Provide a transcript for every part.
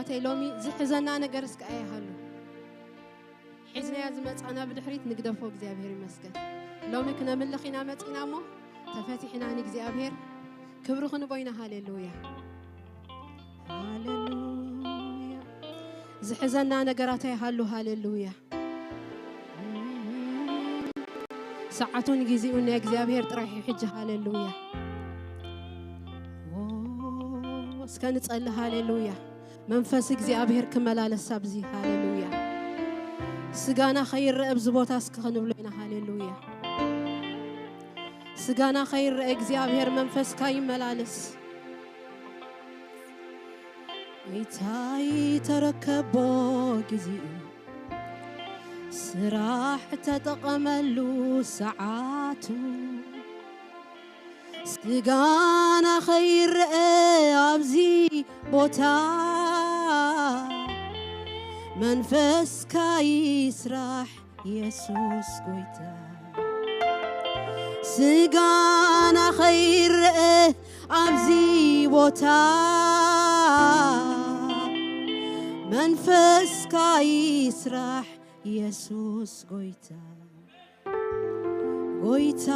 ኣሕዋተይ፣ ሎሚ ዝሕዘና ነገር እስከ ኣይሃሉ። ሒዝናያ ዝመጻና ብድሕሪት ንግደፎ። እግዚኣብሔር ይመስገን። ሎሚ ክነምልኽ ኢና መጺና እሞ ተፈቲሕና ንእግዚኣብሔር ክብሪ ክንቦ ኢና። ሃሌሉያ፣ ሃሌሉያ። ዝሕዘና ነገራት ኣይሃሉ። ሃሌሉያ። ሰዓቱን ግዜኡን ናይ እግዚኣብሔር ጥራሕ እዩ ሕጂ። ሃሌሉያ። ኦ፣ እስከ ንጸሊ። ሃሌሉያ። መንፈስ እግዚኣብሔር ክመላለስ ኣብዚ። ሃሌሉያ። ስጋና ከይረአ ኣብዚ ቦታ እስከ ክንብሎ ኢና። ሃሌሉያ። ስጋና ከይረአ እግዚኣብሔር መንፈስካ ይመላለስ። ጎይታይ ተረከቦ ግዜኡ፣ ስራሕ ተጠቐመሉ ሰዓቱ። ስጋና ከይረአ ኣብዚ ቦታ መንፈስካ ይስራሕ የሱስ ጎይታ። ስጋና ከይረአ ኣብዚ ቦታ መንፈስካ ይስራሕ የሱስ ጎይታ። ጎይታ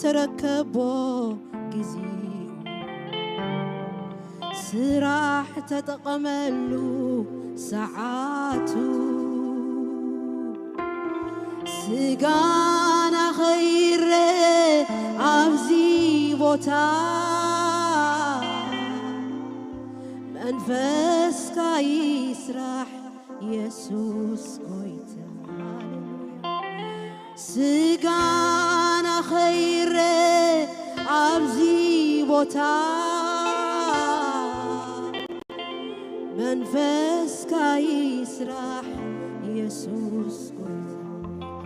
ተረከቦ ግዜኡ፣ ስራሕ ተጠቐመሉ ሰዓቱ። ስጋና ከይረአ ኣብዚ ቦታ መንፈስካ ይስራሕ የሱስ ጎይታ። ስጋና ከይረአ ኣብዚ ቦታ መንፈስካ ይስራሕ የሱስ ጎይታ።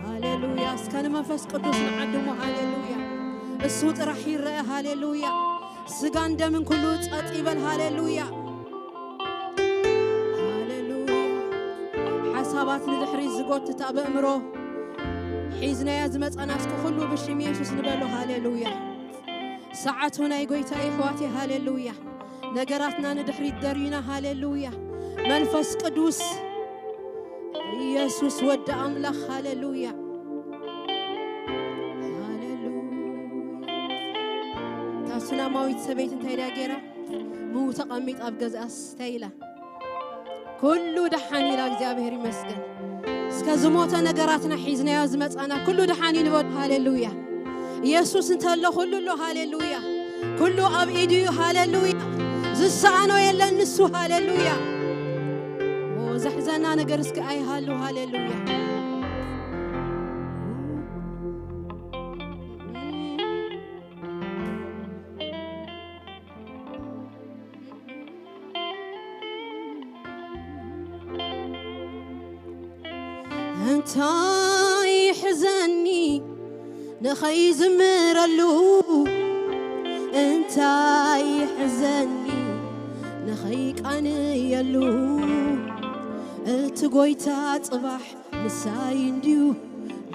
ሃሌሉያ። እስከ ንመንፈስ ቅዱስ ንዓድሞ። ሃሌሉያ። እሱ ጥራሕ ይረአ። ሃሌሉያ። ስጋን ደምን ኩሉ ጸጥ ይበል። ሃሌሉያ፣ ሃሌሉያ። ሓሳባት ንድሕሪት ዝጎትት ኣብ ኣእምሮ ሒዝናያ ዝመጻና እስኪ ኩሉ ብሽም የሱስ ንበሎ። ሃሌሉያ። ሰዓቱ ናይ ጎይታ እዩ ኣሕዋተይ። ሃሌሉያ። ነገራትና ንድሕሪት ደርዩና። ሃሌሉያ። መንፈስ ቅዱስ ኢየሱስ ወዲ ኣምላኽ። ሃሌሉያ፣ ሃሌሉያ። እታ ሱናማዊት ሰበይቲ እንታይ ድያ ገይራ? ምው ተቐሚጣ ኣብ ገዛኣስ እንታይ ኢላ? ኩሉ ደሓን ኢላ። እግዚኣብሔር ይመስገን። እስከ ዝሞተ ነገራትና ሒዝናዮ ዝመጻና ኩሉ ደሓን እዩ ንበል። ሃሌሉያ። ኢየሱስ እንተሎ ኩሉ ኣሎ። ሃሌሉያ። ኩሉ ኣብ ኢዱ እዩ። ሃሌሉያ። ዝሰኣኖ የለን ንሱ። ሃሌሉያ። ኦ፣ ዘሕዘና ነገር እስከ ኣይሃሉ። ሃሌሉያ። እንታይ ሕዘኒ ንኸይዝምረሉ፣ እንታይ ሕዘኒ ንኸይቃንየሉ። እቲ ጎይታ ጽባሕ ምሳይ እንድዩ፣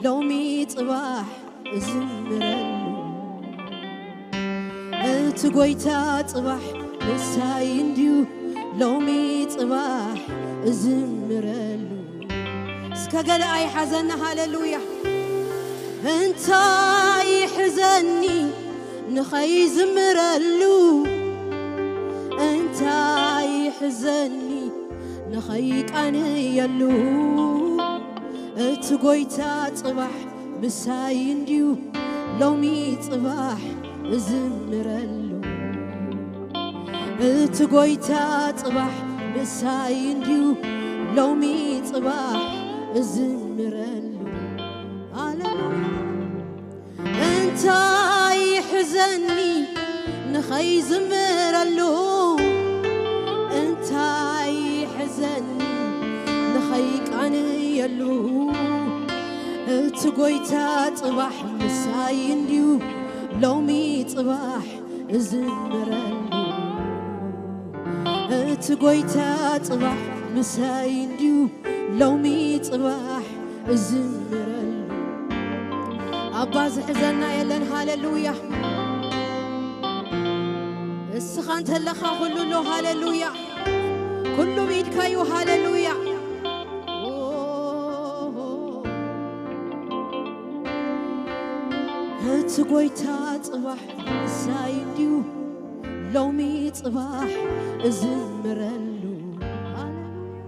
ሎሚ ጽባሕ እዝምረሉ። እቲ ጎይታ ጽባሕ ምሳይ እንድዩ፣ ሎሚ ጽባሕ እዝምረሉ። እስከ ገለ ኣይሓዘና። ሃሌሉያ። እንታይ ሕዘኒ ንኸይዝምረሉ፣ እንታይ ሕዘኒ ንኸይቃንየሉ። እቲ ጎይታ ጽባሕ ምሳይ እንድዩ፣ ሎሚ ጽባሕ እዝምረሉ። እቲ ጎይታ ጽባሕ ምሳይ እንድዩ፣ ሎሚ ጽባሕ እዝምረሉ። ሃሌሉያ። እንታይ ሕዘኒ ንኸይዝምረሉ፣ እንታይ ሕዘኒ ንኸይቃንየሉ። እቲ ጎይታ ጽባሕ ምሳይ እንድዩ፣ ሎሚ ጽባሕ እዝምረሉ። እቲ ጎይታ ጽባሕ ምሳይ እንድዩ፣ ሎሚ ጽባሕ እዝምረሉ። ኣባ ዝሕዘና የለን። ሃሌሉያ። እስኻ እንተለኻ ኩሉ ኣሎ። ሃሌሉያ። ኩሉ ብኢድካ እዩ። ሃሌሉያ። እቲ ጎይታ ጽባሕ ምሳይ እንድዩ፣ ሎሚ ጽባሕ እዝምረሉ። ሃሌሉያ።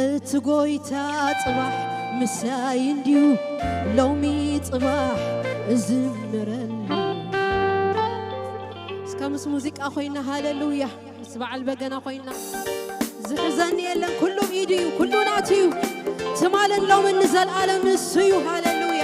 እቲ ጎይታ ጽባሕ ምሳይ እንድዩ፣ ሎሚ ጽባሕ እዝምረሉ። እስከ ምስ ሙዚቃ ኮይና፣ ሃሌሉያ፣ ምስ በዓል በገና ኮይና፣ ዝሕዘኒ የለን፣ ኩሉ ብኢዱ እዩ፣ ኩሉ ናቱ እዩ። ትማልን ሎምን ንዘለኣለም ንሱ እዩ። ሃሌሉያ።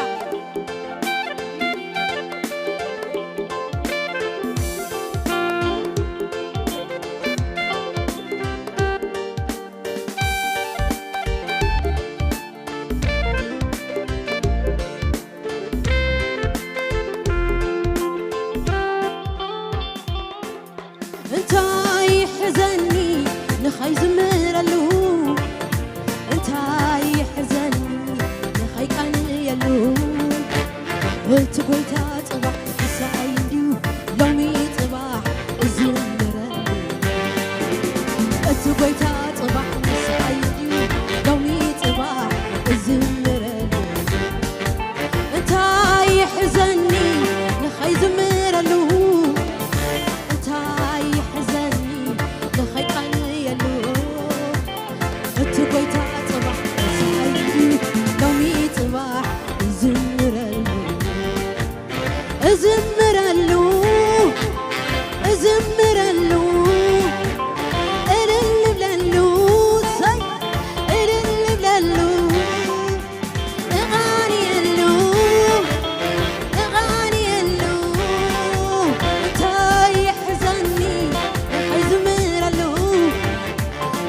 እንታይ ይሕዘኒ ንኸይዝምረሉ፣ እንታይ ይሕዘኒ ንኸይቀንየሉ። እቲ ጎይታ ጽባሕ ምሳይ እንድዩ፣ ሎሚ ጽባሕ እዝምረሉ። እቲ ጎይታ ጽባሕ ምሳይ እንድዩ፣ ሎሚ ጽባሕ እዝምረሉ። እንታይ ይሕዘኒ ንኸይዝምረሉ፣ እንታይ ይሕዘኒ ንኸይቀንየሉ። እቲ ጎይታ ጽባሕ ምሳይ እንድዩ፣ ሎሚ ጽባሕ እዝምረሉ። እዝምረሉ፣ እዝምረሉ፣ እልል እብለሉ፣ ሰይ፣ እልል እብለሉ፣ እቓንየሉ፣ እቓንየሉ። እንታይ ይሕዘኒ ንኸይዝምረሉ፣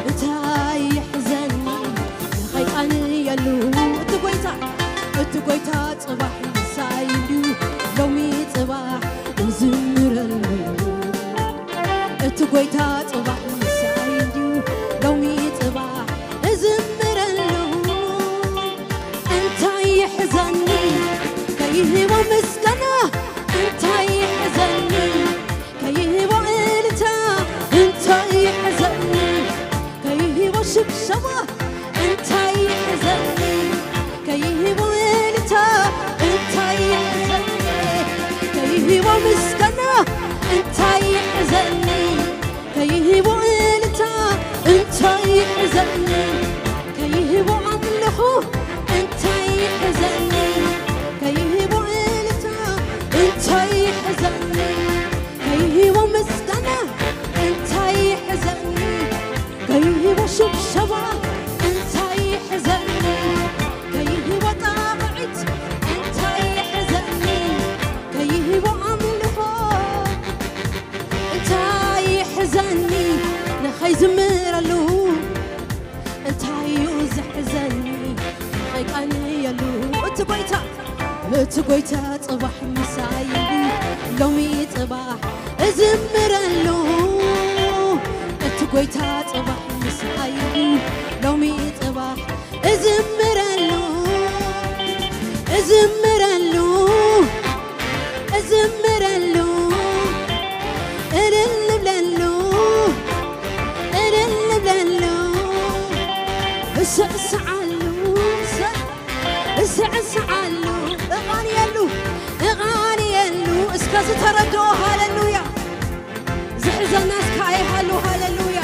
እንታይ ይሕዘኒ ንኸይቀንየሉ። እቲ ጎይታ፣ እቲ ጎይታ ጽባሕ ምሳይ እንድዩ፣ ሎሚ ጽባሕ እዝምረሉ። እቲ ጎይታ ጽባሕ ምሳይ እንድዩ፣ ሎሚ ጽባሕ እዝምረሉ። እንታይ ይሕዘኒ ከይህቦ ምስጋና፣ እንታይ ይሕዘኒ ከይህቦ እልልታ፣ እንታይ ይሕዘኒ ከይህቦ ሽብሸባ፣ እንታይ ይሕዘኒ ከይህቦ እልልታ፣ እንታይ ይሕዘኒ ከይህቦ ምስጋና፣ እንታይ ይሕዘኒ ከይህቦ እልልታ፣ እንታይ ይሕዘኒ ከይህቦ ኣምልኾ፣ እንታይ ይሕዘኒ ከይህቦ እልልታ፣ እንታይ ይሕዘኒ ከይህቦ ምስጋና፣ እንታይ ይሕዘኒ ከይህቦ ሽብሸባ፣ እንታይ ይሕዘኒ ከይህቦ ጣቕዒት፣ እንታይ ይሕዘኒ ከይህቦ ኣምልኾ። እንታይ ይሕዘኒ ንኸይዝምረሉ፣ እንታይ እዩ ዝሕዘኒ ንኸይቀንየሉ። እቲ ጎይታ፣ እቲ ጎይታ ጽባሕ ምሳይ እንድዩ፣ ሎሚ ጽባሕ እዝምረሉ። እቲ ጎይታ ጽባሕ ምሳይ እንድዩ፣ ሎሚ ጽባሕ እዝምረሉ፣ እዝምረሉ፣ እዝምረሉ፣ እልል እብለሉ፣ እልል እብለሉ፣ እስዕስዓሉ፣ ሰ-፣ እስዕስዓሉ፣ እቓንየሉ፣ እቓንየሉ። እስከ ዝተረድኦ ሃሌሉያ። ዝሕዘና እስከ ኣይሃሉ። ሃሌሉያ።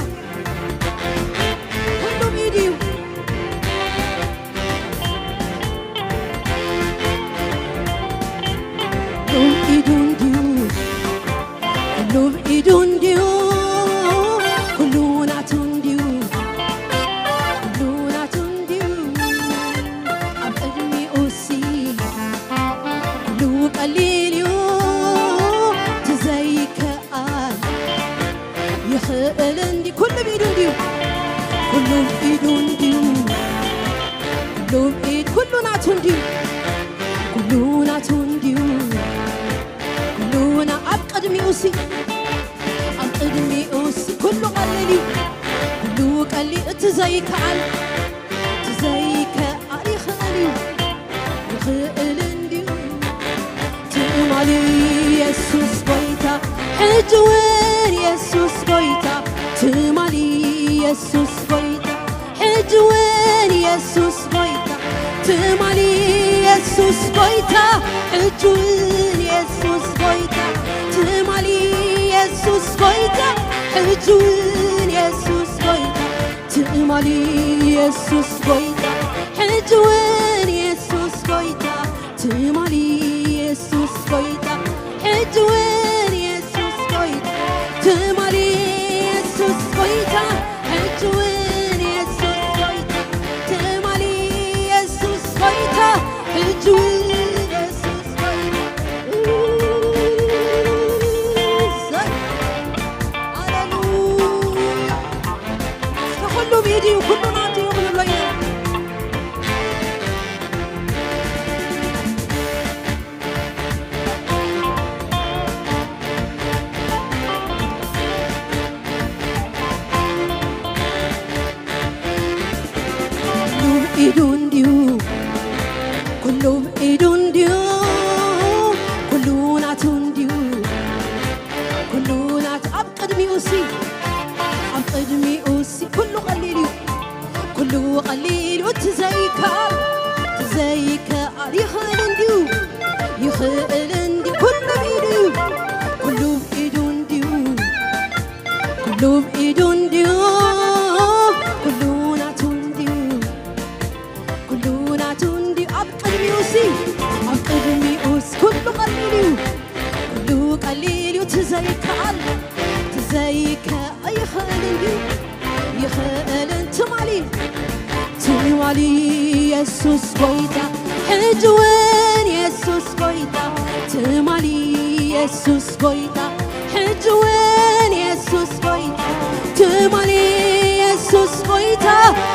ኩሉ ብኢዱ እዩ። ኩሉ ኢዱ እንድዩ፣ ኩሉ ብኢዱ እንድዩ፣ ኩሉ ናቱ እንድዩ፣ ኩሉ ናቱ እንድዩ። ኣብ ቅድሚኡሲ ኩሉ ቀሊል እዩ፣ እቲ ዘይከኣል ይኽእል እንዲ-፣ ኩሉ ብኢዱ እንድዩ፣ ኩሉ ብኢዱ እንድዩ፣ ኩሉ ብኢድ፣ ኩሉ ናቱ እንድዩ፣ ኩሉ ናቱ እንድዩ፣ ኩሉ ና-፣ ኣብ ቅድሚኡሲ፣ ኣብ ቅድሚኡሲ ኩሉ ቀሊል እዩ፣ ኩሉ ቀሊል፣ እቲ ዘይከኣል፣ እቲ ዘይከኣል ይኽእል እዩ፣ ይኽእል እንድዩ። ትማሊ የሱስ ጎይታ፣ ሕጂ እውን የሱስ ጎይታ፣ ትማሊ የሱስ ጎይታ፣ ሕጂ እውን የሱስ ጎይታ፣ ትማሊ የሱስ ጎይታ፣ ሕጂ እውን የሱስ ጎይታ፣ ትማሊ የሱስ ጎይታ፣ ሕጂ እውን የሱስ ጎይታ፣ ትማሊ የሱስ ጎይታ፣ ሕጂ እውን የሱስ ጎይታ፣ ትማሊ የሱስ ጎይታ፣ ሕጂ እውን የሱስ ጎይታ፣ ትማሊ የሱስ ጎይታ፣ ሕጂ እውን የሱስ ጎይታ፣ ትማሊ የሱስ ጎይታ፣ ሕጂ እውን የሱስ ጎይታ። ሃሌሉያ። እስከ ኩሉ ብኢዱ እዩ፣ ኩሉ ናቱ እዩ ክንብሎ ኢና። ኩሉ ብኢዱ እንድዩ፣ ኩሉ ብኢዱ እንድዩ፣ ኩሉ ናቱ እንድዩ፣ ኩሉ ናቱ። ኣብ ቅድሚኡ ሲ፣ ኣብ ቅድሚኡ ሲ ኩሉ ቀሊል እዩ፣ ኩሉ ቀሊል እዩ። እቲ ዘይከኣል፣ እቲ ዘይከኣል ይኽእል እንድዩ፣ ይኽእል እንድዩ። ኩሉ ብኢዱ እዩ፣ ኩሉ ብኢዱ እንድዩ፣ ኩሉ ብኢዱ እንድዩ፣ ኩሉ ናቱ እንድዩ፣ ኩሉ ናቱ እንድዩ። ኣብ ቅድሚኡ ሲ፣ ኣብ ቅድሚኡ ሲ ኩሉ ቀሊል እዩ፣ ኩሉ ቀሊል እዩ። እቲ ዘይከኣል፣ እቲ ዘይከኣል ይኽእል እንድዩ፣ ይኽእል ትማሊ፣ ትማሊ የሱስ ጎይታ፣ ሕጂ እውን የሱስ ጎይታ፣ ትማሊ የሱስ ጎይታ፣ ሕጂ እውን የሱስ ጎይታ፣ ትማሊ የሱስ ጎይታ፣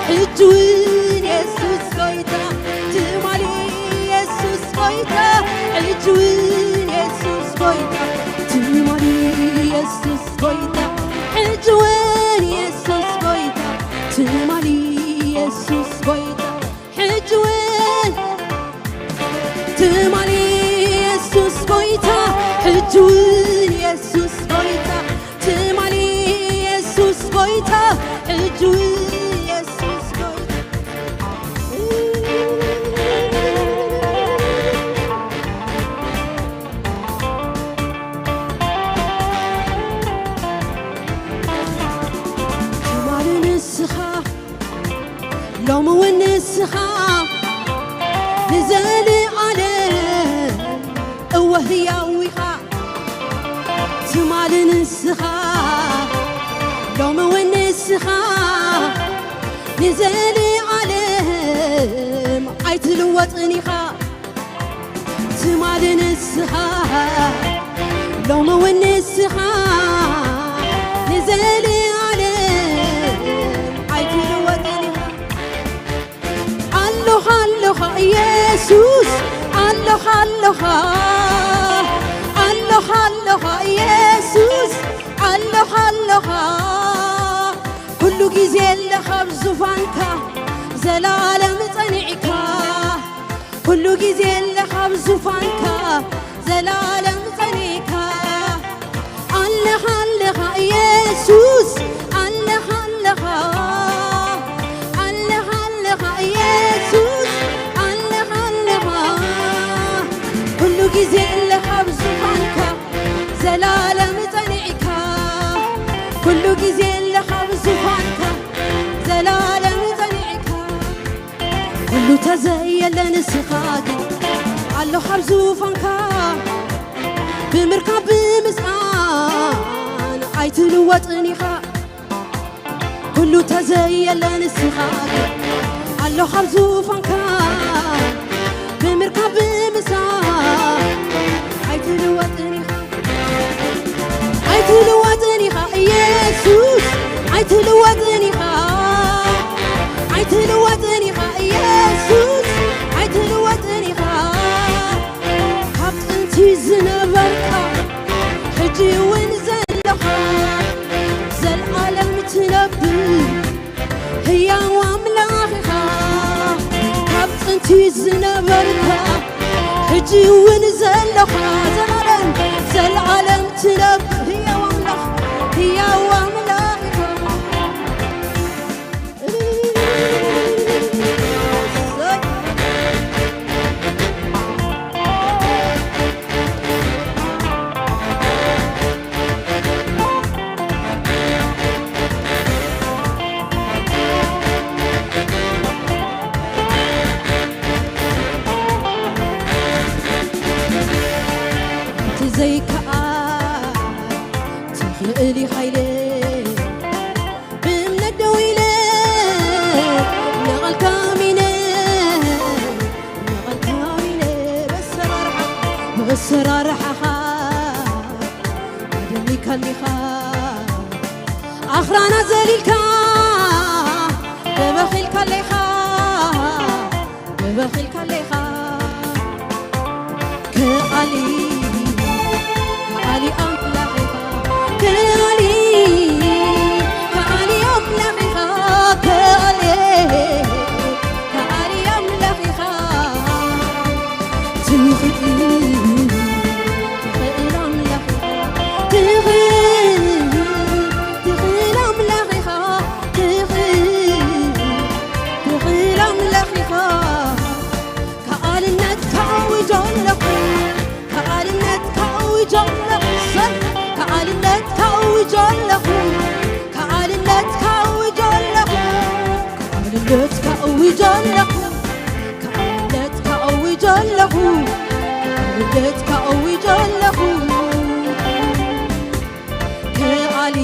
ሕጂ እውን የሱስ ጎይታ፣ ትማሊ የሱስ ጎይታ፣ ሕጂ እውን የሱስ ጎይታ፣ ትማሊ የሱስ ጎይታ፣ ሕጂ እውን የሱስ ጎይታ፣ ትማሊ የሱስ ጎይታ፣ ሕጂ እውን፣ ትማሊ የሱስ ጎይታ፣ ሕጂ እውን የሱስ ጎይታ፣ ትማሊ የሱስ ጎይታ፣ ሕጂ እውን የሱስ ጎይታ። ትማሊ ንስኻ፣ ሎሚ እውን ንስኻ፣ ንዘለኣለም እወ ህያው ኢኻ። ትማሊ ንስኻ፣ ሎሚ እውን ንስኻ፣ ንዘለኣለም ኣይትልወጥን ኢኻ። ትማሊ ንስኻ፣ ሎሚ እውን ንስኻ፣ ንዘለኣለም ኣይትልወጥን ኢኻ። ኣሎኻ፣ ኣሎኻ ኢየሱስ፣ ኣሎኻ፣ ኣሎኻ፣ ኣሎኻ፣ ኣሎኻ ኢየሱስ፣ ኣሎኻ፣ ኣሎኻ። ኩሉ ግዜ ኣለኻ ኣብ ዙፋንካ፣ ዘላለም ጸኒዕካ። ኩሉ ግዜ ኣለኻ ኣብ ዙፋንካ፣ ዘላለም ጸኒዕካ። ኣለኻ፣ ኣለኻ ኢየሱስ፣ ኣለኻ፣ ኣለኻ። ኣለኻ፣ ኣለኻ ኢየሱስ፣ ኣለኻ፣ ኣለኻ። ኩሉ ግዜ ኣለኻ ኣብ ዙፋንካ፣ ዘላለም ጸኒዕካ። ኩሉ ግዜ ኣለኻ ኣብ ዙፋንካ፣ ዘላለም ጸኒዕካ። ኩሉ ተዘየለ ንስኻ ግን ኣለኻ ኣብ ዙፋንካ፣ ብምርካብ ብምስኣን ኣይትልወጥን ኢኻ። ኩሉ ተዘየለ ንስኻ ግን ኣለኻ ኣብ ዙፋንካ፣ ብምርካብ ብምስኣን ኣይትልወጥን ኢኻ። ኣይትልወጥን ኢኻ ኢየሱስ፣ ኣይትልወጥን ኢኻ፣ ኣይትልወጥን ኢኻ ኢየሱስ፣ ኣይትልወጥን ኢኻ። ካብ ጥንቲ ዝነበርካ ሕጂ እውን ዘለኻ፣ ዘልኣለም ትነብር ህያው ኣምላኽ ኢኻ። ካብ ጥንቲ ዝነበርካ ሕጂ እውን ዘለኻ፣ ዘላለም፣ ዘላለም ትነብር ህያው ኣምላኽ፣ ህያው ኣምላኽ ኢኻ። ከኣ ትኽእል ኢኻ ኢለ ብእምነት ደው ኢለ ንቓልካ ኣሚነ፣ ንቓልካ ኣሚነ በሰራርሓ-፣ በሰራርሓኻ ኣደኒካኒኻ ኣኽራና ዘሊልካ ደበኺልካ ኣለኻ። በኺልካ ኣለኻ። ከኣሊ፣ ከኣሊ ኣምላኽ ኢኻ። ከኣሊ፣ ከኣሊ ኣምላኽ ኢኻ። ከኣሊ፣ ከኣሊ ኣምላኽ ኢኻ። ትኽእል፣ ትኽእል ኣምላኽ ኢኻ። ትኽእል፣ ትኽእል ኣምላኽ ኢኻ። ትኽእል፣ ትኽእል ኣምላኽ ኢኻ። ከኣልነት ከኣውጅ ኣለኹ፣ ከኣልነት ከኣውጅ ኣለኹ፣ ሰብ ከኣልነት ከኣውጅ ኣለኹ፣ ከኣልነት ከኣውጅ ኣለኹ፣ ከኣልነት ከኣውጅ ኣለኹ፣ ከኣልነት ከኣውጅ ኣለኹ፣ ከኣልነት ከኣውጅ ኣለኹ። ከኣሊ፣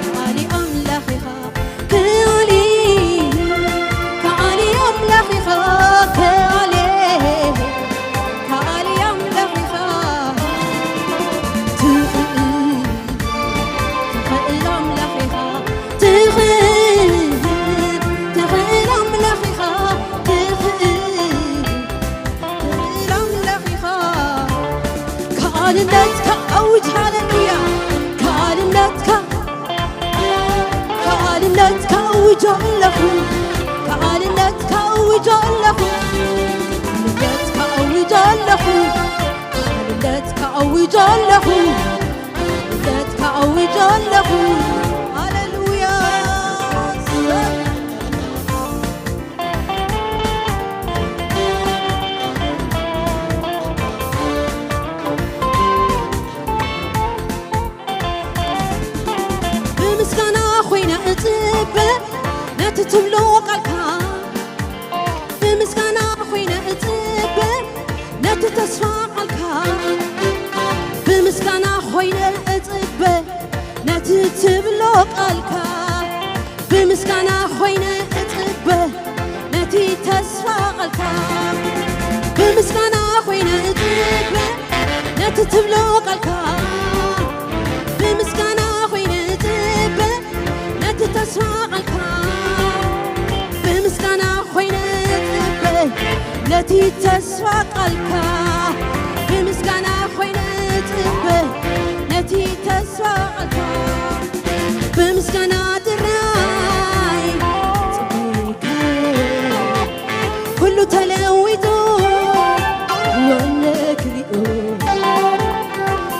ከኣሊ ኣምላኽ ኢኻ። ከኣሊ፣ ከኣሊ ኣምላኽ ኢኻ። ከኣሊ፣ ከኣሊ ኣምላኽ ኢኻ። ትኽእል፣ ትኽእል ኣምላኽ ኢኻ። ትኽእል፣ ትኽእል ኣምላኽ ኢኻ። ትኽእል፣ ትኽእል ኣምላኽ ኢኻ። ከኣልነትካ ኣውጅ፣ ሃሌሉያ። ከኣልነትካ፣ ከኣልነትካ ኣውጅ ኣለኹ። ከኣልነትካ ኣውጅ ኣለኹ። ከኣልነትካ ኣውጅ ኣለኹ። ከኣልነትካ ኣውጅ ኣለኹ። ከኣልነትካ ኣውጅ ኣለኹ። ሃሌሉያ። ብምስጋና ኮይነ እጽበ ነቲ ትብሎ ቃልካ፣ ብምስጋና ኮይነ እጽበ ነቲ ተስፋ ቃልካ፣ ብምስጋና ኮይነ እጽበ ነቲ ትብሎ ቃልካ፣ ብምስጋና ኮይነ እጽበ ነቲ ተስፋ ቃልካ፣ ብምስጋና ኮይነ እጽበ ነቲ ትብሎ ቃልካ፣ ብምስጋና ኮይነ እጽበ ነቲ ተስፋ ቃልካ፣ ብምስጋና ኮይነ እጽበ ነቲ ተስፋ ቃልካ፣ ብምስጋና ኮይነ እጽበ ነቲ ተስፋ ቃልካ፣ ብምስጋና ጥራይ ጽበይካ፣ ኩሉ ተለዊጡ ወነ ክሪኡ፣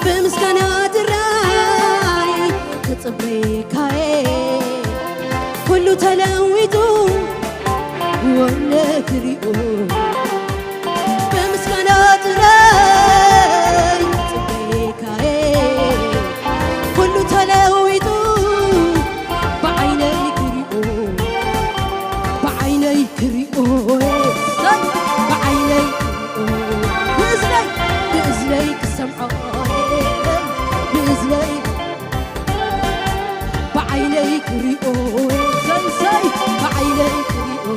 ብምስጋና ጥራይ ክጽበይካየ፣ ኩሉ ተለዊጡ ወነ ክሪኡ፣ ብምስጋና ጥራይ ጽበይካየ፣ ኩሉ ተለዊጡ ብዓይነይ ክሪኡ፣ ብዓይነይ ክሪኦ፣ ሰብ ብዓይነይ ክሪኦ፣ ብእዝነይ፣ ብእዝነይ ክሰምዖ፣ ብእዝነይ፣ ብዓይነይ ክሪኦ፣ ሰንሰይ ብዓይነይ ክሪኦ፣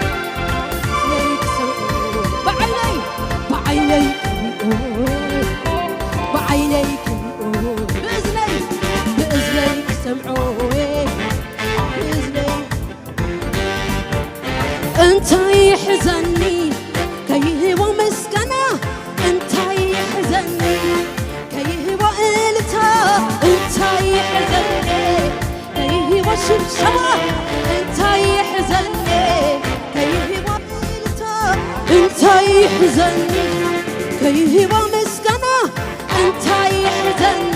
ብእዝነይ ክሰምዖ፣ ብዓይነይ፣ ብዓይነይ ክሪኦ፣ ብዓይነይ ክሪኦ፣ ብእዝነይ፣ ብእዝነይ ክሰምዖ፣ ብእዝነይ እንታይ ይሕዘኒ ከይህቦ ምስጋና፣ እንታይ ይሕዘኒ ከይህቦ እልልታ፣ እንታይ ይሕዘኒ ከይህቦ ሽብሸባ፣ እንታይ ይሕዘኒ ከይህቦ እልልታ፣ እንታይ ይሕዘኒ ከይህቦ ምስጋና፣ እንታይ ይሕዘኒ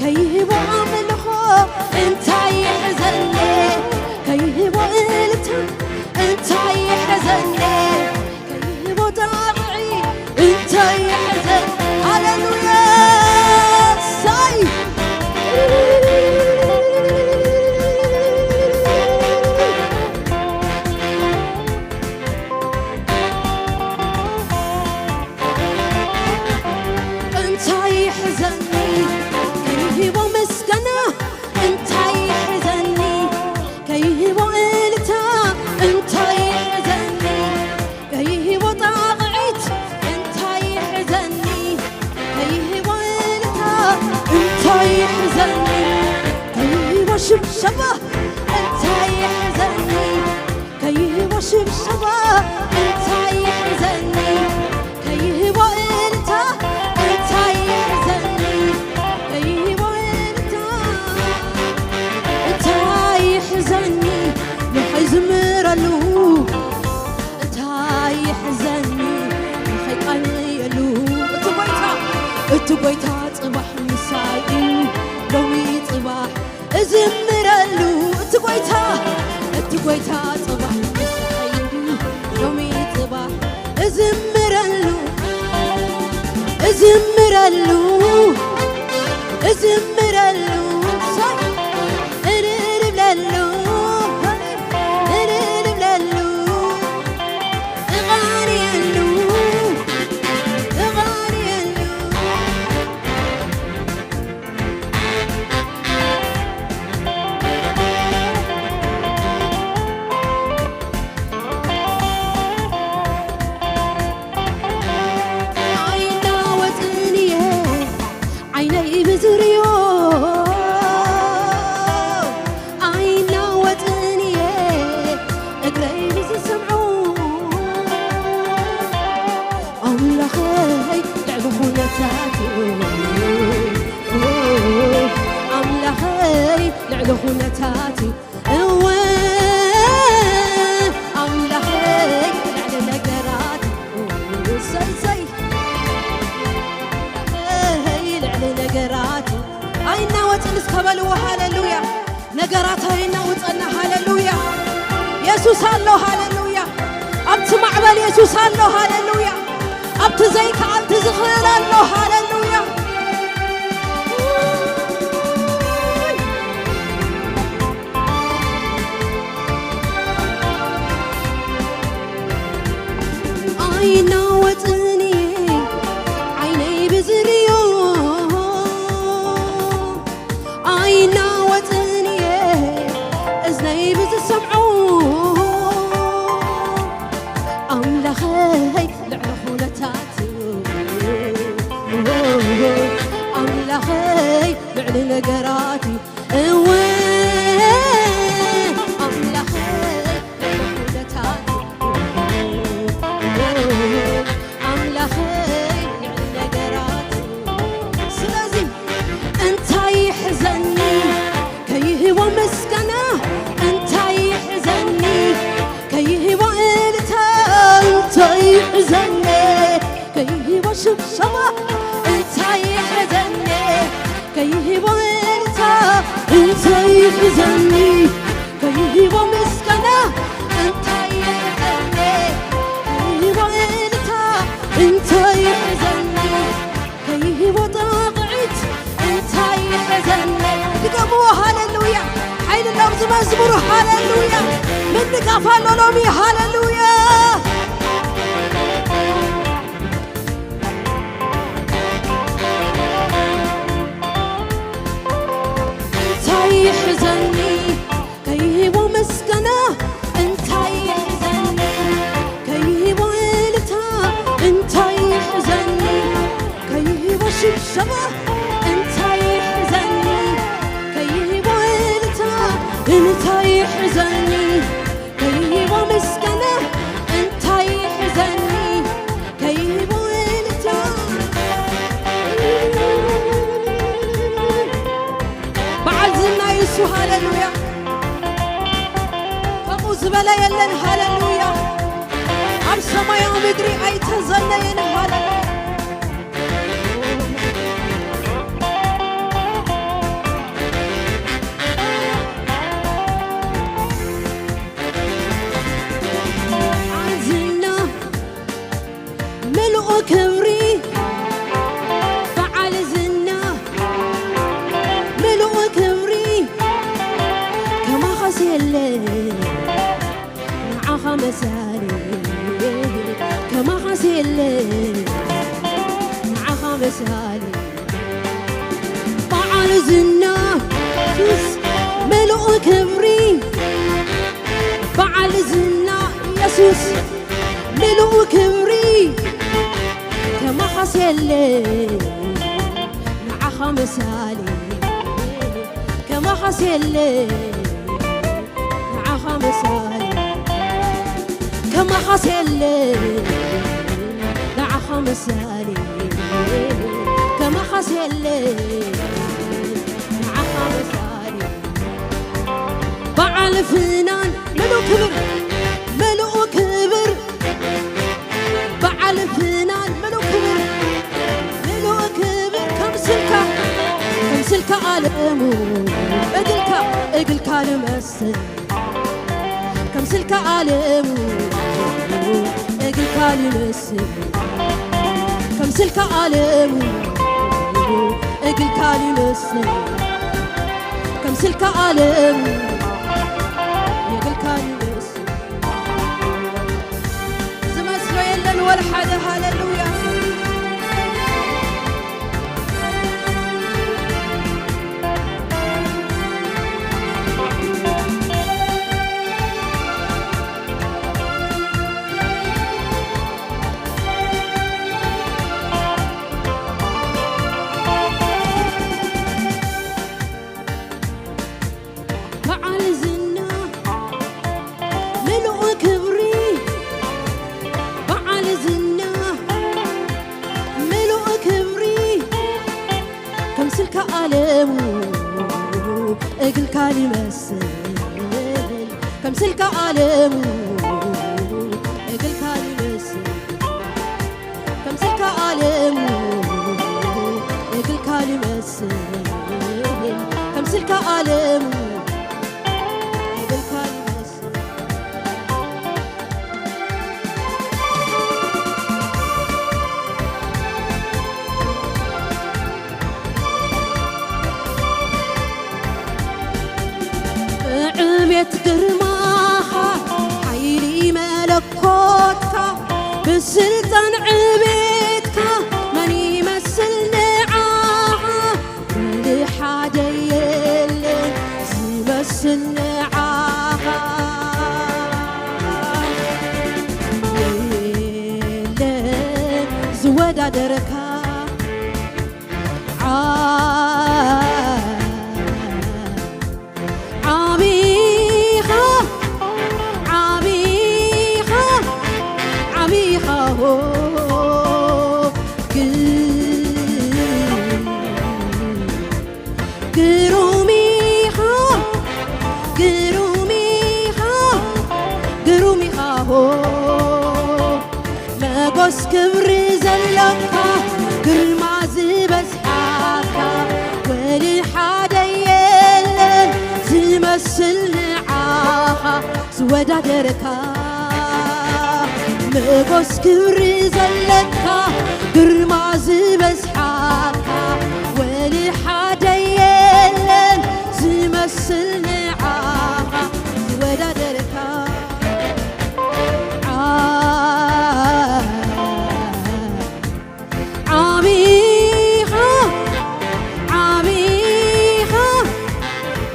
ከይህቦ ኣምልኾ፣ እንታይ ይሕዘኒ ከይህቦ እልልታ፣ እንታይ ይሕዘኒ ከይህቦ ጣቕዒ፣ እንታይ ይሕዘኒ። ሃሌሉያ። ሳይ ሽብሸባ እንታይ ይሕዘኒ ከይህቦ እልልታ እንታይ ይሕዘኒ ከይህቦ እልልታ እንታይ ይሕዘኒ ንኸይዝምረሉ እንታይ ይሕዘኒ ንኸይቃንየሉ እቲ ጎይታ እቲ ጎይታ ጽባሕ ምሳይ እዩ ሎሚ ጽባሕ እዝምረሉ እቲ ጎይታ እቲ ጎይታ ጽባሕ ምሳይ ሎሚ ጽባሕ እዝምረሉ እዝምረሉ እዝምረሉ ሳይ እልል እብለሉ እልል እብለሉ እቓንየሉ እቓንየሉ ኣይናወጽን እየ ዓይነይ ብዝርዮ ኣይናወጽን እየ እግረይ ብዝሰምዖ ኣምላኸይ ልዕሊ ኩነታት ኣምላኸይ ልዕሊ ኩነታት እወ ኣምላኸይ ልዕሊ ነገራት ሰይሰይ ኣምላኸይ ልዕሊ ነገራት ኣይናወፅን እስከ በልዎ ሃሌሉያ ነገራት ኣይናውፀና ሃሌሉያ የሱስ ኣሎ ሃሌሉያ ኣብቲ ማዕበል የሱስ ኣሎ ሃሌሉያ ኣብቲ ዘይከኣልቲ ዝኽእል ኣሎ ሃሌሉያ ኣይናወፅን እየ ዓይነይ ብዝርዮ ኣይናወፅን እየ እዝነይ ብዝሰምዖ ኣምላኸይ ልዕሊ ኩነታት ኣምላኸይ ልዕሊ ነገራት እወ ኣምላኸይ ኣምላኸይ ልዕሊ ነገራት ስለዚ እንታይ ይሕዘኒ ከይህቦ ምስጋና እንታይ ይሕዘኒ ከይህቦ እልታ እንታይ ይሕዘኒ ከይህቦ ሽብሸባ እንታይ ይሕዘኒ ከይህቦ እልታ እንታይ ይሕዘኒ ከይህቦ ምስጋና እንታይ ይሕዘኒ ከይህቦ እልታ እንታይ ይሕዘኒ ከይህቦ ጣቕዒት እንታይ ይሕዘኒ ድገምዎ ሃሌሉያ ሓይሊ ኣለዎም ዝመዝሙሩ ሃሌሉያ ምንጋፍ ኣሎ ሎሚ ሃሌሉያ እንታይ ይሕዘኒ ከይህቦ ምስጋና እንታይ ይሕዘኒ ከይህቦ እልታ እንታይ ይሕዘኒ ከይህቦ ሽብሸባ እንታይ ይሕዘኒ ከይህቦ እልታ እንታይ ይሕዘኒ ከይህቦ ምስጋና እንታይ ይሕዘኒ ከይህቦ እልታ በዓል ዝና እዩ እሱ ሃሌሉያ ከምኡ ዝበለ የለን ሃሌሉያ ኣብ ሰማያዊ ምድሪ ኣይተዘነየን ሃሌሉያ ዝና ምሉእ ክብሪ በዓል ዝና ምሉእ ክብሪ ከማኻስ የለ ንዓኻ መሳሊ ከማኻስ የለ ንዓኻ መሳሊ በዓል ዝና ሱስ ምሉእ ክብሪ በዓል ዝና ኢየሱስ ምሉእ ክብሪ ከማኻስ የለ ንዓኻ መሳሊ ከማኻስ የለ ንዓኻ መሳሊ ከማኻስ የለ ንዓኻ መሳሊ፣ ከማኻስ የለ ንዓኻ መሳሊ። በዓል ፍናን ምሉእ ክብር፣ ምሉእ ክብር፣ በዓል ፍናን ምሉእ ክብር፣ ምሉእ ክብር። ከምስልካ፣ ከምስልካ ኣለሙ እግልካ፣ እግልካ ልመስል። ከምስልካ ኣለሙ እግልካ ልመስል። ከምስልካ ኣለሙ እግልካ ልመስል። ከምስልካ ኣለሙ እግልካ ልመስል። ዝመስሎ የለን ወላ ሓደ። ሃሌሉያ። በዓል ዝና ምሉእ ክብሪ፣ በዓል ዝና ምሉእ ክብሪ። ከምስልካ ኣለሙ እግልካ ልመስል፣ ከምስልካ ኣለሙ እግልካ ልመስል። ከምስልካ ኣለሙ እግልካ ልመስል፣ ከምስልካ ኣለሙ እግልካ ልመስል። ዕቤት ግርማኻ፣ ሓይሊ መለኮትካ፣ ብስልጣን ዕቤትካ፣ መን ይመስል ንዓኻ? ወላ ሓደ የለን ዝመስል ንዓኻ። የለን ዝወዳደረካ። ዓ-፣ ዓቢኻ፣ ዓቢኻ፣ ዓቢኻ ሆ። ግ-፣ ግሩም ኢኻ፣ ግሩም ኢኻ፣ ግሩም ኢኻ ሆ። መጎስ ክብሪ ዘለካ፣ ግርማ ዝበዝሓካ፣ ወላ ሓደ የለን ዝመስል ንዓኻ ዝወዳደረካ። መጎስ ክብሪ ዘለካ፣ ግርማ ዝበዝሓካ፣ ወላ ሓደ የለን ዝመስል ንዓኻ ዝወዳደረካ። ዓ-፣ ዓቢኻ፣ ዓቢኻ፣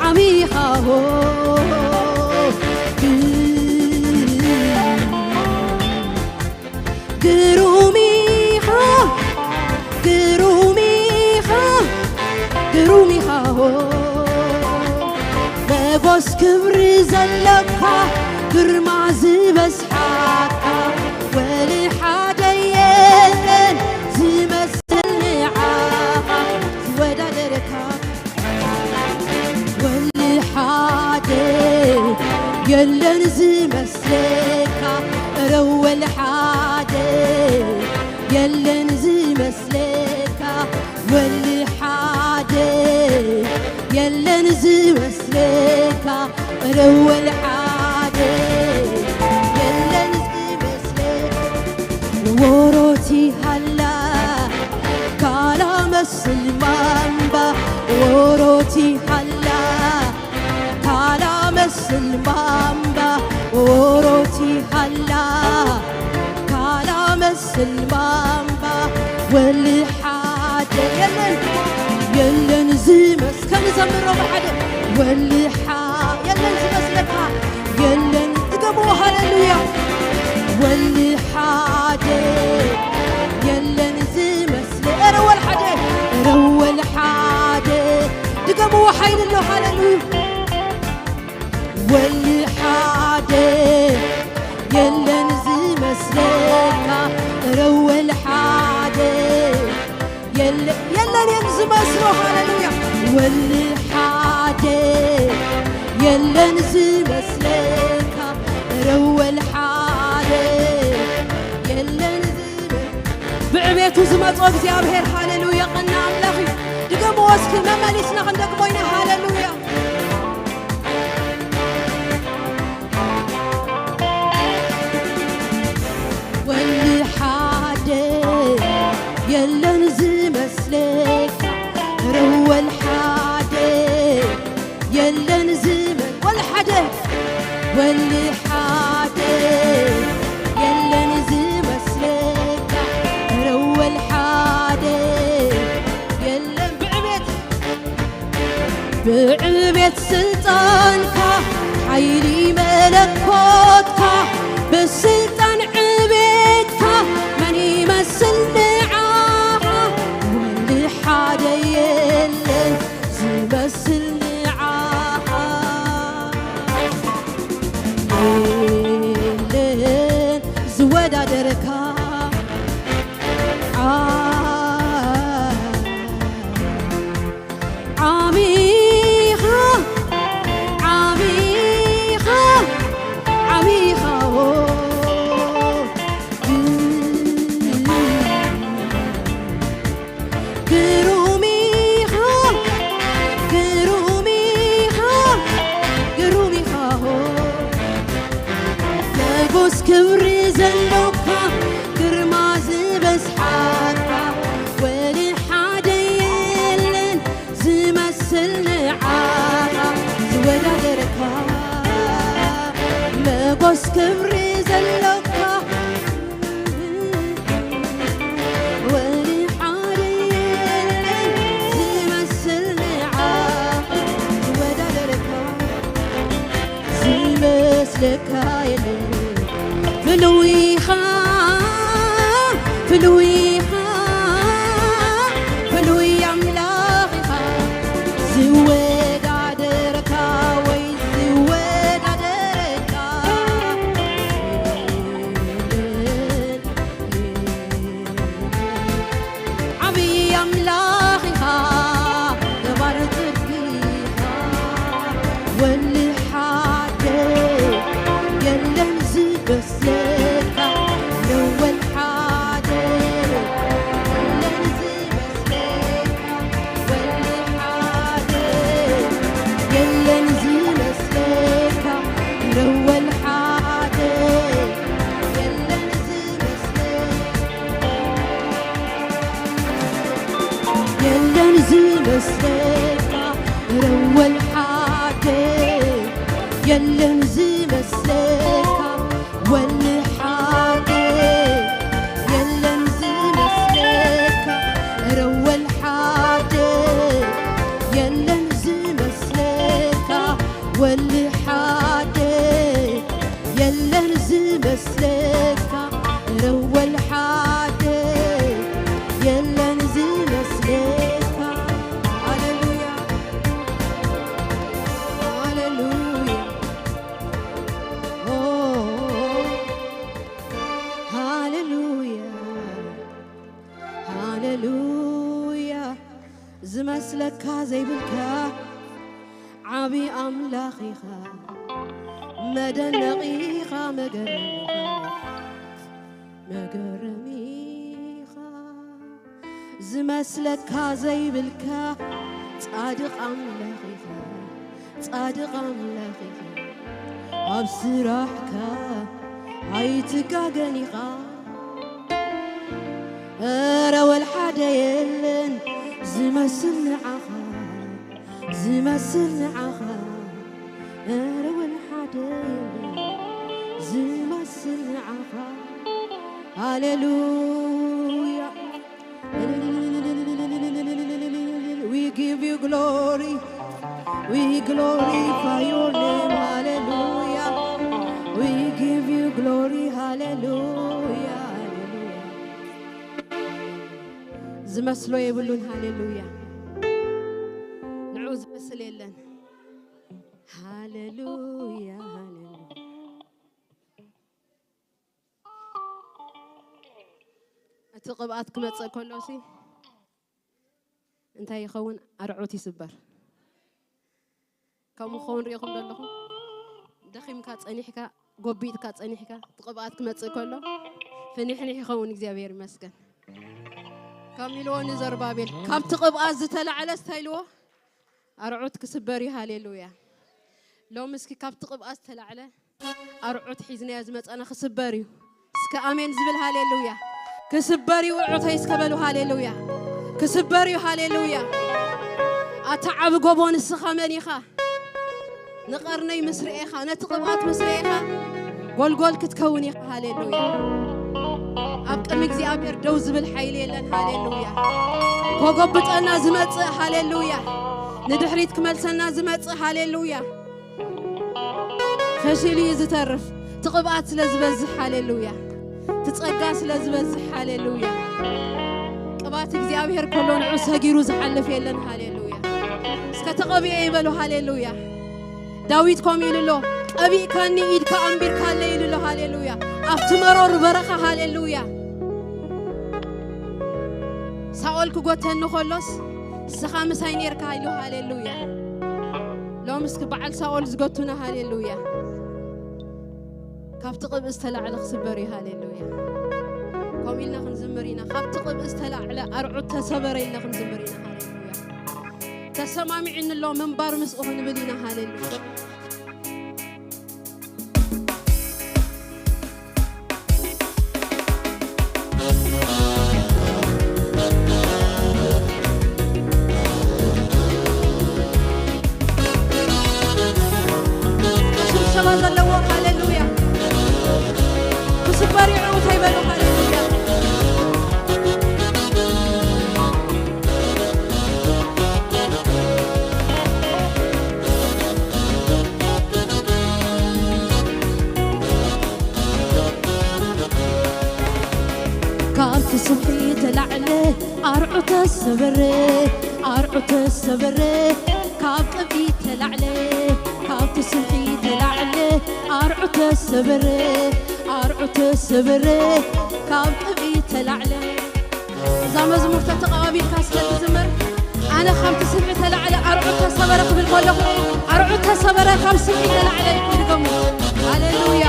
ዓቢኻ ሆ። ግሩም ኢኻ፣ ግሩም ኢኻ፣ ግሩም ኢኻ ሆ። መጎስ ክብሪ ዘለካ፣ ግርማ ዝበዝሓካ፣ ወላ ሓደ የለን ዝመስል ንዓኻ ዝወዳደረካ። ወላ ሓደ የለን ዝመስለካ፣ ኧረ ወላ ሓደ የለን ዝመስለካ፣ ወላ ሓደ የለን ዝመስለካ፣ ኧረ ወላ ሓደ የለን ዝመስለካ። ወሮቲ ሃላ ካላ መስል ማምባ፣ ወሮቲ ሃላ ካላ መስል ማምባ፣ ወሮቲ ሃላ ካላ መስል ማምባ። ወላ ሓደ የለን፣ የለን ዝመስ-፣ ከንዘምሮ ብሓደ። ወላ ሓ-፣ የለን ዝመስለካ፣ የለን። ድገምዎ፣ ሃሌሉያ። ወላ ሓደ የለን ዝመስለ-፣ ኧረ ወላ ሓደ፣ ኧረ ወላ ሓደ። ድገምዎ፣ ሓይሊ ኣሎ፣ ሃሌሉያ። ወላ ሓደ የለን ዝመጾ እግዚኣብሔር። ሃሌሉያ፣ ቀና ኣምላኽ እዩ። ድገምዎ እስኪ፣ መመሊስና ክንደግሞ ኢና። ሃሌሉያ። ወልሓደ የለን ዝመስለካ፣ ረወል ሓደ የለን ዝመ-፣ ወልሓደ፣ ወልሓደ የለን ዝመስለካ፣ ረወል ሓደ የለን ብዕቤት ብዕቤት ስልጣንካ፣ ሓይሊ መለኮትካ፣ ብስልጣን ዕቤትካ፣ መን ይመስል ንዓኻ? ወልሓደ የለን ዝመስል ንዓኻ። የለን ዝወዳደረካ። ዓ-፣ ዓሚኻ፣ ዓሚኻ፣ ዓሚኻ፣ ኦ፣ ግ-፣ ግሩም ኢኻ፣ ግሩም ኢኻ፣ ግሩም ኢኻ፣ ኦ፣ መጎስ ክብሪ ዘሎካ፣ ግርማ ዝበዝሓካ፣ ወልሓደ የለን ዝመስል ንዓኻ፣ ዝወዳደረካ፣ መጎስ ክብሪ ዘሎካ፣ ወልሓደ የለን ዝመስል ንዓኻ፣ ዝወዳደረካ፣ ዝመስለካ የለን። ፍሉይ ኢኻ፣ ፍሉይ ኢኻ፣ ፍሉይ ኣምላኽ ኢኻ። ዝወዳደረካ ወይ ዝወዳደረካ የለን። ዓብዪ ኣምላኽ ኢኻ፣ ገባር ጽድቂ ኢኻ። ወልሓደ የለን ዝመስለካ፣ ነወልሓደ የለን ዝመስለካ፣ ወልሓደ የለን ዝመስለካ፣ ነወልሓደ የለን ዝመስለካ። የለን ዝመስለካ፣ ረወል ሓደ የለን ዝመስለካ፣ ወል ሓደ የለን ዝመስለካ፣ ረወል ሓደ የለን ዝመስለካ፣ ወል ሓደ የለን ዝመስለካ፣ ረወል ሓደ የለን ዝመስለካ። ሃሌሉያ፣ ሃሌሉያ፣ ኦ፣ ሃሌሉያ፣ ሃሌሉያ። ዝመስለካ ዘይብልካ ዓቢ ኣምላኽ ኢኻ፣ መደነቒ ኢኻ፣ መገረሚ ኢኻ፣ መገረሚ ኢኻ። ዝመስለካ ዘይብልካ ጻድቕ ኣምላኽ ኢኻ፣ ጻድቕ ኣምላኽ ኢኻ። ኣብ ስራሕካ ኣይትጋገን ኢኻ። እረ ወል ሓደ የለን ዝመስል ንዓኻ፣ ዝመስል ንዓኻ። እረ ወል ሓደ የለን ዝመስል ንዓኻ። ሃሌሉያ። We give you glory. We glorify your name. Hallelujah. We give you glory. Hallelujah. Hallelujah. ዝመስሎ የብሉን። ሃሌሉያ። ንዑ ዝመስል የለን። ሃሌሉያ፣ ሃሌሉያ። እቲ ቅብኣት ክመጽእ ከሎሲ እንታይ ይኸውን? ኣርዑት ይስበር። ከምኡ ክኸውን ሪኢኹም ዶ ኣለኹም? ደኺምካ ጸኒሕካ፣ ጎቢጥካ ጸኒሕካ፣ እቲ ቅብኣት ክመጽእ ከሎ ፍንሕንሕ ይኸውን። እግዚኣብሔር ይመስገን። ከም ኢልዎ ንዘሩባቤል፣ ካብቲ ቅብኣት ዝተላዕለ እንታይ ኢልዎ? ኣርዑት ክስበር እዩ። ሃሌሉያ። ሎም እስኪ ካብቲ ቅብኣት ዝተላዕለ ኣርዑት ሒዝናዮ ዝመጸና ክስበር እዩ። እስከ ኣሜን ዝብል ሃሌሉያ። ክስበር እዩ ውዑተይ እስከ በሉ ሃሌሉያ። ክስበር እዩ ሃሌሉያ። ኣታ ዓቢ ጎቦ ንስኻ መን ኢኻ? ንቐርነይ ምስ ርኤኻ፣ ነቲ ቅብኣት ምስ ርኤኻ፣ ጎልጎል ክትከውን ኢኻ። ሃሌሉያ። ኣብ ቅድሚ እግዚኣብሔር ደው ዝብል ሓይሊ የለን። ሃሌሉያ። ከጎብጠና ዝመጽእ፣ ሃሌሉያ። ንድሕሪት ክመልሰና ዝመጽእ፣ ሃሌሉያ። ፈሺሉ እዩ ዝተርፍ። እቲ ቅብኣት ስለ ዝበዝሕ፣ ሃሌሉያ። እቲ ጸጋ ስለ ዝበዝሕ፣ ሃሌሉያ። ቅብኣት እግዚኣብሔር ከሎ ንዑ ሰጊሩ ዝሓልፍ የለን። ሃሌሉያ። እስከ ተቐቢኤ ይበሉ። ሃሌሉያ። ዳዊት ከምኡ ኢሉ ኣሎ፣ "ቀቢእካኒ፣ ኢድካ ኣንቢርካለይ" ኢሉ ኣሎ። ሃሌሉያ። ኣብቲ መሮር በረኻ፣ ሃሌሉያ። ሳኦል ክጎተኒ ከሎስ፣ "ንስኻ ምሳይ ኔርካ" ኢሉ። ሃሌሉያ። ሎም እስኪ በዓል ሳኦል ዝገቱና፣ ሃሌሉያ። ካብቲ ቅብእ ዝተላዕለ ክስበር እዩ። ሃሌሉያ። ከምኡ ኢልና ክንዝምር ኢና። ካብቲ ቅብእ ዝተላዕለ ኣርዑት ተሰበረ ኢልና ክንዝምር ኢና። ሃሌሉያ። ተሰማሚዕኒ ኣሎ ምንባር ምስኡ ክንብል ኢና። ሃሌሉያ። ሽብሸባ ዘለዎ ሃሌሉያ። ክስበር ይዕውተይ በሉ ሃሌሉያ። ካብቲ ስብሒ ተላዕለ ኣርዑ ተሰበረ፣ ኣርዑ ተሰበረ። ካብ ቅብኢ ተላዕለ፣ ካብቲ ስብሒ ተላዕለ ኣርዑ ተሰበረ፣ ኣርዑ ተሰበረ። ካብ ቅብኢ ተላዕለ እዛ መዝሙር ተተቐባቢልካ እስከ ትዝምር። ኣነ ካብቲ ስብሒ ተላዕለ ኣርዑት ተሰበረ ክብል ከለኹ፣ ኣርዑት ተሰበረ ካብ ስብሒ ተላዕለ ኢልኩም ድገሙ። ሃሌሉያ።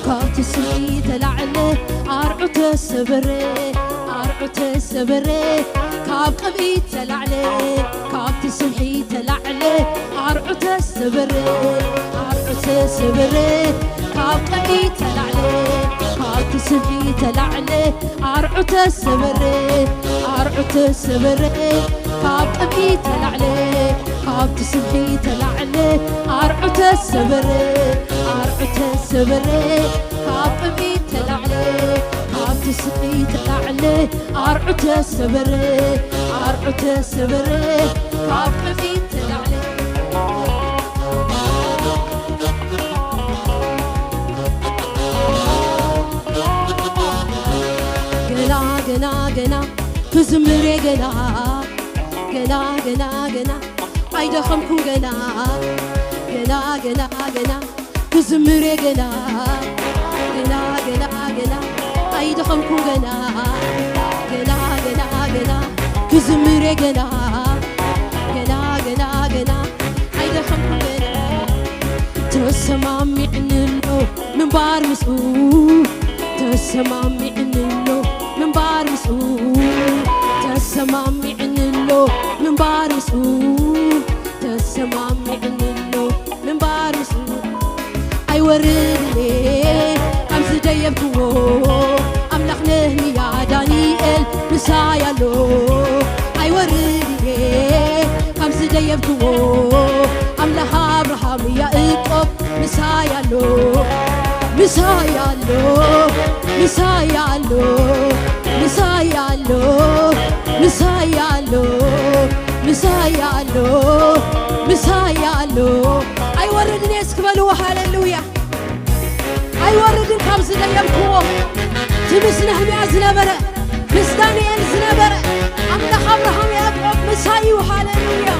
ካብቲ ስብሒ ተላዕለ ኣርዑት ተሰበረ፣ ኣርዑት ተሰበረ። ካብ ቅብኢ ተላዕለ፣ ካብቲ ስብሒ ተላዕለ ኣርዑ ተሰበረ፣ ኣርዑ ተሰበረ። ካብ ቅብኢ ተላዕለ፣ ካብቲ ስብሒ ተላዕለ ኣርዑ ተሰበረ፣ ኣርዑ ተሰበረ። ካብ ቅብኢ ተላዕለ፣ ካብቲ ስብሒ ተላዕለ ኣርዑ ተሰበረ፣ ኣርዑ ተሰበረ። ካብ ቅብኢ ተላዕለ፣ ካብቲ ስብሒ ተላዕለ ኣርዑ ተሰበረ፣ ኣርዑ ተሰበረ። ካብ ቅብኢ ተላዕለ። ገና፣ ገና፣ ገና ክዝምር እየ ገና፣ ገና፣ ገና፣ ገና ኣይደኸምኩን ገና፣ ገና፣ ገና፣ ገና ክዝምር እየ ገና፣ ገና፣ ገና፣ ገና ኣይደኸምኩን ገና፣ ገና፣ ገና፣ ገና ክዝምር እየ ገና፣ ገና፣ ገና፣ ገና ኣይደኸምኩን ገና። ተሰማሚዕኒ ኣሎ ምንባር ምስኡ፣ ተሰማሚዕኒ ኣሎ ምንባር ምስኡ፣ ተሰማሚዕኒ ኣሎ ምንባር ምስኡ፣ ተሰማሚዕኒ ኣሎ ምንባር ምስኡ። ኣይወርድን እየ ካብ ዝደየብክዎ፣ ኣምላኽ ነህምያ ዳንኤል ምሳይ ኣሎ። ኣይወርድን እየ ካብ ዝደየብክዎ፣ ኣምላኽ ኣብርሃም ያእቆብ ምሳይ ኣሎ፣ ምሳይ ኣሎ፣ ምሳይ ኣሎ፣ ምሳይ ኣሎ፣ ምሳይ ኣሎ፣ ምሳይ ኣሎ፣ ምሳይ ኣሎ። ኣይወርድን እየ እስኪ በልዎ፣ ሃሌሉያ። ኣይወርድን ካብ ዝደየብክዎ፣ እቲ ምስ ነህምያ ዝነበረ፣ ምስ ዳንኤል ዝነበረ፣ ኣምላኽ ኣብርሃም ያዕቆብ ምሳይ እዩ። ሃሌሉያ።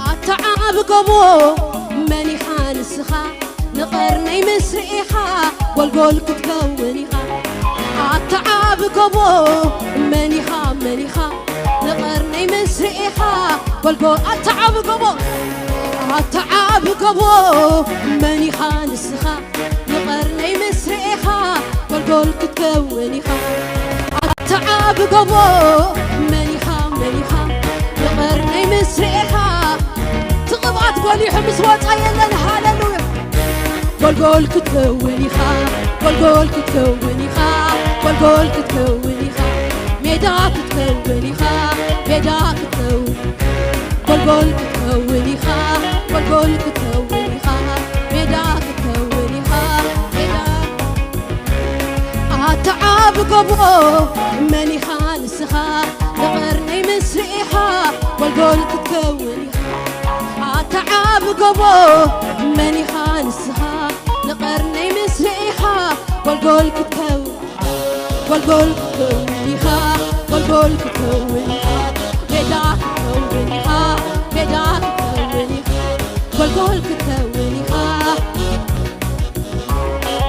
ኣታ ዓቢ ጎቦ መን ኢኻ ንስኻ፣ ንቐርነይ ምስ ርኢኻ፣ ጎልጎል ክትከውን ኢኻ። ኣታ ዓቢ ጎቦ መን ኢኻ መን ኢኻ ንቐርነይ ምስ ርኢኻ ጎልጎል ኣታ ዓቢ ጎቦ ኣታ ዓቢ ጎቦ መን ኢኻ ንስኻ ንቐርነይ ምስ ርኢኻ ጎልጎል ክትከውን ኢኻ ኣታ ዓቢ ጎቦ መን ኢኻ መን ኢኻ ንቐርነይ ምስ ርኢኻ እቲ ቅብኣት ጎሊሑ ምስ ወፃ የለን ሃለሉያ ጎልጎል ክትከውን ኢኻ ጎልጎል ክትከውን ኢኻ ጎልጎል ክትከውን ኢኻ ሜዳ ክትከውን ኢኻ ሜዳ ክትከውን ጎልጎል ክትከውን ኢኻ ጎልጎል ክትከውን ኢኻ ሜዳ ክትከውን ኢኻ ሜዳ ኣታ ዓቢ ጎቦ መን ኢኻ ንስኻ ንቐርነይ ምስ ርኢኻ ጎልጎል ክትከውን ኢኻ ኣታ ዓቢ ጎቦ መን ኢኻ ንስኻ ንቐርነይ ምስ ርኢኻ ጎልጎል ክትከውን ጎልጎል ክትከውን ኢኻ ጎልጎል ክትከውን ኢኻ ሜዳ ክትከውን ኢኻ ሜዳ ክትከውን ኢኻ ጎልጎል ክትከውን ኢኻ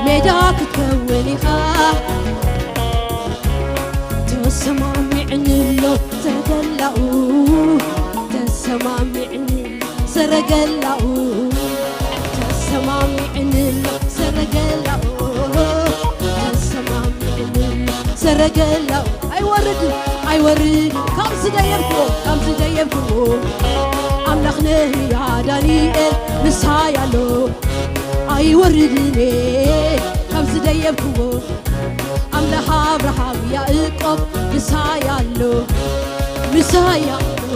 ሜዳ ክትከውን ኢኻ ተሰማሚዕንሎ ሰረገላኡ ተሰማሚዕንሎ ሰረገላኡ ተሰማሚዕንሎ ሰረገላኡ ተሰማሚዕንሎ ሰረገላኡ ኣይወርድን ኣይወርድን ካብ ዝደየብክዎ ካብ ዝደየብክዎ ኣምላኽ ነህያ ዳንኤል ምሳይ ኣሎ ኣይወርድን ካብ ዝደየብክዎ ኣምላኽ ኣብርሃም ያእቆብ ምሳይ ኣሎ ምሳይ ኣሎ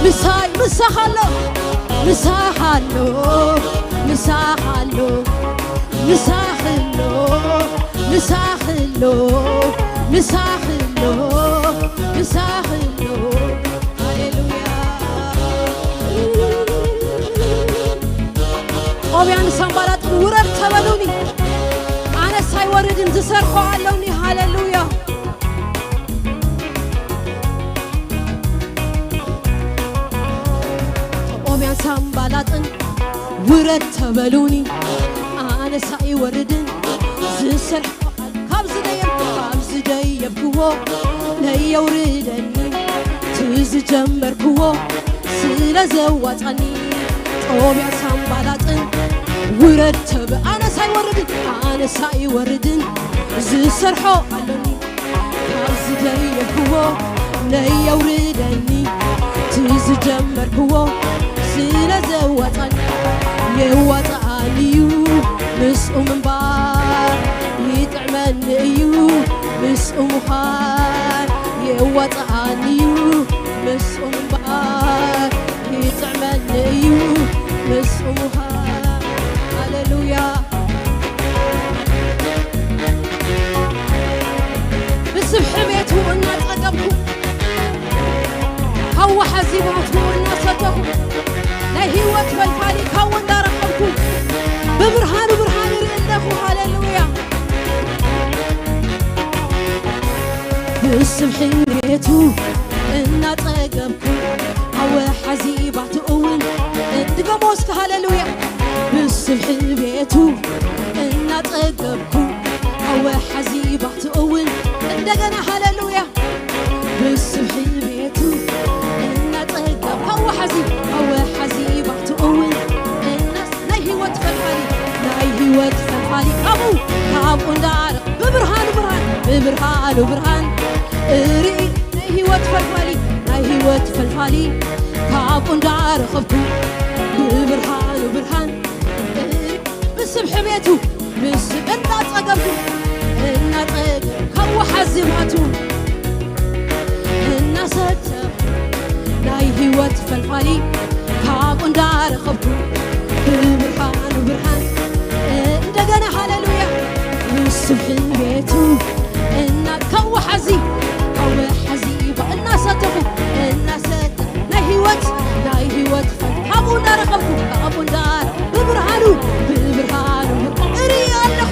ምሳይ ምሳኻ ኣሎ ምሳኻ ኣሎ ምሳኻ ኣሎ ምሳኻ ኣሎ ምሳኻ ኣሎ ምሳኻ ኣሎ ምሳኻ ኣሎ ሃሌሉያ ኦብያን ሳምባላጥን ውረድ ተበሉኒ ኣነስ ኣይወርድን ዝሰርሖ ኣለውኒ ሃሌሉያ ኦብያን ሳምባላጥን ውረድ ተበሉኒ ኣነስ ኣይወርድን ዝሰርሖ ካብ ዝደየብ ካብ ዝደየብክዎ ነየውርደኒ ትዝጀመርክዎ ስለ ዘዋፃኒ ጦብያ ሳምባላጥን ውረድ ተብ ኣነስ ኣይወርድን ኣነስ ኣይወርድን ዝሰርሖ ኣለኒ ካብ ዝደየብክዎ ነየውርደኒ ትዝጀመርክዎ ስለ ዘዋፃኒ የዋፃኣኒ እዩ ምስኡ ምንባር ይጥዕመኒ እዩ ምስኡ ምዃን የዋፃኣኒ እዩ ምስኡ ምንባር ይጥዕመኒ እዩ ምስኡ ምዃን ሃሌሉያ ብስብሒ ቤቱ እናፀገብኩ ሃዋ ሓዚባቱ እናሰተኹ ናይ ህይወት ፈልፋሊ ካብኡ እንዳረኸብኩ ብብርሃኑ ብርሃን ይርኢ ኣለኹ ሃሌሉያ ብስብሒ ቤቱ እናፀገብኩ ሃወ ሓዚባቱ እውን እንድገሞ እስከ ሃሌሉያ ብስብሒ ቤቱ እናፀገብኩ ሃወ ሓዚባቱ እውን እንደገና ሃሌሉያ ብስብሒ ቤቱ እናፀገብኩ ሃወ ሓዚ ሃወ ሓዚባቱ እውን እናስ ናይ ህይወት ፈልፋሊ ናይ ህይወት ፈልፋሊ ካብኡ ካብኡ እንዳረኽ ብብርሃኑ ብርሃን ብብርሃኑ ብርሃን እርኢ ናይ ህይወት ፈልፋሊ ናይ ህይወት ፈልፋሊ ካብኡ እንዳረኸብኩ ብብርሃኑ ብርሃን እርኢ ብስብሒ ቤቱ ምስ እናጸገብኩ እናጸገብ ካብ ወሓዚ ማቱ እናሰተ ናይ ህይወት ፈልፋሊ ካብኡ እንዳረኸብኩ ብብርሃኑ ብርሃን እንደገና ሃሌሉያ ምስብሒ ቤቱ እና ካብ ወሓዚ ካብ ወሓዚ እናሰተኹ እናሰተ ናይ ህይወት ናይ ህይወት ፈል ካብኡ እንዳረኸብኩ ካብኡ እንዳ ብብርሃኑ ብብርሃኑ እርኢ ኣለኹ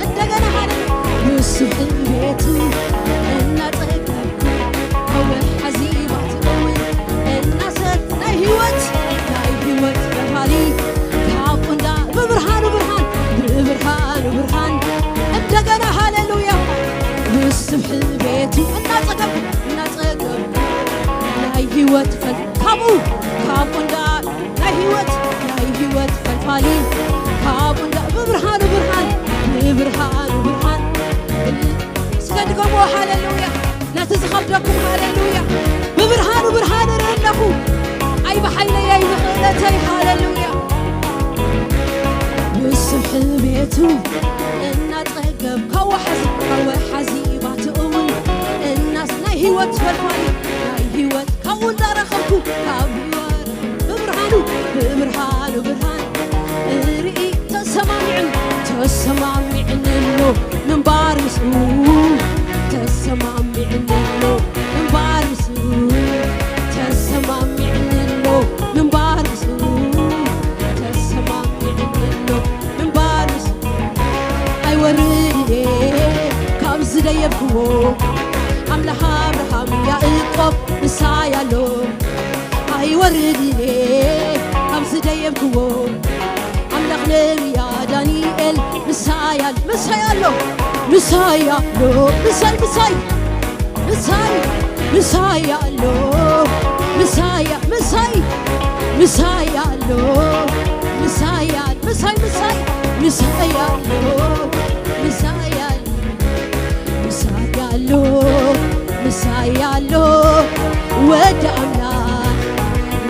እንደገና ሓደ ምስብሒ ቤቱ እናጠገብኩ ኣወ ሓዚባ ትኸውን እናሰት ናይ ህይወት ናይ ህይወት በሃሊ ካብኡ እንዳ ብብርሃኑ ብርሃን ብብርሃኑ ብርሃን እንደገና ሃሌሉያ ህይወት ፈል ካብኡ ካብኡ እንዳ ናይ ህይወት ናይ ህይወት ፈልፋሊ ካብኡ እንዳ ብብርሃኑ ብርሃን ብብርሃኑ ብርሃን እስከ ድገሞ ሃሌሉያ። ነቲ ዝኸብደኩም ሃሌሉያ። ብብርሃኑ ብርሃን እርኢ ኣለኹ። ኣይ ብሓይለይ ኣይ ብኽእለተይ ሃሌሉያ። ብስብሒ ቤቱ እናጸገብካ ወሓዚ ወሓዚ ባትኡ እውን እናስ ናይ ህይወት ፈልፋሊ ናይ ህይወት ካብኡ እንዳረኸብኩ ካብ ህይወት ብብርሃኑ ብብርሃኑ ብርሃን እርኢ ተሰማሚዕን ተሰማሚዕንሎ ምንባር ምስኡ ተሰማሚዕንሎ ምንባር ምስኡ ተሰማሚዕንሎ ምንባር ምስኡ ተሰማሚዕንሎ ምንባር ምስኡ ኣይወርድን እየ ካብ ዝደየብክዎ ኣምላኽ ኣብርሃም ያእቆብ ምሳይ ኣሎ ኣይወርድን እየ ካብ ዝደየብክዎ ኣምላኽ ነብያ ዳንኤል ምሳይ ኣሎ ምሳይ ኣሎ ምሳይ ኣሎ ምሳይ ምሳይ ምሳይ ምሳይ ኣሎ ምሳይ ምሳይ ምሳይ ኣሎ ምሳይ ምሳይ ምሳይ ምሳይ ኣሎ ምሳይ ኣሎ ምሳይ ኣሎ ምሳይ ኣሎ ወዲ ኣምላኽ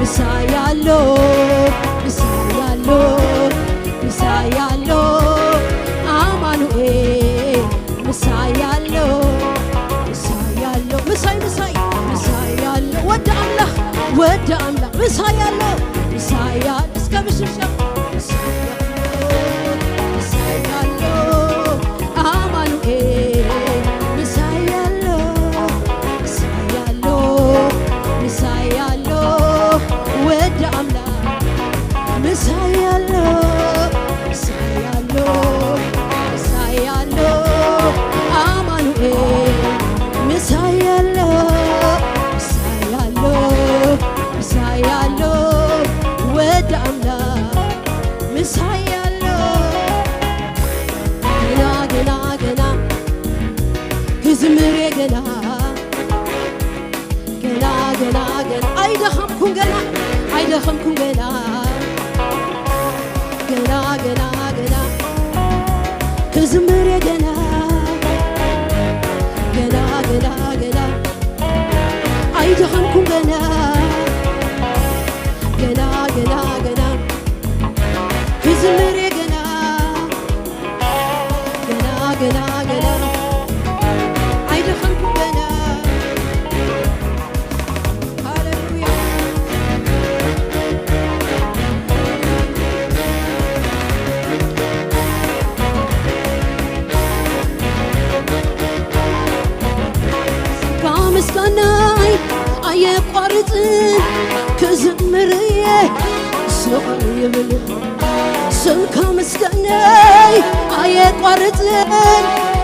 ምሳይ ኣሎ ምሳይ ኣሎ ምሳይ ኣሎ ኣማኑኤል ምሳይ ኣሎ ምሳይ ኣሎ ምሳይ ምሳይ ምሳይ ኣሎ ወዲ ኣምላኽ ወዲ ኣምላኽ ምሳይ ኣሎ ምሳይ ኣሎ እስከ ብሽብሸብ ምሳይ ኣሎ ምሳይ ኣሎ ኣማኑኤል ምሳይ ኣሎ ምሳይ ኣሎ ምሳይ ኣሎ ወዲ ኣምላኽ ምሳይ ኣሎ ምሳይ ኣሎ ምሳይ ኣሎ ኣማኑኤል ምሳይ ኣሎ ምሳይ ኣሎ ምሳይ ኣሎ ወዲ ኣምላኽ ምሳይ ኣሎ ገና ገና ገና ክዝምር እየ ገና ገና ገና ገና ኣይደኸምኩን ገና ኣይደኸምኩን ገና ገና ገና ገና ክዝምር እየ ገና ገና ገና ገና ኣይደኸምኩን ገና ገና ገና ገና ክዝምር እየ ገና ገና ገና ገና ኣይደኸምኩን ገና ሃሌሉያ ካብ ምስጋናይ ኣየቋርጽን ክዝምር እየ ስቕ ይብል ስምካ ምስጋናይ ኣየቋርጽን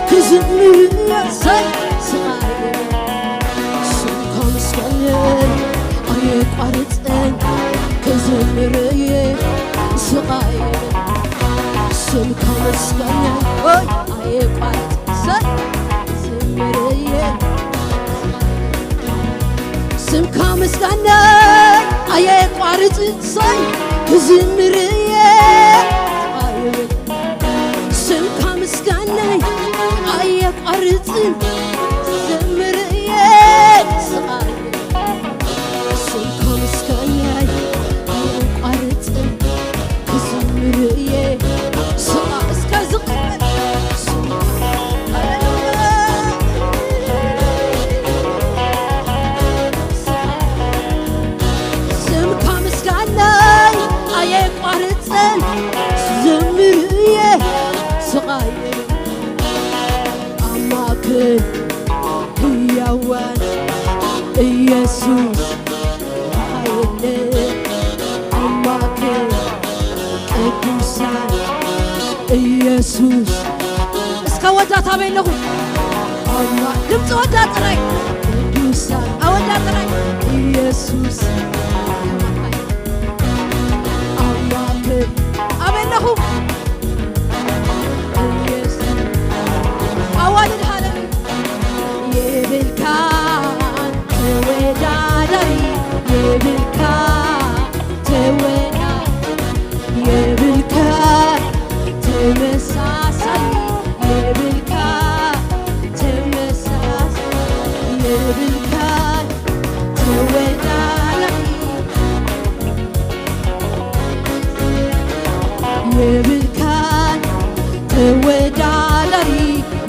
ክዝምር እየ ሰይ ስቕ ይብል ስምካ ምስጋናይ ኣየቋርጽን ክዝምር እየ ስቕ ይብል ስምካ ምስጋናይ ኣይቋርጽ ዝምርየ ስምካ ምስጋናይ ኣየቋርጽ ሳይ ክዝምርየ ስምካ ምስጋናይ ኣየቋርጽን ዝምርየ ስምካ ምስጋናይ ኣየቋርጽን ክዝምር እየ ስማ እስከ ዝቕበል ስምካ ምስጋናይ ኣየቋርጽን ዝምር እየ ስቓይ ኣማክን ህያዋን ኢየሱስ ሓይል ኣምላክ ቅዱሳን ኢየሱስ እስከ ወዳት ኣበይ ኣለኹ ኣማ ድምፂ ወዳት ጥራይ ቅዱሳን ኣወዳት ጥራይ ኢየሱስ ኣምላክ ኣበይ ኣለኹ ኣዋልድ ሃለሉ የብልካን ተወዳዳሪ ተመሳሳሊ የብልካ፣ ተመሳሳሊ የብልካ፣ ተወዳዳሪ የብልካ፣ ተወዳዳሪ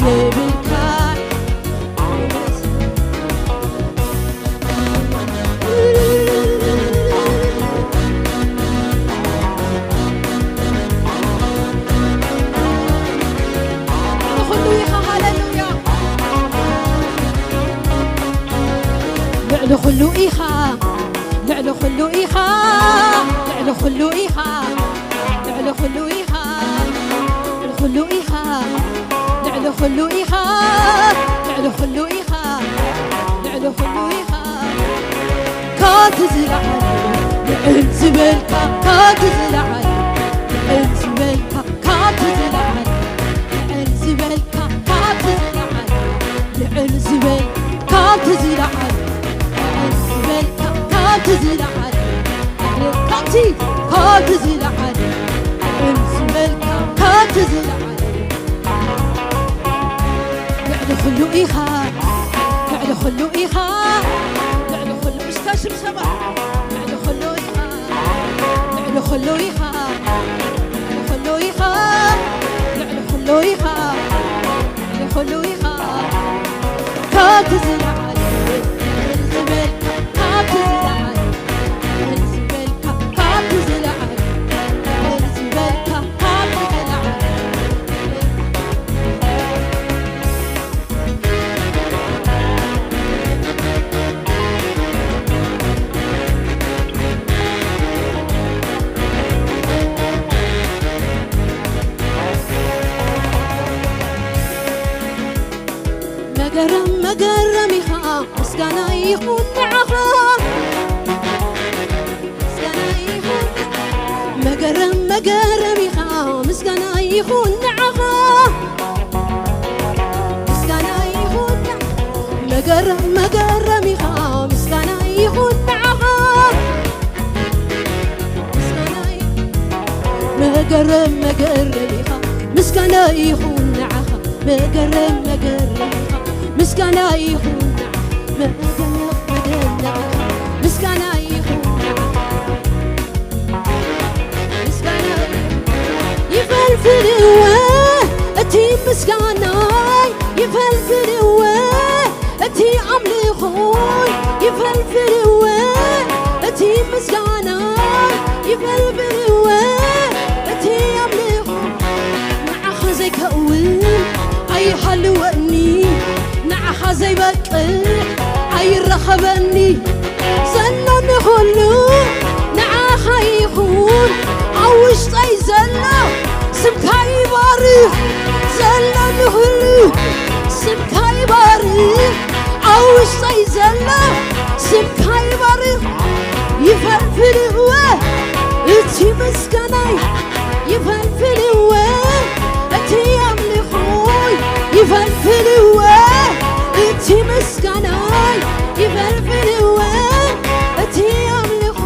የብልካ። ልዕሊ ኩሉ ኢኻ፣ ሃሌሉያ። ልዕሊ ኩሉ ኢኻ፣ ልዕሊ ኩሉ ኢኻ፣ ልዕሊ ኩሉ ኢኻ፣ ልዕሊ ኩሉ ኢኻ፣ ልዕሊ ኩሉ ኢኻ፣ ልዕሊ ኩሉ ኢኻ፣ ልዕሊ ኩሉ ኢኻ፣ ልዕሊ ኩሉ ኢኻ። ካብቲ ዝለዓለ ልዕል ዝበልካ፣ ካብቲ ዝለዓለ ልዕል ዝበልካ፣ ካብቲ ዝለዓለ ልዕል ዝበልካ፣ ካብቲ ዝለዓለ ልዕል ዝበል፣ ካብቲ ዝለዓለ ልዕል ዝበልካ፣ ካብቲ ዝለዓለ ልዕል፣ ካብቲ፣ ካብቲ ዝለዓለ ልዕል ዝበልካ፣ ካብቲ ዝለዓለ ልዕሊ ኩሉ ኢኻ፣ ልዕሊ ኩሉ ኢኻ፣ ልዕሊ ኩሉ እስከ ሽብሸባ። ልዕሊ ኩሉ ኢኻ፣ ልዕሊ ኩሉ ኢኻ፣ ልዕሊ ኩሉ ኢኻ፣ ልዕሊ ኩሉ ኢኻ፣ ልዕሊ ኩሉ ኢኻ። ካብቲ ዝለዓለ ልዕል ዝበልካ፣ ካብቲ ዝለዓለ ልዕል ዝበልካ፣ ካብቲ ዝለዓለ ልዕል ዝበልካ፣ ካብቲ ዝለዓለ መገረም መገረም ኢኻ፣ ምስጋና ይኹን ንዓኻ። ምስጋና ይኹን፣ መገረም መገረም ኢኻ፣ ምስጋና ይኹን ንዓኻ። ምስጋና ይኹን፣ መገረም መገረም ኢኻ፣ ምስጋና ይኹን ንዓኻ። ምስጋና ይ-፣ መገረም መገረም ኢኻ፣ ምስጋና ይኹን ንዓኻ። መገረም መገረም ኢኻ፣ ምስጋና ይኹን ንዓኻ። መገረም መገረም ኢኻ፣ ምስጋና ይኹን ንዓኻ። ምስጋና ይፈልፍልዎ እቲ ምስጋናይ፣ ይፈልፍልዎ እቲ ኣምልኾይ፣ ይፈልፍልዎ እቲ ምስጋናይ፣ ይፈልፍልዎ እቲ ኣምልኾ። ንዓኻ ዘይከውን ኣይሃልወኒ፣ ንዓኻ ዘይበቅዕ ኣይረኸበኒ። ዘሎኒ ኩሉ ንዓኻ ይኹን፣ ኣብ ውሽጠይ ዘሎ ስምካ ይባርኽ። ዘሎኒ ኩሉ ስምካ ይባርኽ፣ ኣብ ውሽጠይ ዘሎ ስምካ ይባርኽ። ይፈልፍልዎ እቲ ምስጋናይ፣ ይፈልፍልዎ እቲ ኣምልኾይ፣ ይፈልፍልዎ እቲ ምስጋናይ፣ ይፈልፍልዎ እቲ ኣምልኾ።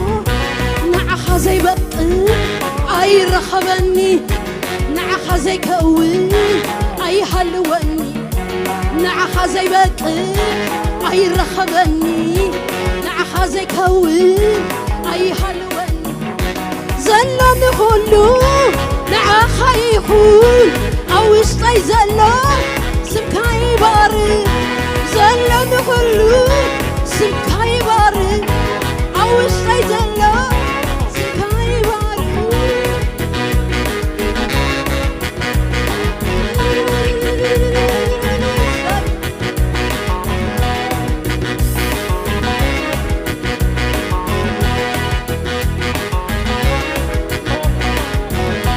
ንዓኻ ዘይበቅዕ ኣይረኸበኒ፣ ንዓኻ ዘይከውን ኣይሃልወኒ። ንዓኻ ዘይበቅዕ ኣይረኸበኒ፣ ንዓኻ ዘይከውን ኣይሃልወኒ። ዘሎኒ ኩሉ ንዓኻ ይኹን፣ ኣብ ውሽጠይ ዘሎ ስምካ ይባርኽ። ዘሎኒ ኩሉ ስምካ ይባርኽ፣ ኣብ ውሽጠይ ዘሎ ስምካ ይባርኽ።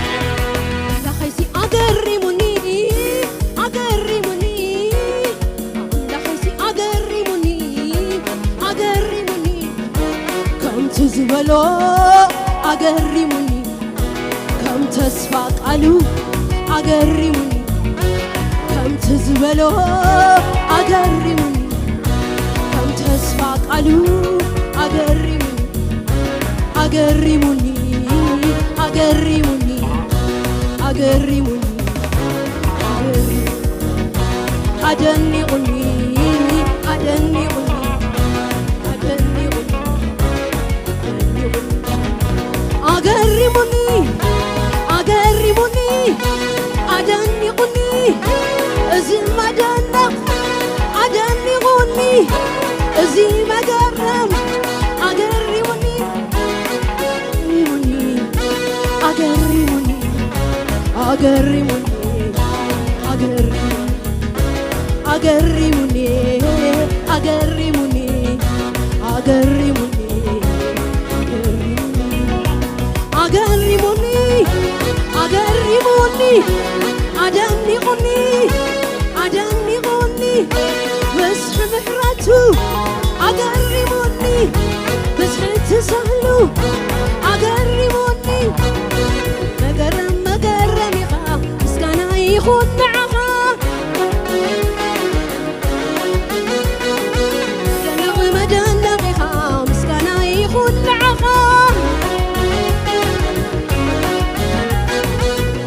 ኣምላኸይሲ ኣገሪሙኒ፣ ኣገሪሙኒ፣ ኣምላኸይሲ ኣገሪሙኒ፣ ኣገሪሙኒ። ከምቲ ዝበሎ ኣገሪሙኒ፣ ከም ተስፋ ቃሉ ኣገሪሙኒ፣ ከምቲ ዝበሎ ኣገሪሙኒ፣ ከም ተስፋ ቃሉ ኣገሪሙኒ፣ ኣገሪሙኒ፣ ኣገሪሙኒ፣ ኣገሪሙኒ። ኣደኒቑኒ፣ ኣደኒቑኒ፣ ኣደኒቑኒ፣ ኣደኒቑኒ። ኣገሪሙኒ፣ ኣገሪሙኒ፣ ኣደኒቑኒ። እዚ መደነቕ ኣደኒቑኒ፣ እዚ መገረም ኣገሪሙኒ፣ ኣገሪሙኒ፣ ኣገሪሙኒ፣ ኣገሪሙኒ፣ ኣገሪሙኒ። ኣገሪሙኒ፣ ኣገሪሙኒ፣ ኣገሪሙኒ፣ ኣገሪሙኒ፣ ኣገሪሙኒ፣ ኣደኒቑኒ፣ ኣደኒቑኒ፣ ብዝሒ ምሕረቱ ኣገሪሙኒ፣ ብዝሒ ትስህሉ ኣገሪሙኒ። መገረም መገረም ኢኻ፣ ምስጋና ይኹን ንዓኻ። መደነቕ መደነቕ ኢኻ፣ ምስጋና ይኹን ንዓኻ።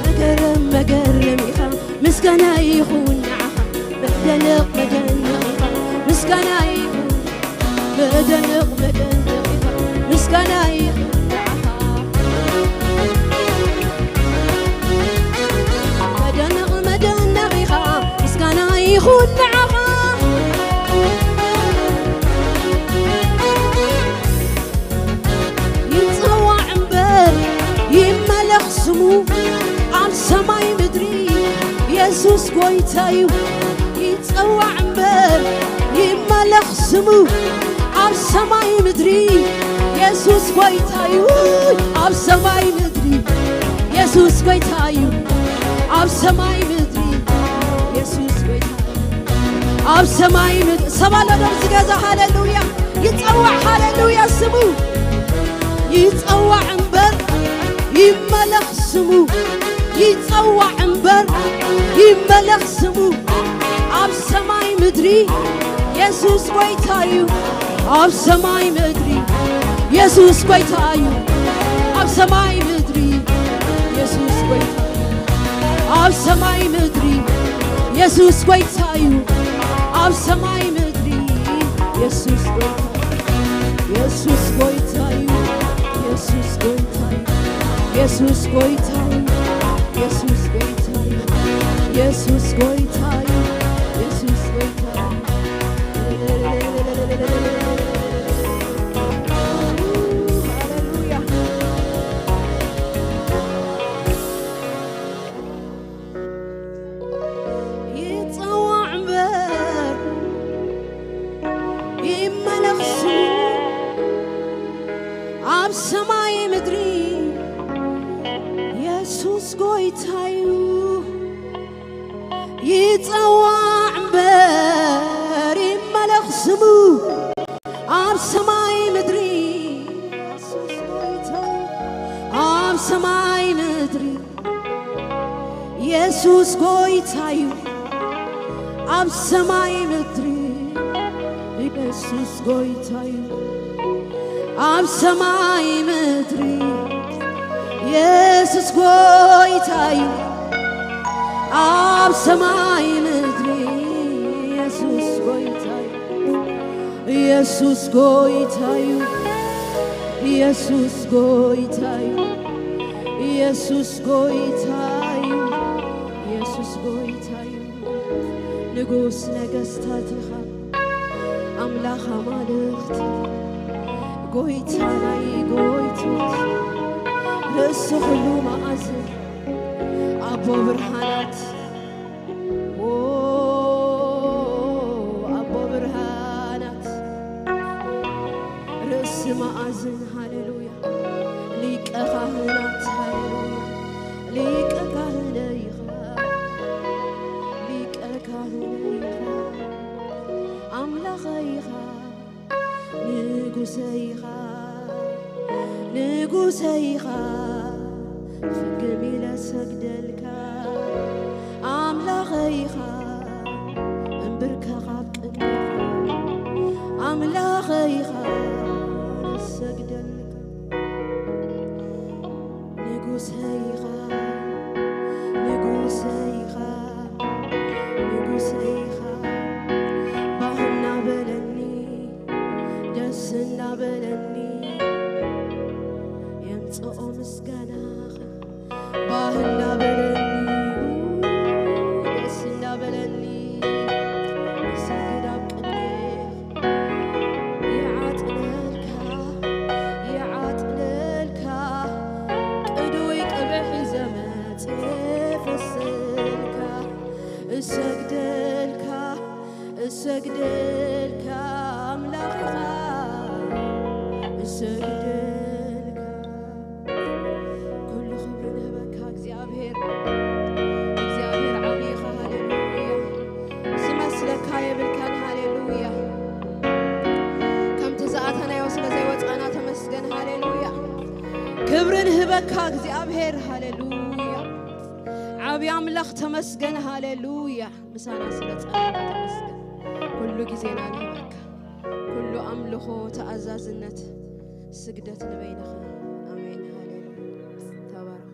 መገረም መገረም ኢኻ፣ ምስጋና ይኹን ንዓኻ። መደነቕ መደነቕ ኢኻ፣ ምስጋና ይኹን። መደነቕ መደነቕ ኢኻ፣ ምስጋና ይኹን ንዓኻ። መደነቕ መደነቕ ኢኻ፣ ምስጋና ይኹን ንዓኻ። ይጸዋዕ እምበር ይመለኽ ስሙ ኣብ ሰማይ ምድሪ፣ የሱስ ጎይታ እዩ። ይጸዋዕ እምበር ይመለኽ ስሙ ኣብ ሰማይ ምድሪ፣ የሱስ ጎይታ እዩ። ኣብ ሰማይ ምድሪ የሱስ ጎይታ እዩ። ኣብ ሰማይ ምድሪ የሱስ ጎይታ እዩ። ኣብ ሰማይ ምድሪ ሰብ ኣሎ ዶ ዝገዛ? ሃሌሉያ! ይጸዋዕ፣ ሃሌሉያ! ስሙ ይጸዋዕ እምበር ይመለኽ ስሙ፣ ይጸዋዕ እምበር ይመለኽ ስሙ። ኣብ ሰማይ ምድሪ የሱስ ጎይታ እዩ። ኣብ ሰማይ ምድሪ የሱስ ጎይታ እዩ። ኣብ ሰማይ ምድሪ የሱስ ጎይታ እዩ። ኣብ ሰማይ ምድሪ የሱስ ጎይታ እዩ። ኣብ ሰማይ ምድሪ የሱስ ጎይታ፣ የሱስ ጎይታ እዩ። የሱስ ጎይታ እዩ። የሱስ ጎይታ እዩ። የሱስ ጎይታ እዩ። የሱስ ጎይታ እዩ። የሱስ ጎይታ እዩ። ሃሌሉያ። ይጸዋዕ እምበር ይመለኽ ስሙ ኣብ ሰማይ ምድሪ የሱስ ጎይታ እዩ። ይጸዋዕ እምበር ይመለኽ ስሙ ኣብ ሰማይ ምድሪ የሱስ ጎይታ እዩ። ኣብ ሰማይ ምድሪ የሱስ ጎይታ እዩ። ኣብ ሰማይ ምድሪ የሱስ ጎይታ እዩ። ኣብ ሰማይ ምድሪ የሱስ ጎይታ እዩ። ኣብ ሰማይ ምድሪ የሱስ ጎይታ እዩ። የሱስ ጎይታ እዩ። የሱስ ጎይታ እዩ። የሱስ ጎይታ እዩ። የሱስ ጎይታ እዩ። ንጉስ ነገስታት ኢኻ፣ ኣምላኽ ኣማልኽቲ፣ ጎይታ ናይ ጎይቶት፣ ርእሲ ኩሉ መኣዝን፣ ኣቦ ብርሃናት፣ ኦ፣ ኣቦ ብርሃናት፣ ርእሲ መኣዝን፣ ሃሌሉያ። ሊቀ ካህናት፣ ሃሌሉያ። ሊቀ ካህነይ ኢኻ፣ ሊቀ ካህነይ ኢኻ፣ ኣምላኸይ ኢኻ፣ ንጉሰይ ኢኻ፣ ንጉሰይ ኢኻ፣ ፍግም ኢለ ሰግደልካ፣ ኣምላኸይ ኢኻ፣ እንብርከኽ ኣብ ቅድሜኻ፣ ኣምላኸይ ኢኻ፣ ንሰግደልካ። ንጉሰይ ኢኻ፣ ንጉሰይ ኢኻ፣ ንጉሰይ ኢኻ፣ እሰግደልካ ኣምላኽ ኢኻ፣ እሰግደልካ። ኩሉ ክብሪ ንህበካ እግዚኣብሔር። እግዚኣብሔር ዓብዪ ኢኻ። ሃሌሉያ። ዝመስለካ የብልካን። ሃሌሉያ። ከምቲ ዝኣተናዮ ስለ ዘይወፃና ተመስገን። ሃሌሉያ። ክብሪ ንህበካ እግዚኣብሔር። ሃሌሉያ። ዓብዪ ኣምላኽ ተመስገን። ሃሌሉያ። ምሳና ስለ ጸናሕካ ተመስገን። ኩሉ ግዜና ንህበካ። ኩሉ ኣምልኾ፣ ተኣዛዝነት፣ ስግደት ንበይንኻ። ኣሜን። ሃሌሉያ። ተባረኹ።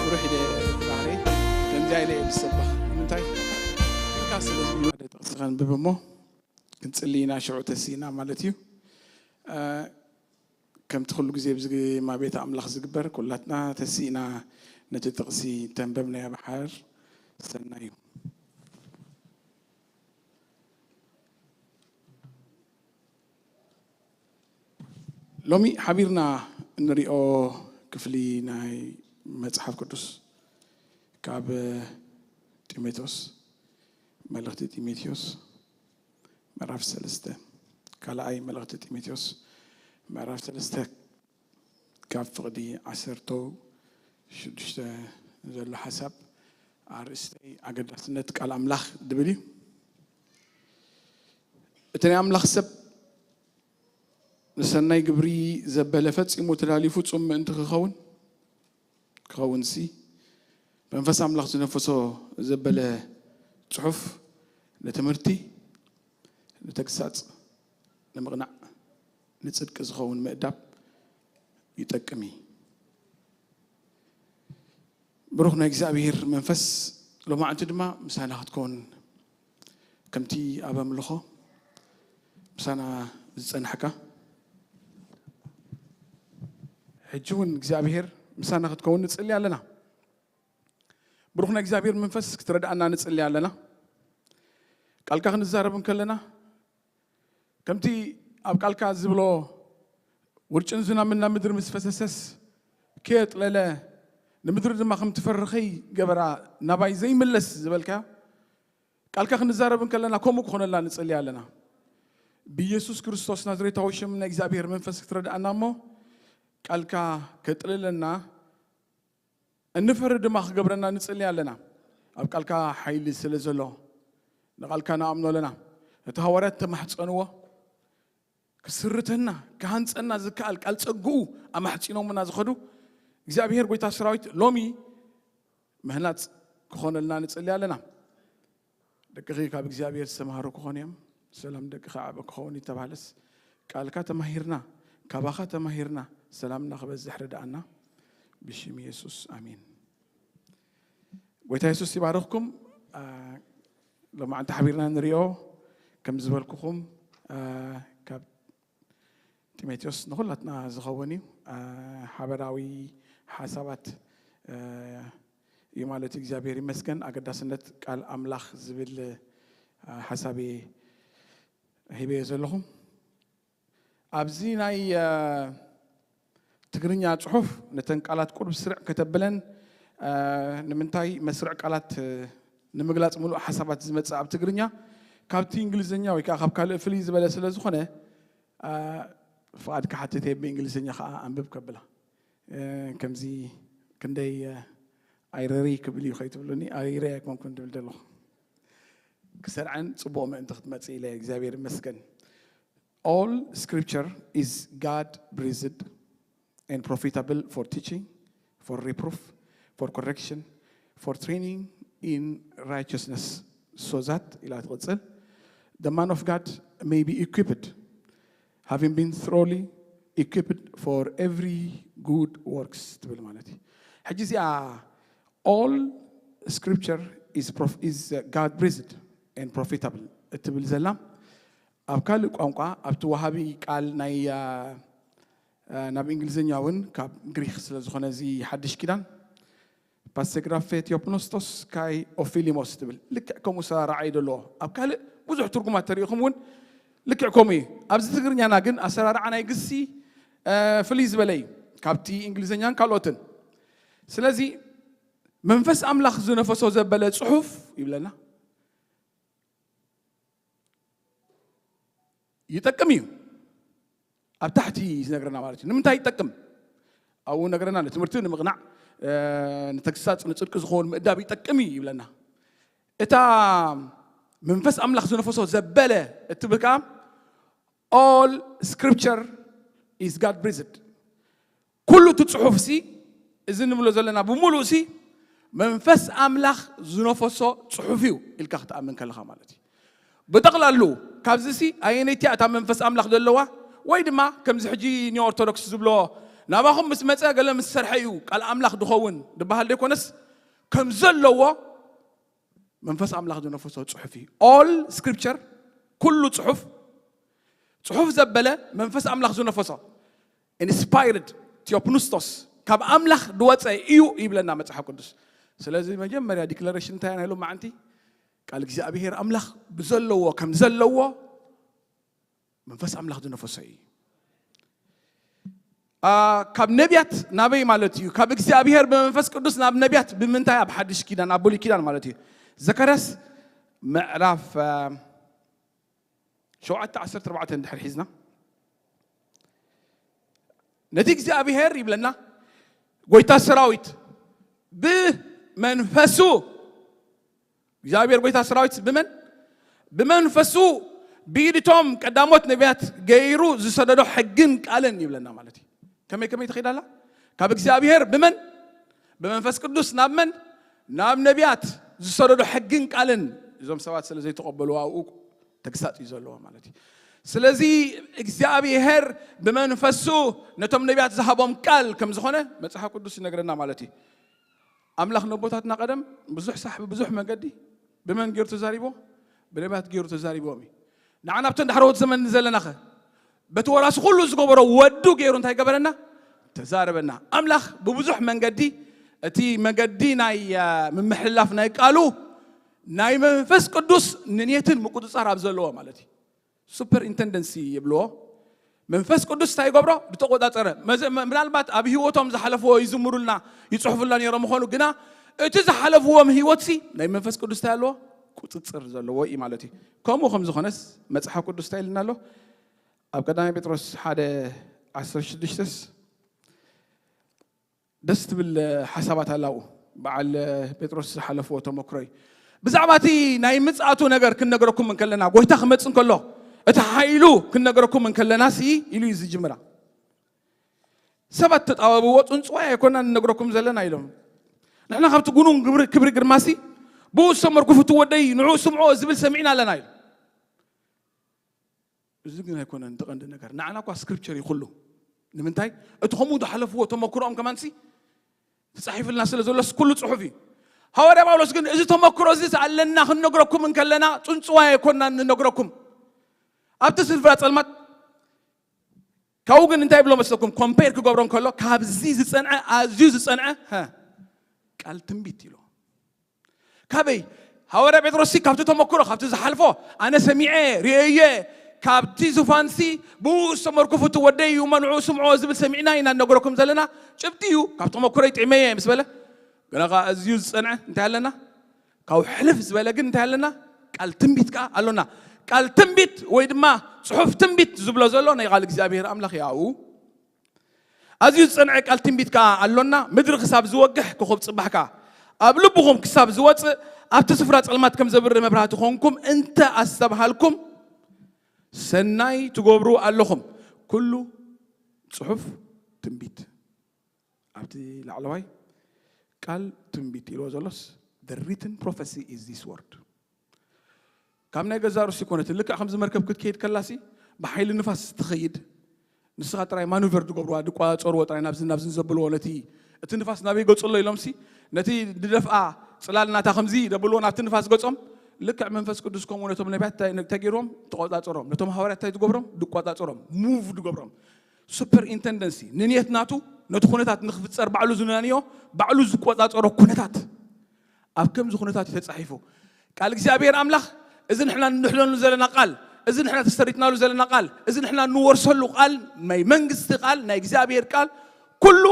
ሩሕ ኢለ ባህሪ ከምዚኣ ኢለ እየ ዝሰብኽ። ንምንታይ? ኢልካ ስለ ዝብሉ ሓደ ጥቕሲ ከንብብ እሞ ክንጽሊ ኢና፣ ሽዑ ተሲእና ማለት እዩ። እ፣ ከምቲ ኩሉ ግዜ ብዝግማ ቤት ኣምላኽ ዝግበር፣ ኩላትና ተሲእና ነቲ ጥቕሲ ተንበብናዮ ብሓር ሰናይ እዩ። ሎሚ ሓቢርና እንሪኦ ክፍሊ ናይ መጽሓፍ ቅዱስ ካብ ጢሞቴዎስ፣ መልእኽቲ ጢሞቴዎስ ምዕራፍ ሰለስተ፣ ካልኣይ መልእኽቲ ጢሞቴዎስ ምዕራፍ ሰለስተ ካብ ፍቕዲ ዓሰርተው ሽዱሽተ ዘሎ ሓሳብ ኣርእስተይ ኣገዳስነት ቃል ኣምላኽ ዝብል እዩ። እቲ ናይ ኣምላኽ ሰብ ንሰናይ ግብሪ ዘበለ ፈጺሙ ተዳልዩ ፍጹም ምእንቲ ክኸውን፣ ክኸውንሲ፣ መንፈስ ኣምላኽ ዝነፈሶ ዘበለ ጽሑፍ ንትምህርቲ፣ ንተግሳጽ፣ ንምቕናዕ፣ ንጽድቂ ዝኸውን ምእዳብ ይጠቅም እዩ። ብሩኽ ናይ እግዚኣብሔር መንፈስ ሎማዕንቲ ድማ ምሳና ክትከውን፣ ከምቲ ኣብ ኣምልኾ ምሳና ዝጸናሕካ፣ ሕጂ እውን እግዚኣብሔር ምሳና ክትከውን ንጽሊ ኣለና። ብሩኽ ናይ እግዚኣብሔር መንፈስ ክትረድኣና ንጽሊ ኣለና። ቃልካ ክንዛረብ እንከለና፣ ከምቲ ኣብ ቃልካ ዝብሎ፣ ውርጭን ዝናምን ናብ ምድሪ ምስ ፈሰሰስ፣ ከየጥለለ ንምድሪ ድማ ከም ትፈርኸይ ገበራ፣ ናባይ ዘይምለስ ዝበልካ፣ ቃልካ ክንዛረብ እንከለና ከምኡ ክኾነልና ንጽሊ ኣለና። ብኢየሱስ ክርስቶስ ናዝሬታዊ ሽም ናይ እግዚኣብሔር መንፈስ ክትረድኣና እሞ፣ ቃልካ ከጥልለና፣ እንፈሪ ድማ ክገብረና ንጽሊ ኣለና። ኣብ ቃልካ ሓይሊ ስለ ዘሎ፣ ንቓልካ ንኣምኖ ኣለና። እቲ ሃዋርያት ተማሕጸንዎ፣ ክስርተና፣ ክሃንጸና ዝከኣል ቃል ጸግኡ ኣማሕጺኖምና ዝኸዱ እግዚኣብሔር ጎይታ ሰራዊት ሎሚ ምህናጽ ክኾነልና ንጽሊ ኣለና። ደቅኺ ካብ እግዚኣብሔር ዝተማሃሩ ክኾኑ እዮም። ሰላም ደቅኺ ዓቢ ክኸውን ይተባሃለስ፣ ቃልካ ተማሂርና፣ ካባኻ ተማሂርና፣ ሰላምና ክበዝሕ ርድኣና። ብሽም የሱስ ኣሜን። ጎይታ የሱስ ይባርኽኩም። ኣ፣ ሎማዓንቲ ሓቢርና ንሪኦ ከም ዝበልኩኹም፣ ኣ፣ ካብ ጢሞቴዎስ ንኹላትና ዝኸውን እዩ። ኣ፣ ሓበራዊ ሓሳባት፣ ኣ፣ እዩ ማለት እዩ። እግዚኣብሔር ይመስገን። ኣገዳስነት ቃል ኣምላኽ ዝብል፣ ኣ፣ ሓሳብ እየ ሂበዮ ዘለኹ። ኣብዚ ናይ፣ ኣ፣ ትግርኛ ጽሑፍ ነተን ቃላት ቁሩብ ስርዕ ከተብለን፣ ኣ፣ ንምንታይ መስርዕ ቃላት፣ እ፣ ንምግላጽ ምሉእ ሓሳባት ዝመጽእ ኣብ ትግርኛ ካብቲ እንግሊዝኛ ወይ ከኣ ካብ ካልእ ፍልይ ዝበለ ስለ ዝኾነ፣ ኣ፣ ፍቓድ ክሓትት እየ ብእንግሊዝኛ ከኣ ኣንብብ ከብላ። እ፣ ከምዚ ክንደይ፣ እ፣ ኣይረሪ ክብል እዩ ከይትብሉኒ፣ ኣይረ ኣይኮንኩን ትብል ዘለኹ። ክሰርዐን ጽቡቕ ምእንቲ ክትመጽእ ኢለ እግዚኣብሔር ይመስገን። All scripture is God breathed and profitable for teaching, for reproof, for correction, for training in righteousness, so that ኢላ ትቕጽል, the man of God may be equipped, having been thoroughly equipped for every good works ትብል ማለት እዩ። ሕጂ እዚኣ all scripture is prof- is God breathed and profitable እትብል ዘላ ኣብ ካልእ ቋንቋ ኣብቲ ወሃቢ ቃል ናይ፣ ኣ፣ ኣ፣ ናብ እንግሊዝኛ እውን ካብ ግሪክ ስለ ዝኾነ እዚ ሓድሽ ኪዳን ፓስቴግራፌ ቲዮፕኖስቶስ ካይ ኦፊሊሞስ ትብል ልክዕ ከምኡ ሰራርዓ እዩ ዘለዎ። ኣብ ካልእ ብዙሕ ትርጉማት ተሪኢኹም እውን ልክዕ ከምኡ እዩ። ኣብዚ ትግርኛና ግን ኣሰራርዓ ናይ ግሲ፣ እ፣ ፍልይ ዝበለ እዩ ካብቲ እንግሊዝኛን ካልኦትን። ስለዚ መንፈስ ኣምላኽ ዝነፈሶ ዘበለ ጽሑፍ ይብለና። ይጠቅም እዩ። ኣብ ታሕቲ ዝነግረና ማለት እዩ። ንምንታይ ይጠቅም? ኣብኡ ነገረና። ንትምህርቲ ንምቕናዕ፣ እ፣ ንተግሳጽ፣ ንጽድቂ ዝኸውን ምእዳብ ይጠቅም እዩ ይብለና። እታ መንፈስ ኣምላኽ ዝነፈሶ ዘበለ እትብል ከኣ፣ all scripture is God breathed። ኩሉ እቲ ጽሑፍሲ፣ እዚ ንብሎ ዘለና ብምሉእሲ መንፈስ ኣምላኽ ዝነፈሶ ጽሑፍ እዩ ኢልካ ክትኣምን ከለኻ ማለት እዩ። ብጠቕላሉ ካብዚሲ ኣየነይቲ እያ እታ መንፈስ ኣምላኽ ዘለዋ? ወይ ድማ ከምዚ ሕጂ ኒዮ ኦርቶዶክስ ዝብሎ ናባኹም ምስ መጸ ገለ ምስ ሰርሐ እዩ ቃል ኣምላኽ ድኸውን ድበሃል ደይኮነስ ከም ዘለዎ መንፈስ ኣምላኽ ዝነፈሶ ጽሑፍ እዩ። All scripture፣ ኩሉ ጽሑፍ፣ ጽሑፍ ዘበለ መንፈስ ኣምላኽ ዝነፈሶ፣ ኢንስፓይርድ፣ ቲዮፕኑስቶስ፣ ካብ ኣምላኽ ዝወጸ እዩ ይብለና መጽሓፍ ቅዱስ። ስለዚ መጀመርያ ዲክለሬሽን እንታይ ኢና ኢሉ መዓንቲ? ቃል እግዚኣብሔር ኣምላኽ ብዘለዎ ከም ዘለዎ መንፈስ ኣምላኽ ዝነፈሶ እዩ። ኣ፣ ካብ ነቢያት ናበይ ማለት እዩ? ካብ እግዚኣብሔር ብመንፈስ ቅዱስ ናብ ነቢያት ብምንታይ? ኣብ ሓድሽ ኪዳን፣ ኣብ ብሉይ ኪዳን ማለት እዩ። ዘካርያስ ምዕራፍ፣ ኣ፣ ሸውዓተ ዓሰርተ ኣርባዕተ እንድሕር ሒዝና፣ ነቲ እግዚኣብሔር ይብለና፣ ጎይታ ሰራዊት ብመንፈሱ፣ እግዚኣብሔር ጎይታ ሰራዊት ብመን? ብመንፈሱ ብኢድቶም ቀዳሞት ነቢያት ገይሩ ዝሰደዶ ሕግን ቃልን ይብለና ማለት እዩ። ከመይ ከመይ ትኸይድ ኣላ? ካብ እግዚኣብሔር ብመን? ብመንፈስ ቅዱስ ናብ መን? ናብ ነቢያት ዝሰደዶ ሕግን ቃልን። እዞም ሰባት ስለ ዘይተቐበሉ ኣብኡ ተግሳጽ እዩ ዘለዎ ማለት እዩ። ስለዚ እግዚኣብሔር ብመንፈሱ ነቶም ነቢያት ዝሃቦም ቃል ከም ዝኾነ መጽሓፍ ቅዱስ ይነግረና ማለት እዩ። ኣምላኽ ነቦታትና ቀደም ብዙሕ ሳሕ ብብዙሕ መገዲ ብመን ገይሩ ተዛሪቦ? ብነቢያት ገይሩ ተዛሪቦም እዩ። ንዓና ኣብተን ዳሕረዎት ዘመን ዘለናኸ በቲ ወራሲ ኩሉ ዝገበሮ ወዱ ገይሩ እንታይ ገበረና? ተዛረበና። ኣምላኽ ብብዙሕ መንገዲ፣ እቲ መገዲ ናይ፣ አ፣ ምምሕልላፍ ናይ ቃሉ ናይ መንፈስ ቅዱስ ንኔትን ምቁጽጻር ኣብ ዘለዎ ማለት እዩ። ሱፐር ኢንተንደንሲ ይብልዎ። መንፈስ ቅዱስ እንታይ ይገብሮ? ዝተቆጻጸረ። መዘ- መ- ምናልባት ኣብ ህይወቶም ዝሓለፍዎ ይዝምሩልና፣ ይጽሕፉልና ነይሮም ምኾኑ፣ ግና እቲ ዝሓለፍዎም ህይወትሲ ናይ መንፈስ ቅዱስ እንታይ ኣለዎ? ቁጽጽር ዘለዎ እዩ ማለት እዩ። ከምኡ ከም ዝኾነስ መጽሓፍ ቅዱስ እንታይ ኢልና ኣሎ? ኣብ ቀዳማይ ጴጥሮስ ሓደ ዓሰርተ ሽዱሽተስ ደስ ትብል ሓሳባት ኣላው። በዓል ጴጥሮስ ዝሓለፍዎ ተመክሮ እዩ። ብዛዕባ እቲ ናይ ምጽኣቱ ነገር ክንነግረኩም እንከለና፣ ጎይታ ክመጽእ እንከሎ እቲ ሓይሉ ክንነግረኩም እንከለና ሲ ኢሉ እዩ ዝጅምራ። ሰባት ተጣበብዎ፣ ጽንጽዋይ ኣይኮና ንነግረኩም ዘለና ኢሎም። ንሕና ካብቲ ጉኑን ግብሪ ክብሪ ግርማሲ ብኡ ዝተመርኩፉ እቲ ወደይ ንዑ ስምዖ ዝብል ሰሚዕና ኣለና ኢሉ። እዚ ግን ኣይኮነን እቲ ቀንዲ ነገር። ንዓና እኳ ስክሪፕቸር እዩ ኩሉ። ንምንታይ? እቲ ከምኡ ዝሓለፍዎ ተመክሮኦም ከማንሲ ተጻሒፍልና ስለ ዘሎስ ኩሉ ጽሑፍ እዩ። ሃዋርያ ጳውሎስ ግን እዚ ተመክሮ እዚ ኣለና ክንነግረኩም እንከለና ጽንጽዋይ ኣይኮና ንነግረኩም። ኣብቲ ስፍራ ጸልማት ካብኡ ግን እንታይ ብሎ መስለኩም? ኮምፔር ክገብሮ እንከሎ ካብዚ ዝጸንዐ ኣዝዩ ዝጸንዐ ሀ፣ ቃል ትንቢት ኢሎ። ካበይ? ሃዋርያ ጴጥሮስ ሲ ካብቲ ተመክሮ፣ ካብቲ ዝሓልፎ ኣነ ሰሚዐ ርእየ፣ ካብቲ ዙፋንሲ ብኡ ዝተመርኩፉ እቲ ወደይ እዩ እሞ ንዑ ስምዖ ዝብል ሰሚዕና ኢና እነገረኩም ዘለና። ጭብጢ እዩ። ካብ ተመክሮ ይጥዕመየ ምስ በለ ግና ከዓ ኣዝዩ ዝጸንዐ እንታይ ኣለና? ካብ ሕልፍ ዝበለ ግን እንታይ ኣለና? ቃል ትንቢት ከዓ ኣሎና። ቃል ትንቢት ወይ ድማ ጽሑፍ ትንቢት ዝብሎ ዘሎ ናይ ቃል እግዚኣብሔር ኣምላኽ ያው ኣዝዩ ዝጸንዐ ቃል ትንቢት ከኣ ኣሎና። ምድሪ ክሳብ ዝወግሕ ኮኸብ ጽባሕ ከኣ ኣብ ልብኹም ክሳብ ዝወጽእ ኣብቲ ስፍራ ጸልማት ከም ዘብርህ መብራህቲ ኮንኩም እንተ ኣስተብሃልኩም ሰናይ ትገብሩ ኣለኹም። ኩሉ ጽሑፍ ትንቢት ኣብቲ ላዕለዋይ ቃል ትንቢት ኢልዎ ዘሎስ the written prophecy is this word። ካብ ናይ ገዛ ርእሲ ኮነት ልክዕ ከምዚ መርከብ ክትከይድ ከላሲ ብሓይሊ ንፋስ ትኸይድ። ንስኻ ጥራይ ማኑቨር ዝገብርዋ ዝቋጸርዎ ጥራይ ናብዚ ናብዚ ዘብልዎ ነቲ እቲ ንፋስ ናበይ ገጹ ኣሎ ኢሎምሲ ነቲ ዝደፍኣ ጽላል ናታ ከምዚ ደብልዎ ናብቲ ንፋስ ገጾም። ልክዕ መንፈስ ቅዱስ ከምኡ ነቶም ነቢያት እንታይ እንታይ ገይርዎም? ተቆጻጸሮም። ነቶም ሃዋርያት እንታይ ዝገብሮም? ዝቋጻጸሮም፣ ሙቭ ዝገብሮም። ሱፐር ኢንተንደንሲ ንንየት ናቱ ነቲ ኩነታት ንክፍጸር ባዕሉ ዝነንዮ ባዕሉ ዝቆጻጸሮ ኩነታት ኣብ ከምዚ ኩነታት እዩ ተጻሒፉ። ቃል እግዚኣብሔር ኣምላኽ እዚ ንሕና እንድሕለሉ ዘለና ቃል፣ እዚ ንሕና ተሰሪትናሉ ዘለና ቃል፣ እዚ ንሕና እንወርሰሉ ቃል፣ ናይ መንግስቲ ቃል፣ ናይ እግዚኣብሔር ቃል ኩሉ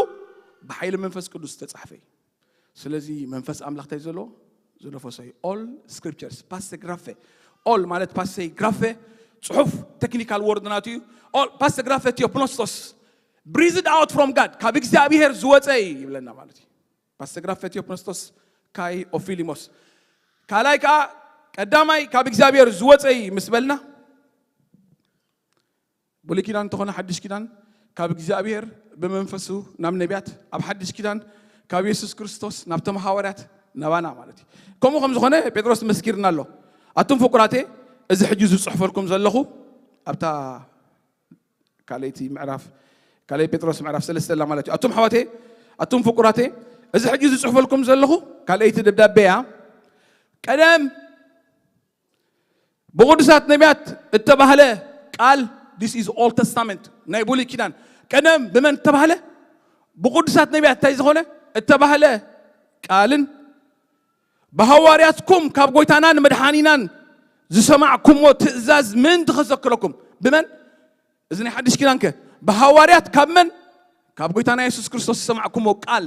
ብሓይሊ መንፈስ ቅዱስ ዝተጻሕፈ እዩ። ስለዚ መንፈስ ኣምላኽ እንታይ ዘለዎ ዝነፈሶ እዩ። All scriptures passe graphe። All ማለት passe graphe ጽሑፍ ቴክኒካል ወርድ ናቱ እዩ። All passe graphe theopneustos፣ breathed out from God፣ ካብ እግዚኣብሔር ዝወፀ እዩ ይብለና ማለት እዩ። Passe graphe theopneustos kai ophilemos። ካልኣይ ከዓ ቀዳማይ ካብ እግዚኣብሔር ዝወፀ እዩ ምስ በልና ብሉይ ኪዳን እንተኾነ ሓድሽ ኪዳን ካብ እግዚኣብሔር ብመንፈሱ ናብ ነቢያት፣ ኣብ ሓድሽ ኪዳን ካብ የሱስ ክርስቶስ ናብቶም ሃዋርያት ናባና ማለት እዩ። ከምኡ ከም ዝኾነ ጴጥሮስ መስኪርና ኣሎ። ኣቱም ፍቁራቴ፣ እዚ ሕጂ ዝጽሕፈልኩም ዘለኹ ኣብታ ካልኣይቲ ምዕራፍ፣ ካልኣይ ጴጥሮስ ምዕራፍ ሰለስተ ኣላ ማለት እዩ። ኣቱም ኣሕዋቴ፣ ኣቱም ፍቁራቴ፣ እዚ ሕጂ ዝጽሕፈልኩም ዘለኹ ካልኣይቲ ደብዳቤ እያ። ቀደም ብቕዱሳት ነቢያት እተባህለ ቃል፣ this is Old Testament፣ ናይ ብሉይ ኪዳን። ቀደም ብመን እተባህለ? ብቕዱሳት ነቢያት እንታይ ዝኾነ እተባህለ ቃልን ብሃዋርያትኩም ካብ ጎይታናን መድሓኒናን ዝሰማዕኩሞ ትእዛዝ ምእንቲ ኸዘክረኩም። ብመን? እዚ ናይ ሓድሽ ኪዳንከ ብሃዋርያት ካብ መን? ካብ ጎይታና የሱስ ክርስቶስ ዝሰማዕኩሞ ቃል።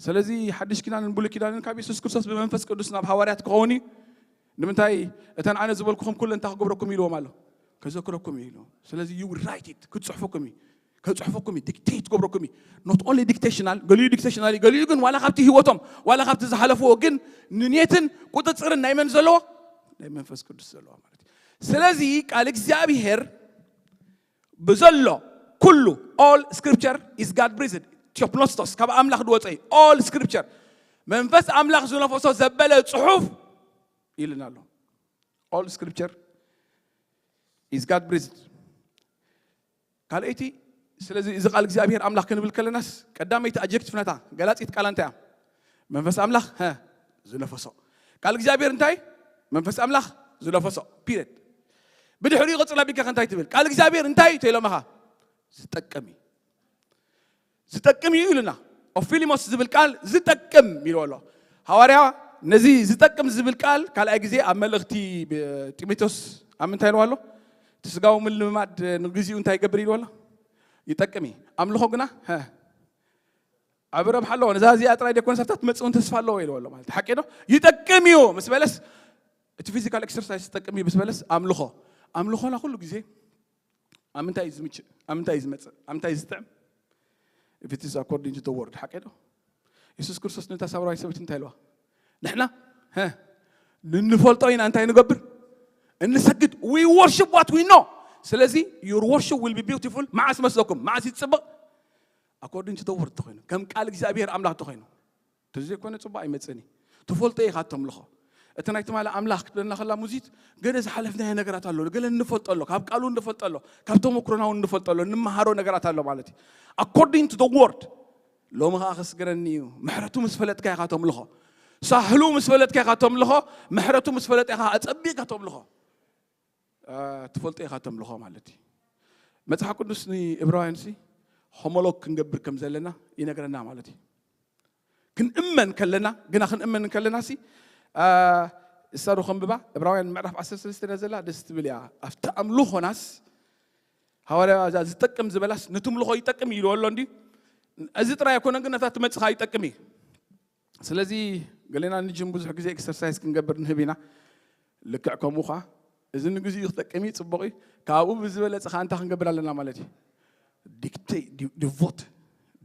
ስለዚ ሓድሽ ኪዳንን ብሉይ ኪዳንን ካብ የሱስ ክርስቶስ ብመንፈስ ቅዱስ ናብ ሃዋርያት ክኸውን እዩ። ንምንታይ? እተን ኣነ ዝበልኩኹም ኩለን እንታይ ክገብረኩም ኢልዎም ኣሎ? ከዘክረኩም እዩ ኢልዎም። ስለዚ you will write it፣ ክትጽሕፈኩም እዩ፣ ከጽሕፈኩም እዩ፣ ዲክቴት ክገብረኩም እዩ። Not only ዲክቴሽናል፣ ገሊኡ ዲክቴሽናል እዩ፣ ገሊኡ ግን ዋላ ካብቲ ህይወቶም ዋላ ካብቲ ዝሓለፍዎ ግን ንኔትን ቁፅፅርን ናይ መን ዘለዎ? ናይ መንፈስ ቅዱስ ዘለዎ ማለት እዩ። ስለዚ ቃል እግዚኣብሔር ብዘሎ ኩሉ፣ all scripture is God breathed፣ ቲዮፕኖስቶስ ካብ ኣምላኽ ዝወፀ እዩ። All scripture መንፈስ ኣምላኽ ዝነፈሶ ዘበለ ፅሑፍ ኢልና ኣሎ። All scripture is God breathed። ካልኣይቲ፣ ስለዚ እዚ ቃል እግዚኣብሔር ኣምላኽ ክንብል ከለናስ ቀዳመይቲ ኣጀክቲቭ ናታ ገላፂት ቃላ እንታይ እያ? መንፈስ ኣምላኽ ሀ ዝነፈሶ። ቃል እግዚኣብሔር እንታይ? መንፈስ ኣምላኽ ዝነፈሶ። ፒሪድ። ብድሕሪኡ ቅፅል ኣቢልካ እንታይ ትብል? ቃል እግዚኣብሔር እንታይ ተኢሎምኻ? ዝጠቅም እዩ። ዝጠቅም እዩ ኢሉና። ኦፊሊሞስ ዝብል ቃል ዝጠቅም ኢልዎ ኣሎ። ሃዋርያ ነዚ ዝጠቅም ዝብል ቃል ካልኣይ ግዜ ኣብ መልእኽቲ ጢሞቴዎስ ኣብ ምንታይ ኢልዎ ኣሎ? እቲ ስጋዊ ምልምማድ ንግዚኡ እንታይ ይገብር ኢልዎ ኣሎ? ይጠቅም እዩ። ኣምልኾ ግና፣ ሀ፣ ዓቢ ረብሓ ኣለዎ። ነዛ እዚኣ ጥራይ ደይኮነ፣ ኣብታ ትመጽእ እውን ተስፋ ኣለዎ ኢልዎ ኣሎ ማለት እዩ። ሓቂ ዶ? ይጠቅም እዩ ምስ በለስ፣ እቲ ፊዚካል ኤክሰርሳይዝ ይጠቅም እዩ ምስ በለስ፣ ኣምልኾ፣ ኣምልኾና ኩሉ ግዜ ኣብ ምንታይ እዩ ዝምችእ? ኣብ ምንታይ እዩ ዝመጽእ? ኣብ ምንታይ እዩ ዝጥዕም? If it is according to the word፣ ሓቂ ዶ? የሱስ ክርስቶስ ነታ ሳምራዊት ሰበይቲ እንታይ ኢልዋ? ንሕና፣ ሀ፣ ንንፈልጦ ኢና እንታይ ንገብር? እንሰግድ። We worship what we know። ስለዚ your worship will be beautiful። መዓስ መስለኩም? መዓስ ይጽብቕ? According to the word ተኾይኑ፣ ከም ቃል እግዚኣብሔር ኣምላኽ ተኾይኑ። ተዘይኮነ ጽቡቕ ኣይመጽእን እዩ። ትፈልጦ ኢኻ እተምልኾ። እቲ ናይ ትማሊ ኣምላኽ ክትብለና ከላ ሙዚት፣ ገለ ዝሓለፍናዮ ነገራት ኣሎ፣ ገለ እንፈልጦ ኣሎ፣ ካብ ቃሉ እንፈልጦ ኣሎ፣ ካብ ተመክሮና እውን እንፈልጦ ኣሎ፣ እንመሃሮ ነገራት ኣሎ ማለት እዩ። According to the word፣ ሎሚ ኸዓ ከስግረኒ እዩ። ምሕረቱ ምስ ፈለጥካ ኢኻ ተምልኾ። ሳህሉ ምስ ፈለጥካ ኢኻ ተምልኾ። ምሕረቱ ምስ ፈለጥካ ኢኻ ኣጸቢቕካ ተምልኾ። አ፣ ትፈልጦ ኢኻ ተምልኾ ማለት እዩ። መጽሓፍ ቅዱስ ንዕብራውያን ሲ ሆሞሎግ ክንገብር ከም ዘለና ይነግረና ማለት እዩ። ክንእመን ከለና፣ ግና ክንእመን ከለና ሲ፣ አ፣ እሳ ዶ ከንብባ፣ ዕብራውያን ምዕራፍ ዓሰርተ ሰለስተ እያ ዘላ፣ ደስ ትብል እያ። ኣብቲ ኣምልኾናስ፣ ሃዋርያ እዛ ዝጠቅም ዝበላስ፣ ንትምልኾ ይጠቅም ኢልዎ ኣሎ እንድዩ። እዚ ጥራይ ኣይኮነን፣ ግን ነታ ትመጽእ ኸኣ ይጠቅም እዩ። ስለዚ ገሌና ንጅም ብዙሕ ግዜ ኤክሰርሳይዝ ክንገብር ንህብ ኢና። ልክዕ ከምኡ ኸኣ፣ እዚ ንግዚኡ ክጠቅም እዩ፣ ጽቡቕ እዩ። ካብኡ ብዝበለጸ ኸኣ እንታይ ክንገብር ኣለና ማለት እዩ? ዲክቴ-፣ ዲ-፣ ዲቮት፣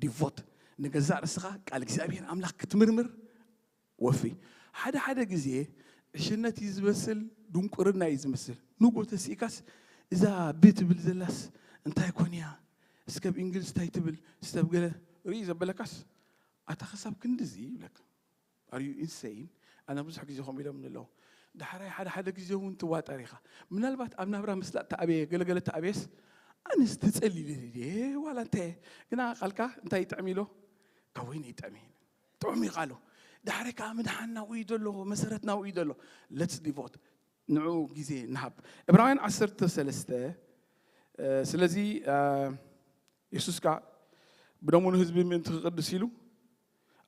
ዲቮት። ንገዛእ ርእስኻ ቃል እግዚኣብሔር ኣምላኽ ክትምርምር ወፍሪ። ሓደ ሓደ ግዜ ዕሽነት እዩ ዝመስል፣ ድንቁርና እዩ ዝመስል። ንጎ ተሲእካስ፣ እዛ ብ ትብል ዘላስ እንታይ ኮን እያ? እስከ ብ እንግሊዝ እንታይ ትብል? እስከ ብ ገለ ርኢ ዘበለካስ፣ ኣታ ክሳብ ክንድዚ ይብለካ። Are you insane? ኣነ ብዙሕ ግዜ ከምኡ ኢሎምኒ ኣለዉ። ዳሕራይ ሓደ ሓደ ግዜ እውን ትዋጠር ኢኻ። ምናልባት ኣብ ናብራ ምስላጥ ተኣብየ፣ ገለገለ ተኣብየስ፣ ኣነስ ተጸሊለ ድየ ዋላ እንታይ? ግና ቃልካ እንታይ ይጥዕም ኢሎ? ካብ ወይኒ ይጥዕም እዩ። ጥዑም እዩ ቃሉ። ዳሕራይ ከዓ ምድሓን ናብኡ እዩ ዘሎ፣ መሰረት ናብኡ እዩ ዘሎ። Let's devote። ንዑ ግዜ ንሃብ። ዕብራውያን ዓሰርተ ሰለስተ፣ እ፣ ስለዚ፣ እ፣ የሱስ ከኣ ብደሙ ንህዝቢ ምእንቲ ክቕድስ ኢሉ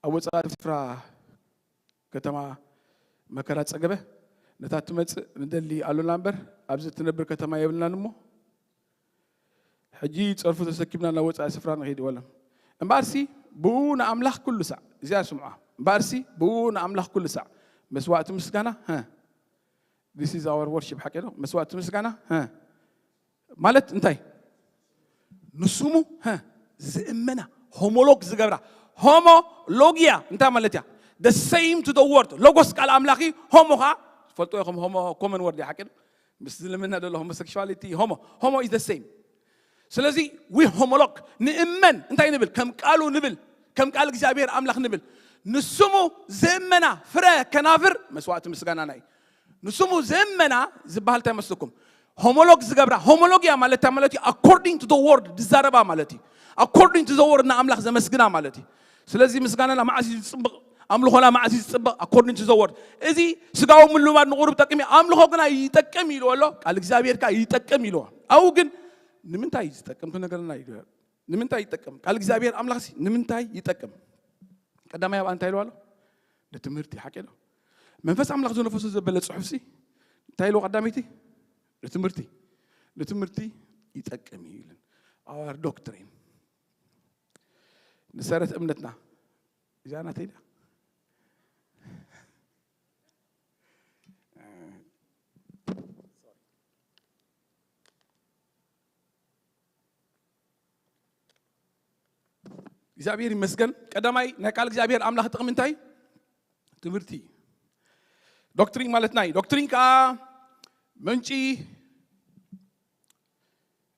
ኣብ ወጻኢ ስፍራ ከተማ መከራ ጸገበ። ነታ ትመጽእ ንደሊ ኣሎና እምበር፣ ኣብዚ እትነብር ከተማ የብልናን እሞ፣ ሕጂ ጸርፉ ተሰኪምና ናብ ወጻኢ ስፍራ ንኸይድ በሎም። እምበኣርሲ ብኡ ንኣምላኽ ኩሉ ሳዕ፣ እዚኣ ስምዑ። እምበኣርሲ ብኡ ንኣምላኽ ኩሉ ሳዕ መስዋእቲ ምስጋና፣ ሀ፣ this is our worship፣ ሓቂ ዶ? መስዋእቲ ምስጋና፣ ሀ፣ ማለት እንታይ? ንስሙ፣ ሀ፣ ዝእመና፣ ሆሞሎግ ዝገብራ። ሆሞሎጊያ እንታይ ማለት እያ? The same to the word። ሎጎስ ቃል ኣምላኽ እዩ፣ ሆሞ ኸዓ፣ ትፈልጡ ኢኹም፣ ሆሞ ኮመን ወርድ እዩ፣ ሓቂ ዶ? ምስ ዝልምና ዘሎ ሆሞሴክሹዋሊቲ፣ ሆሞ፣ ሆሞ is the same። ስለዚ we ሆሞሎግ ንእመን፣ እንታይ ንብል? ከም ቃሉ ንብል፣ ከም ቃል እግዚኣብሔር ኣምላኽ ንብል። ንስሙ ዝእመና ፍረ ከናፍር መስዋእቲ ምስጋናና እዩ። ንስሙ ዝእመና ዝበሃል እንታይ መስልኩም? ሆሞሎግ ዝገብራ፣ ሆሞሎጊያ ማለት እንታይ ማለት እዩ? According to the word ዝዛረባ ማለት እዩ። According to the word ንኣምላኽ ዘመስግና ማለት እዩ። ስለዚ ምስጋናና መዓስ እዩ ዝጽብቕ? ኣምልኾና መዓስ እዩ ዝጽብቕ? According to the word። እዚ ስጋዊ ምልማድ ንቑሩብ ጠቅም እዩ፣ ኣምልኾ ግና ይጠቅም ኢልዎ ኣሎ። ቃል እግዚኣብሔር ከኣ ይጠቅም ኢልዎ። ኣብኡ ግን ንምንታይ እዩ ዝጠቅም ክነገረና እዩ። ንምንታይ ይጠቅም? ቃል እግዚኣብሔር ኣምላኽሲ ንምንታይ ይጠቅም? ቀዳማይ ኣብኣ እንታይ ኢልዎ ኣሎ? ንትምህርቲ፣ ሓቂ ዶ? መንፈስ ኣምላኽ ዝነፈሶ ዘበለ ጽሑፍሲ እንታይ ኢልዎ ቀዳመይቲ? ንትምህርቲ፣ ንትምህርቲ ይጠቅም እዩ ኢልን። Our doctrine፣ ንሰረት እምነትና። እዚኣ ናተይ ድያ? እግዚኣብሔር ይመስገን። ቀዳማይ ናይ ቃል እግዚኣብሔር ኣምላኽ ጥቕሚ እንታይ? ትምህርቲ። ዶክትሪን ማለት ናይ ዶክትሪን ከዓ ምንጪ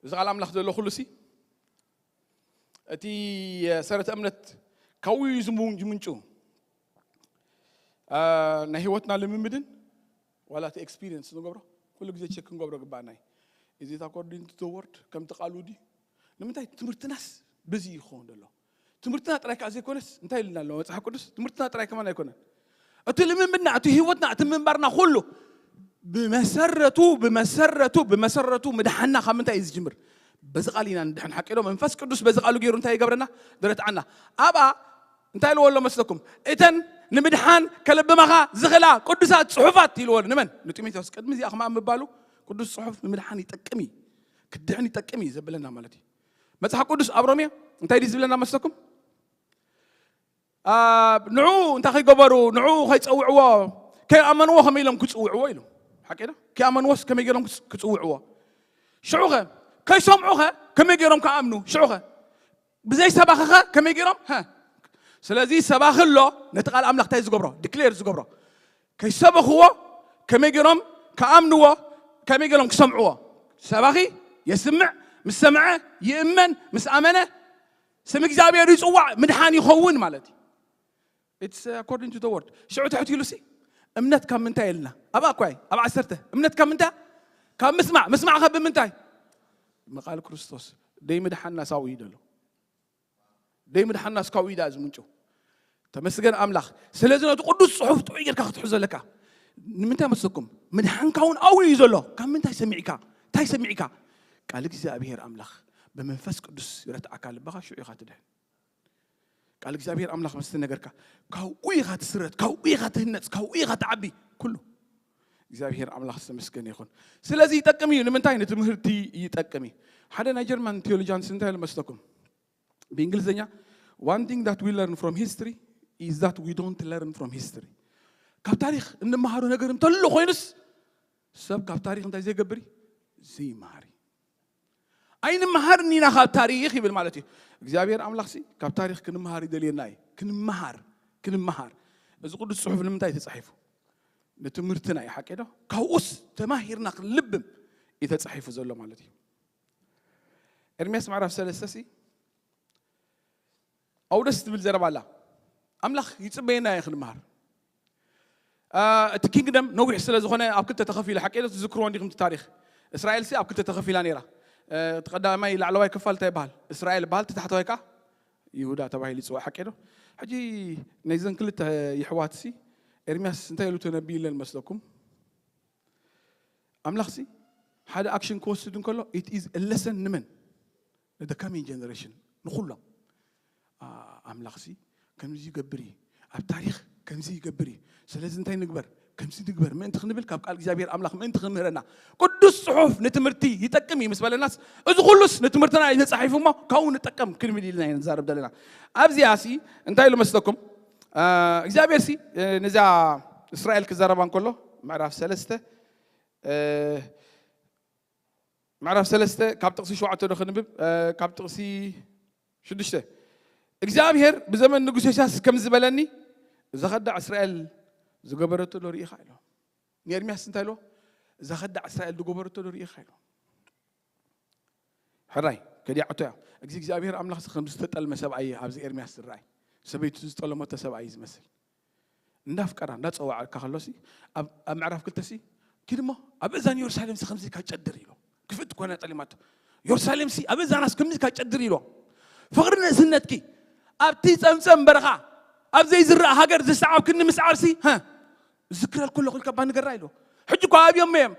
እዚ ቃል ኣምላኽ ዘሎ ኩሉ ሲ፣ እቲ ሰረተ እምነት ካብኡ እዩ ዝምው-፣ ዝምንጩ። አ፣ ናይ ህይወትና ልምምድን ዋላ እቲ ኤክስፒሪየንስ ንገብሮ፣ ኩሉ ግዜ ቸክ ክንገብሮ ግባኣና እዩ። Is it according to the word? ከምቲ ቃሉ ድዩ? ንምንታይ ትምህርትናስ በዚ እዩ ክኸውን ዘሎ? ትምህርትና ጥራይ ከዓ ዘይኮነስ፣ እንታይ ኢልና ኣሎ መጽሓፍ ቅዱስ? ትምህርትና ጥራይ ከማን ኣይኮነን። እቲ ልምምድና፣ እቲ ህይወትና፣ እቲ ምንባርና ኩሉ ብመሰረቱ፣ ብመሰረቱ፣ ብመሰረቱ ምድሓንና ካብ ምንታይ እዩ ዝጅምር? በዚ ቃል ኢና ንድሕን። ሓቂ ዶ? መንፈስ ቅዱስ በዚ ቃሉ ገይሩ እንታይ ይገብረና? ደረትዓና። ኣብኣ እንታይ ኢልዎ ኣሎ መስለኩም? እተን ንምድሓን ከለብማኻ ዝኽእላ ቅዱሳት ጽሑፋት ኢልዎ። ንመን? ንጢሞቴዎስ። ቅድሚ እዚኣ ከማን ምባሉ ቅዱስ ጽሑፍ ንምድሓን ይጠቅም እዩ። ክድሕን ይጠቅም እዩ ዘብለና ማለት እዩ። መጽሓፍ ቅዱስ ኣብ ሮሜ እንታይ ድዩ ዝብለና መስለኩም? ንዑ እንታይ ከይገበሩ፣ ንዑ ከይጸውዕዎ፣ ከይኣመንዎ ከመይ ኢሎም ክጽውዕዎ ኢሉ። ሓቂ ዶ? ከይኣመንዎስ ከመይ ገይሮም ክጽ- ክጽውዕዎ? ሽዑኸ ከይሰምዑኸ ከመይ ገይሮም ክኣምኑ? ሽዑኸ ብዘይ ሰባኺኸ ከመይ ገይሮም? ስለዚ ሰባኺ ኣሎ፣ ነቲ ቃል ኣምላኽ እንታይ ዝገብሮ? ዲክሌር ዝገብሮ። ከይሰበኽዎ ከመይ ገይሮም ክኣምንዎ? ከመይ ገይሮም ክሰምዕዎ? ሰባኺ የስምዕ፣ ምስ ሰምዐ ይእመን፣ ምስ ኣመነ ስም እግዚኣብሔር ይጽዋዕ፣ ምድሓን ይኸውን ማለት እዩ። It's according to the word። ሽዑ ትሕት ኢሉ ሲ እምነት ካብ ምንታይ የልና? ኣብ ኣኳይ ኣብ ዓሰርተ እምነት ካብ ምንታይ? ካብ ምስማዕ። ምስማዕ ካብ ብምንታይ? መቃል ክርስቶስ። ደይ ምድሓና ሳው እዩ ደሎ። ደይ ምድሓና ስካው እዩ ዳ ዝምንጩ። ተመስገን ኣምላኽ። ስለዚ ነቲ ቅዱስ ጽሑፍ ጥዑይ ጌርካ ክትሕዞ ኣለካ። ንምንታይ መስለኩም? ምድሓንካ እውን ኣብኡ እዩ ዘሎ። ካብ ምንታይ ሰሚዕካ? እንታይ ሰሚዕካ? ቃል እግዚኣብሔር ኣምላኽ ብመንፈስ ቅዱስ ይረትዓካ፣ ልባኻ ሽዑ ኢኻ ትድሕን። ቃል እግዚኣብሔር ኣምላኽ ምስ ተነገርካ ካብኡ ኢኻ ትስረት፣ ካብኡ ኢኻ ትህነጽ፣ ካብኡ ኢኻ ትዓቢ። ኩሉ እግዚኣብሔር ኣምላኽ ዝተመስገነ ይኹን። ስለዚ ይጠቅም እዩ። ንምንታይ? ንትምህርቲ ይጠቅም እዩ። ሓደ ናይ ጀርመን ቴዎሎጂያንስ እንታይ ኢሉ መስለኩም? ብእንግሊዝኛ one thing that we learn from history is that we don't learn from history። ካብ ታሪኽ እንመሃሮ ነገር እንተሎ ኮይኑስ ሰብ ካብ ታሪኽ እንታይ ዘይገብር እዩ? ዘይመሃር እዩ። ኣይንመሃርን ኢና ካብ ታሪኽ ይብል ማለት እዩ። እግዚኣብሔር ኣምላኽሲ ካብ ታሪኽ ክንመሃር ይደልየና እዩ። ክንመሃር፣ ክንመሃር። እዚ ቅዱስ ጽሑፍ ንምንታይ ተጻሒፉ? ንትምህርትና እዩ፣ ሓቂ ዶ? ካብኡስ ተማሂርና ክንልብም እዩ ተጻሒፉ ዘሎ ማለት እዩ። ኤርምያስ ምዕራፍ ሰለስተ ሲ ኣው ደስ ትብል ዘረባ ኣላ። ኣምላኽ ይጽበየና እዩ ክንመሃር። እቲ ኪንግደም ነዊሕ ስለ ዝኾነ ኣብ ክልተ ተኸፊሉ፣ ሓቂ ዶ ትዝክርዎ እንዲኹም? እቲ ታሪኽ እስራኤል ሲ ኣብ ክልተ ተኸፊላ ነይራ። እቲ ቀዳማይ ላዕለዋይ ክፋል እንታይ ይበሃል? እስራኤል ይበሃል። እቲ ታሕተዋይ ከዓ ይሁዳ ተባሂሉ ይፅዋዕ። ሓቂ ዶ? ሕጂ ናይዘን ክልተ የሕዋት ሲ ኤርምያስ እንታይ ኢሉ ተነቢዩለን መስለኩም? ኣምላኽ ሲ ሓደ ኣክሽን ክወስድ እንከሎ it is a lesson ንመን? The coming generation፣ ንኹሎም። ኣምላኽሲ ከምዚ ይገብር እዩ፣ ኣብ ታሪኽ ከምዚ ይገብር እዩ። ስለዚ እንታይ ንግበር? ከምዚ ንግበር ምእንቲ ክንብል፣ ካብ ቃል እግዚኣብሔር ኣምላኽ ምእንቲ ክምህረና፣ ቅዱስ ጽሑፍ ንትምህርቲ ይጠቅም እዩ ምስ በለናስ፣ እዚ ኩሉስ ንትምህርትና እዩ ተጻሒፉ እሞ ካብኡ ንጠቀም ክንብል ኢልና ኢና ንዛረብ ዘለና። ኣብዚኣ ሲ እንታይ ኢሉ መስለኩም? እግዚኣብሔር ሲ ነዚኣ እስራኤል ክዛረባ እንከሎ፣ ምዕራፍ ሰለስተ ምዕራፍ ሰለስተ ካብ ጥቕሲ ሸውዓተ ዶ ክንብብ? ካብ ጥቕሲ ሽዱሽተ። እግዚኣብሔር ብዘመን ንጉስ ዮስያስ ከም ዝበለኒ፣ እዛ ኸዳዕ እስራኤል ዝገበረቶ ዶ ርኢኻ ኢሎ። ንኤርምያስ እንታይ ኢሎ? እዛ ኸዳዕ እስራኤል ዝገበረቶ ዶ ርኢኻ ኢሎ። ሕራይ ከዲዓቶ እያ። እዚ እግዚኣብሔር ኣምላኽ ከም ዝተጠልመ ሰብኣይ ኣብዚ ኤርምያስ ዝረኣይ። ሰበይቱ ዝጠለመቶ ሰብኣይ ዝመስል። እንዳፍቀራ እንዳጸዋዕካ ከሎሲ፣ ኣብ ኣብ ምዕራፍ ክልተ ሲ፣ ኪድ እሞ ኣብ እዛን የሩሳሌም ሲ ከምዚ ኢልካ ጨድር ኢሎ። ክፍእቲ ኮይና ጠሊማቶ። የሩሳሌም ሲ ኣብ እዛናስ ከምዚ ኢልካ ጨድር ኢሎ። ፍቕሪ ንእስነትኪ ኣብቲ ጸምጸም በረኻ፣ ኣብ ዘይዝራእ ሃገር ዝሰዓብክኒ ምስዓብ ሲ፣ ሀ፣ ዝክረል ከለኹ ኢልካ እባ ንገራ ኢሎ። ሕጂ እኳ ኣብዮም እዮም።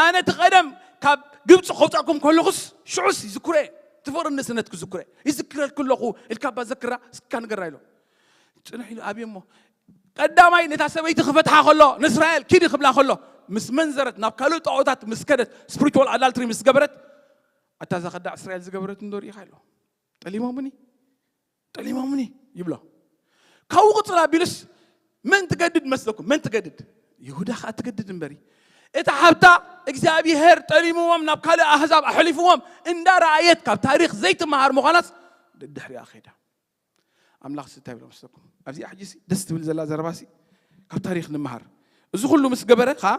ኣነ እቲ ቀደም ካብ ግብፂ ከውፃእኩም ከለኹስ ሽዑስ ይዝክሮ እየ። እቲ ፍቕሪ ንእስነትኪ ዝክሮ እየ። ይዝክረልኪ ኣለኹ ኢልካ እባ ዘክራ እስካ ንገራ ኢሎ። ጽንሕ ኢሉ ኣብዮ እሞ ቀዳማይ ነታ ሰበይቲ ክፈትሓ ከሎ ንእስራኤል ኪዲ ክብላ ከሎ ምስ መንዘረት ናብ ካልእ ጣዖታት ምስ ከደት ስፕሪቹዋል ኣዳልትሪ ምስ ገበረት ኣታ እዛ ከዳዕ እስራኤል ዝገበረት እንዶ ርኢኻ ኢሎ። ጠሊሞምኒ ጠሊሞምኒ ይብሎ። ካብኡ ቅፅል ኣቢሉስ መን ትገድድ መስለኩም? መን ትገድድ? ይሁዳ ከዓ ትገድድ እምበሪ እታ ሓብታ እግዚኣብሔር ጠሊምዎም ናብ ካልእ ኣህዛብ ኣሕሊፍዎም እንዳረኣየት ካብ ታሪክ ዘይትመሃር ምዃናስ ድድሕሪኣ ከይዳ። ኣምላኽ እንታይ ይብሎ መስለኩም? ኣብዚኣ ሕጂ ሲ ደስ ትብል ዘላ ዘረባ ሲ ካብ ታሪኽ ንምሃር። እዚ ኩሉ ምስ ገበረ ኸዓ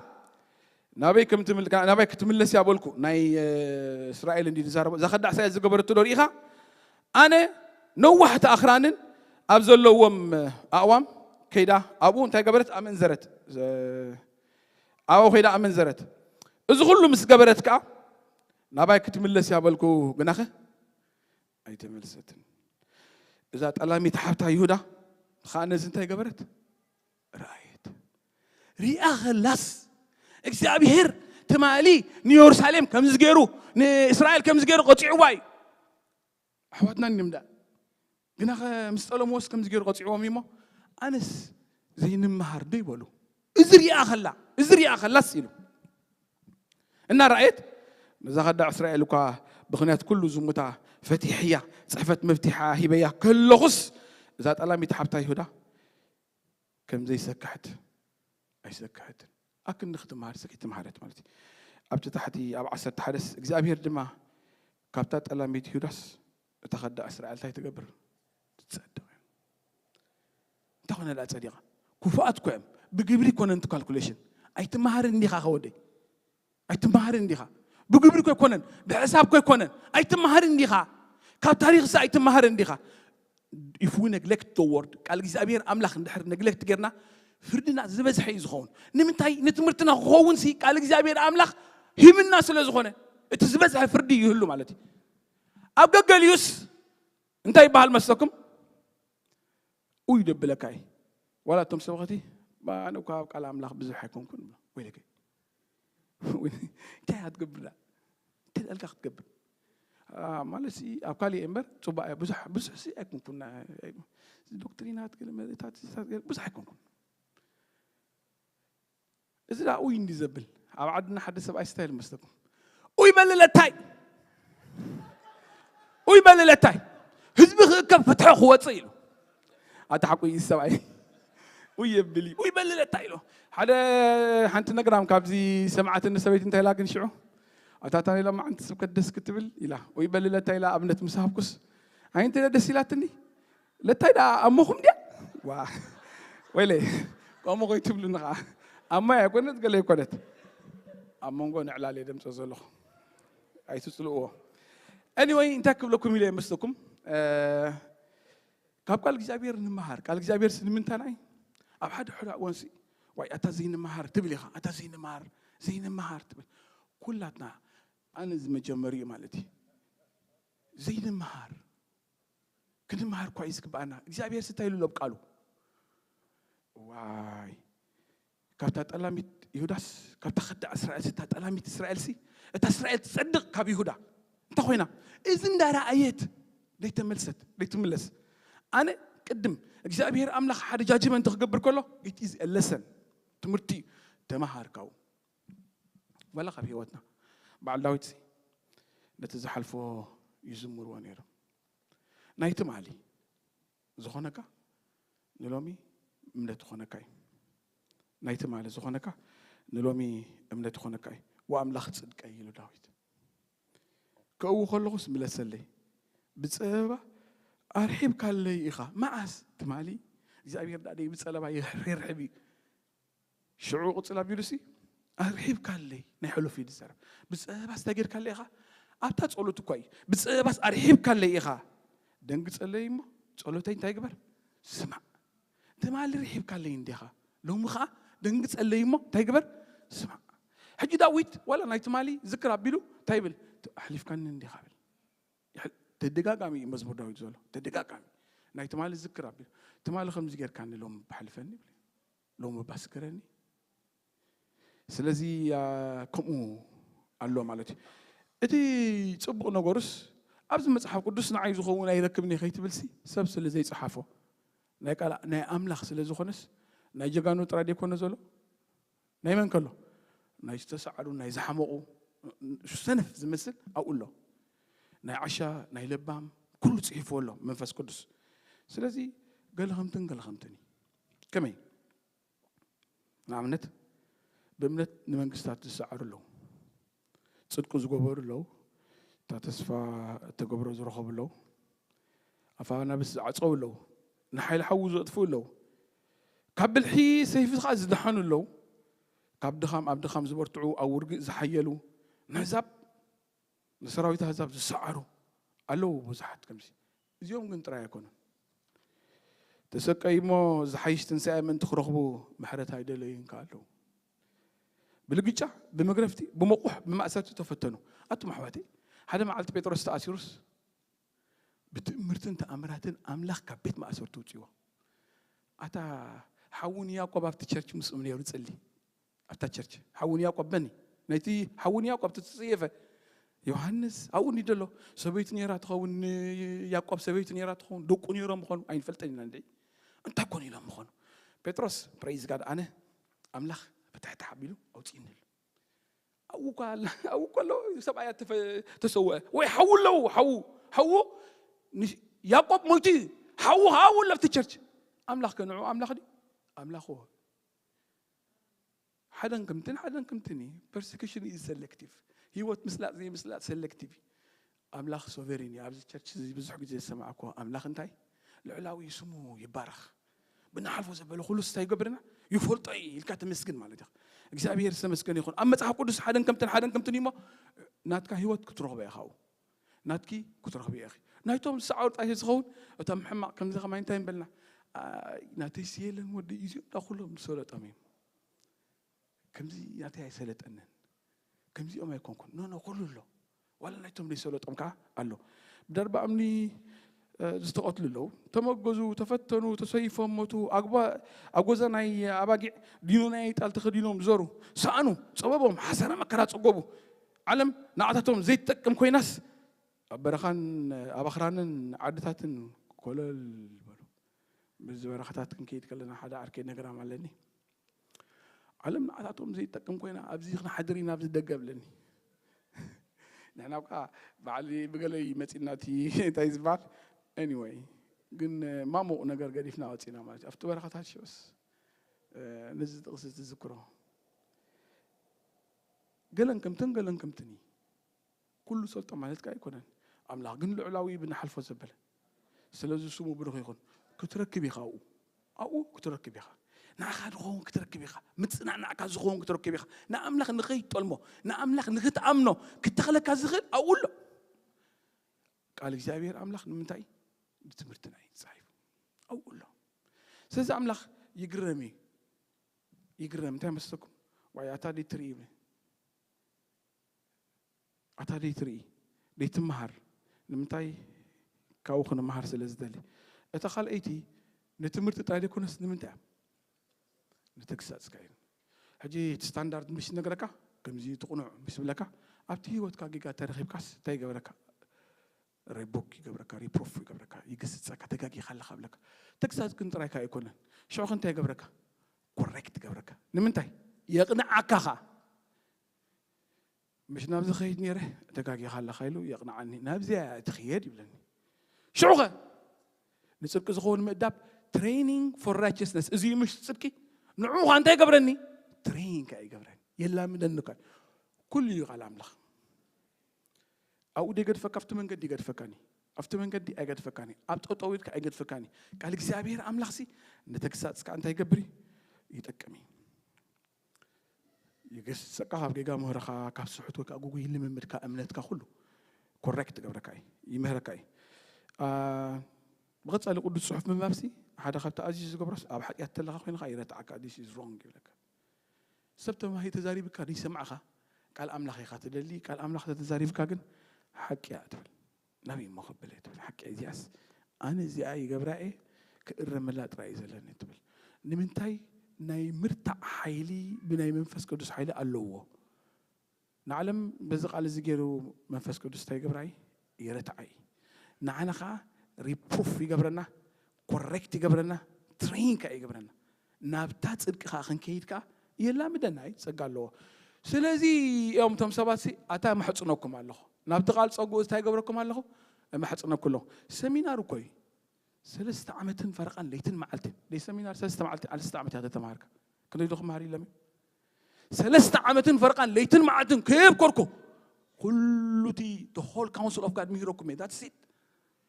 ናበይ ከም ትምል- ናበይ ክትምለስ እያ በልኩ። ናይ እስራኤል እንዲ ዝዛረቦ እዛ ከዳዕ እስራኤል ዝገበረቶ ዶ ርኢኻ? ኣነ ነዋሕቲ ኣኽራንን ኣብ ዘለዎም ኣእዋም ከይዳ ኣብኡ እንታይ ገበረት? ኣመንዘረት። ኣብኡ ከይዳ ኣመንዘረት። እዚ ኩሉ ምስ ገበረት ከዓ ናባይ ክትምለስ እያ በልኩ። ግናኸ ኣይተመልሰትን። እዛ ጠላሚት ሓብታ ይሁዳ ኸዓ ነዚ እንታይ ገበረት? ረኣየት። ሪኣ ኸላስ እግዚኣብሔር ትማሊ ንየሩሳሌም ከምዚ ገይሩ ንእስራኤል ከምዚ ገይሩ ቀፂዕዋ እዩ። ኣሕዋትና እኒም ዳ ግና ምስ ጠለምዎስ ከምዚ ገይሩ ቀፂዕዎም እዩሞ ኣነስ ዘይንመሃር ዶ ይበሉ። እዚ ሪኣ ኸላ እዚ ሪኣ ኸላስ ኢሉ እና ረኣየት። ነዛ ኸዳዕ እስራኤል እኳ ብኽንያት ኩሉ ዝሙታ ፈቲሕያ፣ ጽሕፈት መፍቲሓ ሂበያ ከለኹስ፣ እዛ ጠላሚት ሓብታ ይሁዳ ከም ዘይሰክሕት ኣይሰክሕትን። ኣክንዲ ክትምሃር ስኪ ትምሃረት ማለት እዩ። ኣብቲ ታሕቲ ኣብ ዓሰርተ ሓደስ እግዚኣብሔር ድማ ካብታ ጠላሚት ይሁዳስ እታ ኸዳዕ እስራኤል እንታይ ትገብር? ትጸድቕ። እንታይ ኮነ ደኣ ጸዲቓ? ክፉኣት እኮ እዮም። ብግብሪ ኮነ እቲ ካልኩሌሽን። ኣይትመሃርን እንዲኻ ከወደይ። ኣይትመሃርን እንዲኻ። ብግብሪ እኮ ኣይኮነን፣ ብሕሳብ እኮ ኣይኮነን። ኣይትመሃርን እንዲኻ። ካብ ታሪኽስ ኣይትመሃርን እንዲኻ። If we neglect the word፣ ቃል እግዚኣብሔር ኣምላኽ እንድሕር ነግሌክት ጌርና፣ ፍርድና ዝበዝሐ እዩ ዝኸውን። ንምንታይ? ንትምህርትና ክኸውን ሲ ቃል እግዚኣብሔር ኣምላኽ ሂብና ስለ ዝኾነ፣ እቲ ዝበዝሐ ፍርዲ ይህሉ ማለት እዩ። ኣብ ገገሊኡስ እንታይ ይበሃል መስለኩም? ኡይ ደብለካ እዩ። ዋላ እቶም ሰበኸቲ፣ "ኣነ እኳ ኣብ ቃል ኣምላኽ ብዙሕ ኣይኮንኩን" ይብሎ። ወይለከ። እንታይ ኢኻ ትገብር ደኣ? እንታይ ደልካ ክትገብር? አ፣ ማለት ሲ ኣብ ካሊእ እምበር ጽቡቕ እየ። ብዙሕ፣ ብዙሕ ሲ ኣይኮንኩን። ዶክትሪናት ገለ መሬታት ብዙሕ ኣይኮንኩን። እዚ ደኣ ኡይ እንዲ ዘብል፣ ኣብ ዓድና ሓደ ሰብኣይ ስታይ ኢሉ መስለኩም? "ኡይ በሊ ለታይ! ኡይ በሊ ለታይ! ህዝቢ ክእከብ ፍትሑ ክወጽእ" ኢሉ። ኣታ ሓቁ እዩ ሰብኣይ። ኡይ የብል እዩ። "ኡይ በሊ ለታይ!" ኢሉ። ሓደ፣ ሓንቲ ነግራም ካብዚ ሰማዕትኒ ሰበይቲ እንታይ ኢላ ግን ሽዑ? "ኣታ ታኒ ሎማዓንቲ ስብከት ደስ ክትብል" ኢላ። "ኡይ በሊ ለታይ!" ኢላ ኣብነት ምስ ሃብኩስ፣ ኣይ እንተ ደስ ኢላትኒ፣ ለታይ ደኣ ኣሞኹም ድያ? ዋ፣ ወይለይ፣ ከምኡ ኮይትብሉኒ ኸዓ። ኣሞይ ኣይኮነት፣ ገለ ኣይኮነት። ኣብ መንጎ ንዕላል እየ ደምጾ ዘለኹ። ኣይትጽልእዎ። Anyway፣ እንታይ ክብለኩም ኢለ ይመስለኩም? እ፣ ካብ ቃል እግዚኣብሔር ንምሃር። ቃል እግዚኣብሔር ሲ ንምንታና እዩ? ኣብ ሓደ ሕዳ እዋን ሲ፣ "ዋይ፣ ኣታ ዘይንምሃር" ትብል ኢኻ። "ኣታ ዘይንምሃር፣ ዘይንምሃር" ትብል። ኩላትና፣ ኣነ እዚ መጀመሪኡ ማለት እዩ። ዘይንምሃር። ክንምሃር እኳ እዩ ዝግብኣና። እግዚኣብሔር ስታይ ኢሉ ኣሎ ኣብ ቃሉ። ዋይ፣ ካብታ ጠላሚት ይሁዳስ፣ ካብታ ኸዳዕ እስራኤል፣ እታ ጠላሚት እስራኤል ሲ፣ እታ እስራኤል ትጸድቕ ካብ ይሁዳ እንተ ኾይና፣ እዚ እንዳረኣየት ደይተመልሰት፣ ደይትምለስ። ኣነ ቅድም እግዚኣብሔር ኣምላኽ ሓደ ጃጅመንት ክገብር ከሎ፣ it is a lesson፣ ትምህርቲ እዩ፣ ተመሃር ካብኡ። ዋላ ካብ ህይወትና። በዓል ዳዊት ሲ፣ ነቲ ዝሓልፎ ይዝምርዎ ነይሮም። ናይ ትማሊ ዝኾነካ ንሎሚ እምነት ይኾነካ እዩ። ናይ ትማሊ ዝኾነካ ንሎሚ እምነት ይኾነካ እዩ። "ወኣምላኽ ጽድቀይ" ኢሉ ዳዊት። "ክእዊ ከለኹስ ምለሰለይ፣ ብጸበባ ኣርሒብካለይ ኢኻ።" መዓስ? ትማሊ እግዚኣብሔር ደኣ ደይ ብጸለባ ይርሕብ እዩ። ሽዑ ቅጽል ኣቢሉሲ፣ "ኣርሒብካለይ"፣ ናይ ሕሉፍ እዩ ዝዛረብ። "ብጸበባስ እንታይ ጌርካለይ ኢኻ?" ኣብታ ጸሎት እኳ እዩ። "ብጸበባስ ኣርሒብካለይ ኢኻ። ደንግጸለይ እሞ፣ ጸሎተይ እንታይ ግበር? ስማዕ። ትማሊ ርሒብካለይ እንዲኻ፣ ሎሚ ኸኣ ደንግጸለይ እሞ፣ እንታይ ግበር? ስማዕ።" ሕጂ ዳዊት፣ ዋላ ናይ ትማሊ ዝክር ኣቢሉ፣ እንታይ ይብል? "ኣሕሊፍካኒ እንዲኻ" ብል። ይሕ-፣ ተደጋጋሚ እዩ መዝሙር ዳዊት ዘሎ። ተደጋጋሚ። ናይ ትማሊ ዝክር ኣቢሉ፣ "ትማሊ ከምዚ ጌርካኒ፣ ሎሚ ባሕልፈኒ" ይብል። "ሎሚ ባስክረኒ።" ስለዚ፣ ኣ፣ ከምኡ ኣሎ ማለት እዩ። እቲ ጽቡቕ ነገሩስ፣ ኣብዚ መጽሓፍ ቅዱስ ንዓይ ዝኸውን ኣይረክብን እየ ከይትብልሲ፣ ሰብ ስለ ዘይጸሓፎ፣ ናይ ቃል፣ ናይ ኣምላኽ ስለ ዝኾነስ፣ ናይ ጀጋኑ ጥራይ ደይኮነ ዘሎ፣ ናይ መን ከሎ? ናይ ዝተሰዓሩ፣ ናይ ዝሓመቑ፣ ሰነፍ ዝመስል ኣብኡ ኣሎ። ናይ ዓሻ፣ ናይ ለባም፣ ኩሉ ጽሒፍዎ ኣሎ መንፈስ ቅዱስ። ስለዚ ገለ ከምትን ገለ ከምትን እዩ። ከመይ? ንኣብነት፣ ብእምነት ንመንግስታት ዝሰዓሩ ኣለዉ። ጽድቁ ዝገበሩ ኣለዉ። እታ ተስፋ እተገብሮ ዝረኸቡ ኣለዉ። ኣፍ ኣናብስ ዝዓጸዉ ኣለዉ። ንሓይሊ ሓዊ ዘጥፍኡ ኣለዉ። ካብ ብልሒ ሰይፊ ኸኣ ዝደሓኑ ኣለዉ። ካብ ድኻም ኣብ ድኻም ዝበርትዑ፣ ኣብ ውግእ ዝሓየሉ፣ ንኣህዛብ፣ ንሰራዊት ኣህዛብ ዝሰዓሩ ኣለዉ ብዙሓት ከምዚ። እዚኦም ግን ጥራይ ኣይኮኑን። ተሰቀዩ እሞ ዝሓይሽ ትንሳኤ ምእንቲ ክረኽቡ ምሕረት ኣይደለዩን ከኣ ኣለዉ። ብልግጫ፣ ብመግረፍቲ፣ ብመቑሕ፣ ብማእሰርቲ ተፈተኑ። ኣቱም ኣሕዋተይ፣ ሓደ መዓልቲ ጴጥሮስ ተኣሲሩስ ብትእምርትን ተኣምራትን ኣምላኽ ካብ ቤት ማእሰርቲ ውጽዎ። ኣታ ሓውን ያዕቆብ ኣብቲ ቸርች ምስኦም ነይሩ ይጽሊ። ኣብታ ቸርች ሓውን ያዕቆብ መን እዩ? ናይቲ ሓውን ያዕቆብ ተጽየፈ። ዮሃንስ ኣብኡ እንዲ ዘሎ ሰበይቱ ነይራ ትኸውን፣ ያዕቆብ ሰበይቱ ነይራ ትኸውን፣ ደቁ ነይሮም ምኾኑ ኣይንፈልጠን ኢና እንድዒ። እንታይ ኮን ኢሎም ምኾኑ? ጴጥሮስ፣ ፕሬይዝ ጋድ፣ ኣነ ኣምላኽ ብትሕቲ ሓቢሉ ኣውጽእኒ ኣሎ። ኣብ ኣብኡ እኳ ኣላ ኣብኡ እኮ ኣለዉ። ሰብኣያ ተፈ- ተሰውአ ወይ ሓዉ ኣለዉ። ሓዉ ሓዉ ንሽ- ያዕቆብ ሞይቱ እዩ። ሓዉ ከዓ ኣለብቲ ቸርች። ኣምላኽ ከንዑ ኣምላኽ ድዩ? ኣምላኽ ዎ። ሓደን ከምትን ሓደን ከምትን እዩ። Persecution is selective። ህይወት ምስላጥ ዘይምስላጥ ሰሌክቲቭ እዩ። ኣምላኽ ሶቨሪን እዩ። ኣብዚ ቸርች እዚ ብዙሕ ግዜ ዝሰማዕኩ ኣምላኽ እንታይ ልዕላዊ ስሙ ይባረኽ። ብናሓልፎ ዘበለ ኩሉ ስታይ ይገብርና ይፈልጦ እዩ ኢልካ ተመስግን ማለት እዩ። እግዚኣብሔር ዝተመስገነ ይኹን። ኣብ መጽሓፍ ቅዱስ ሓደን ከምትን ሓደን ከምትን እዩ እሞ ናትካ ህይወት ክትረኽቦ ኢኻ። ናትኪ ክትረኽቢ ኢኺ። ናይቶም ዝሰዓሩ ጥራይ ዝኸውን እቶም ሕማቕ ከምዚ ከማይ እንታይ ንበልና? ኣይ፣ ናተይ ስየለን ወዲ እዩ እዚኦም ዳ ኩሎም ዝሰለጦም እዮም። ከምዚ ናተይ ኣይሰለጠንን። ከምዚኦም ኣይኮንኩን። ኖ ኖ ኩሉ ኣሎ። ዋላ ናይቶም ዘይሰለጦም ከዓ ኣሎ። ብደርባ እምኒ ዝተቐትሉ ኣለዉ። ተመገዙ፣ ተፈተኑ፣ ተሰይፎም ሞቱ። ኣጉባ- ኣብ ጎዛ ናይ ኣባጊዕ ዲኖ ናይ ጣል ተኸዲኖም ዞሩ። ሰኣኑ፣ ጸበቦም፣ ሓሳረ መከራ ጸገቡ። ዓለም ንዓታቶም ዘይትጠቅም ኮይናስ ኣብ በረኻን ኣብ ኣኽራንን ዓድታትን ኮለል በሉ። በዚ በረኻታት ክንከይድ ከለና ሓደ ዓርከይ ነግራም ኣለኒ። ዓለም ንዓታቶም ዘይጠቅም ኮይና ኣብዚ ክንሓድር ኢና ኣብዚ ደገ ብለኒ። ንሕና ብካ ባዕሊ ብገለይ መፂና እቲ እንታይ ዝበሃል anyway ግን ማሙቕ ነገር ገዲፍና ወፂና ማለት እዩ። ኣብቲ በረኻታት ሽዑስ ነዚ ጥቕሲ ትዝክሮ ገለን ከምትን ገለን ከምትን እዩ። ኩሉ ሰልጦ ማለት ከ ኣይኮነን። ኣምላኽ ግን ልዑላዊ ብንሓልፎ ዘበለ ስለዚ ስሙ ብሩኽ ይኹን። ክትረክብ ኢኻ ኣብኡ ኣብኡ ክትረክብ ኢኻ። ንዓኻ ዝኸውን ክትረክብ ኢኻ። ምጽናዕናዕካ ዝኸውን ክትረክብ ኢኻ። ንኣምላኽ ንኸይትጠልሞ ንኣምላኽ ንኽትኣምኖ ክተኽለካ ዝኽእል ኣብኡ ኣሎ። ቃል እግዚኣብሔር ኣምላኽ ንምንታይ ንትምህርትና እዩ ተጻሒፉ ኣብኡ ኣሎ። ስለዚ ኣምላኽ ይግረም እዩ። ይግረም እንታይ መስለኩም? ዋይ ኣታ ደይ ትርኢ ይብል ኣታ ደይ ትርኢ ደይ ትመሃር ንምንታይ ካብኡ ክንመሃር ስለ ዝደሊ እታ ካልኣይቲ ንትምህርቲ ጥራይ ዘይኮነስ ንምንታይ እያ ንተግሳፅካ እዩ ሕጂ እቲ ስታንዳርድ ምስ ነገረካ ከምዚ ትቕኑዕ ምስ ብለካ ኣብቲ ህይወትካ ጌጋ ተረኺብካስ እንታይ ይገበረካ ሪቡክ ይገብረካ ሪፕሮፍ ይገብረካ ይግስፀካ ተጋጊኻ ኣለካ ብለካ ተግሳፅ ግን ጥራይካ ኣይኮነን ሽዑ እንታይ ይገብረካ ኮሬክት ይገብረካ ንምንታይ የቕንዓካ ኸዓ ምሽ ናብዚ ኸይድ ነይረ ተጋጊኻ ኣለኻ ኢሉ የቕንዓኒ ናብዚያ ትኽየድ ይብለኒ ሽዑኸ ንፅድቂ ዝኸውን ምእዳብ training for righteousness እዚ ምሽ ፅድቂ ንዑኻ እንታይ ይገብረኒ ትሬን ከ ይገብረኒ የላምደኒ ከ ኩሉ እዩ ቃል ኣምላኽ ኣብኡ ደይገድፈካ ኣብቲ መንገዲ ይገድፈካኒ ኣብቲ መንገዲ ኣይገድፈካኒ ኣብ ጠጠዊትካ ኣይገድፈካኒ ቃል እግዚኣብሔር ኣምላኽሲ ንተግሳፅካ እንታይ ይገብር እዩ ይጠቅም እዩ ይገስጸካ ካብ ጌጋ ምህረኻ ካብ ስሑት ወይ ከዓ ጉጉይ ልምምድካ እምነትካ ኩሉ ኮሬክት ገብረካ እዩ ይምህረካ እዩ ብቐጻሊ ቅዱስ ጽሑፍ ምንባብሲ ሓደ ካብቲ ኣዝዩ ዝገብሮስ ኣብ ሓጢኣት ተለኻ ኮይንካ ይረትዓካ this is wrong ይብለካ ሰብ ተማሂዩ ተዛሪብካ ዘይሰማዕኻ ቃል ኣምላኽ ኢኻ ትደሊ ቃል ኣምላኽ ተተዛሪብካ ግን ሓቂ እያ ትብል ናበይ እሞ ከብል እየ ትብል ሓቂ እዚኣስ ኣነ እዚኣ ይገብራ እየ ክእረመላ ጥራይ እዩ ዘለኒ ትብል ንምንታይ ናይ ምርታዕ ሓይሊ ብናይ መንፈስ ቅዱስ ሓይሊ ኣለዎ ንዓለም በዚ ቃል እዚ ገይሩ መንፈስ ቅዱስ እንታይ ይገብራ እዩ ይረትዓ እዩ ንዓና ከዓ ሪፕሩፍ ይገብረና ኮሬክት ይገብረና ትሬን ከዓ ይገብረና ናብታ ፅድቂ ከዓ ክንከይድ ከዓ የላምደና እዩ ፀጋ ኣለዎ ስለዚ እዮም እቶም ሰባት ኣታ መሕፅነኩም ኣለኹ ናብቲ ቃል ፀጉኡ እንታይ ይገብረኩም ኣለኹ መሕፅነኩ ኣለኹ ሰሚናር እኮ እዩ ሰለስተ ዓመትን ፈረቃን ለይትን መዓልትን ደይ ሰሚናር ሰለስተ መዓልቲ ሰለስተ ዓመት እያ ተተማሃርካ ክንደይ ዶ ክመሃር ኢሎም ሰለስተ ዓመትን ፈረቃን ለይትን መዓልትን ከየብከርኩ ኩሉ እቲ the whole council of God ምሂረኩም እየ that's it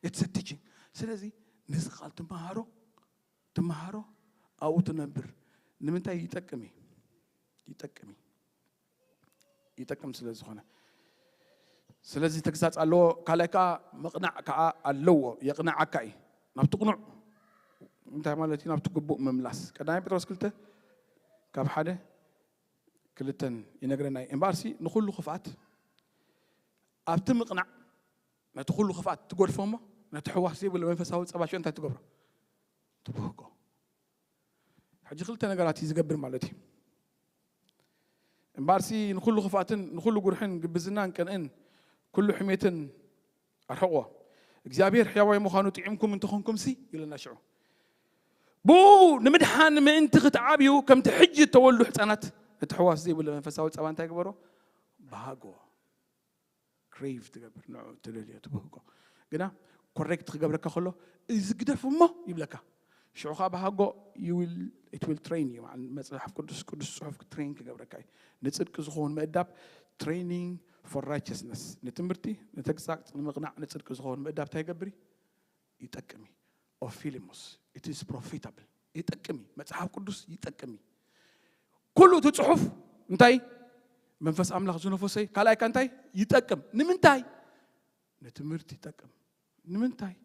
it's a teaching ስለዚ ነዚ ቃል ትመሃሮ ትመሃሮ ኣብኡ ትነብር ንምንታይ ይጠቅም እዩ ይጠቅም እዩ ይጠቅም ስለ ዝኾነ ስለዚ ተግሳፅ ኣለዎ ካልኣይ ከዓ ምቕናዕ ከዓ ኣለዎ የቕንዓካ እዩ ናብቲ ቅኑዕ እንታይ ማለት እዩ ናብቲ ግቡእ ምምላስ ቀዳማይ ጴጥሮስ ክልተ ካብ ሓደ ክልተን ይነግረና እዩ እምበኣርሲ ንኩሉ ክፍኣት ኣብቲ ምቕናዕ ነቲ ኩሉ ክፍኣት ትገድፎ እሞ ነቲ ሕዋስ ዘይብሉ መንፈሳዊ ፀባሾ እንታይ ትገብሮ ትብህጎ ሕጂ ክልተ ነገራት እዩ ዝገብር ማለት እዩ እምበኣርሲ ንኩሉ ክፍኣትን ንኩሉ ጉርሕን ግብዝናን ቅንእን ኩሉ ሕሜትን ኣርሕቕዎ እግዚኣብሔር ሕያዋይ ምዃኑ ጥዒምኩም እንተኾንኩምሲ ይብለና ሽዑ ብኡ ንምድሓን ምእንቲ ክትዓብዩ ከምቲ ሕጂ እተወልዱ ህፃናት እቲ ሕዋስ ዘይብሉ መንፈሳዊ ፀባ እንታይ ግበሮ ብሃጎ ክሬቭ ትገብር፣ ንዑ ትደልዮ ትብህጎ። ግና ኮሬክት ክገብረካ ከሎ፣ እዚ ግደፍ እሞ ይብለካ። ሽዑ ከዓ ብሃጎ it will train you። መፅሓፍ ቅዱስ ቅዱስ ፅሑፍ ትሬን ክገብረካ እዩ። ንፅድቂ ዝኸውን ምእዳብ፣ training for righteousness፣ ንትምህርቲ፣ ንተግሳፅ፣ ንምቕናዕ፣ ንፅድቂ ዝኸውን ምእዳብ እንታይ ይገብር እዩ? ይጠቅም እዩ። ኦፊሊሞስ it is profitable። ይጠቅም እዩ። መፅሓፍ ቅዱስ ይጠቅም እዩ። ኩሉ እቲ ፅሑፍ እንታይ? መንፈስ ኣምላኽ ዝነፈሶ እዩ። ካልኣይ ከ እንታይ ይጠቅም? ንምንታይ? ንትምህርቲ ይጠቅም። ንምንታይ?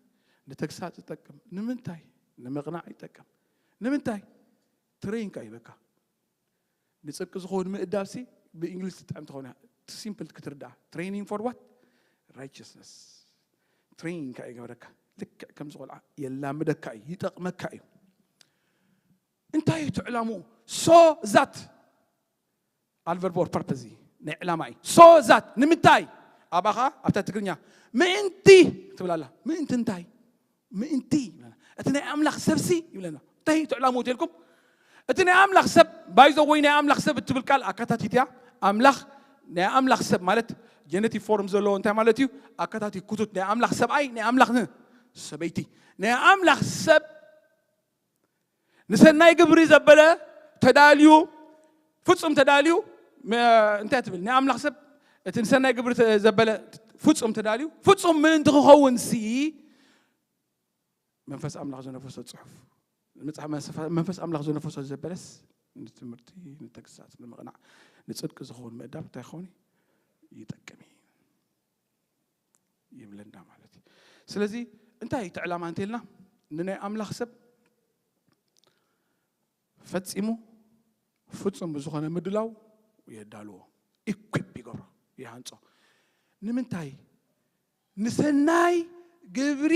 ንተግሳፅ ይጠቅም። ንምንታይ? ንምቕናዕ ይጠቅም። ንምንታይ? ትሬን ከ ይበካ። ንፅድቂ ዝኸውን ምእዳብሲ ብእንግሊዝ ትጥዕም ትኾነ ሲምፕል ክትርዳእ። Training for what? Righteousness። ትሬን ከ ይገብረካ። ልክዕ ከምዚ ቆልዓ የላምደካ እዩ፣ ይጠቕመካ እዩ። እንታይ እዩ እቲ ዕላምኡ? So that adverb or purpose እዩ፣ ናይ ዕላማ እዩ። So that ንምንታይ? ኣብኣ ኸዓ ኣብታ ትግርኛ ምእንቲ ትብል ኣላ። ምእንቲ እንታይ? ምእንቲ ይብለና። እቲ ናይ ኣምላኽ ሰብሲ ይብለና። እንታይ እዩ እቲ ዕላምኡ ተልኩም? እቲ ናይ ኣምላኽ ሰብ ባይዞ ወይ ናይ ኣምላኽ ሰብ እትብል ቃል ኣካታቲት እያ። ኣምላኽ ናይ ኣምላኽ ሰብ ማለት ጀነቲክ ፎርም ዘለዎ እንታይ ማለት እዩ? ኣካታቲ ክቱት ናይ ኣምላኽ ሰብኣይ ናይ ኣምላኽ ን- ሰበይቲ ናይ ኣምላኽ ሰብ ንሰናይ ግብሪ ዘበለ ተዳልዩ ፍጹም ተዳልዩ መ- እንታይ ትብል ናይ ኣምላኽ ሰብ እቲ ንሰናይ ግብሪ ተ- ዘበለ ፍጹም ተዳልዩ ፍጹም ምእንቲ ክኸውን ሲ መንፈስ ኣምላኽ ዝነፈሶ ጽሑፍ መጽሓፍ መንፈስ ኣምላኽ ዝነፈሶ ዘበለስ ንትምህርቲ ንተግሳጽ ንምቕናዕ ንጽድቂ ዝኸውን ምእዳብ እንታይ ክኸውን ይጠቅም እዩ ይብለና ማለት እዩ። ስለዚ እንታይ እቲ ዕላማ እንተልና ንናይ ኣምላኽ ሰብ ፈጺሙ ፍጹም ብዝኾነ ምድላው የዳልዎ ኢኩፕ ይገብሮ ይሃንጾ ንምንታይ ንሰናይ ግብሪ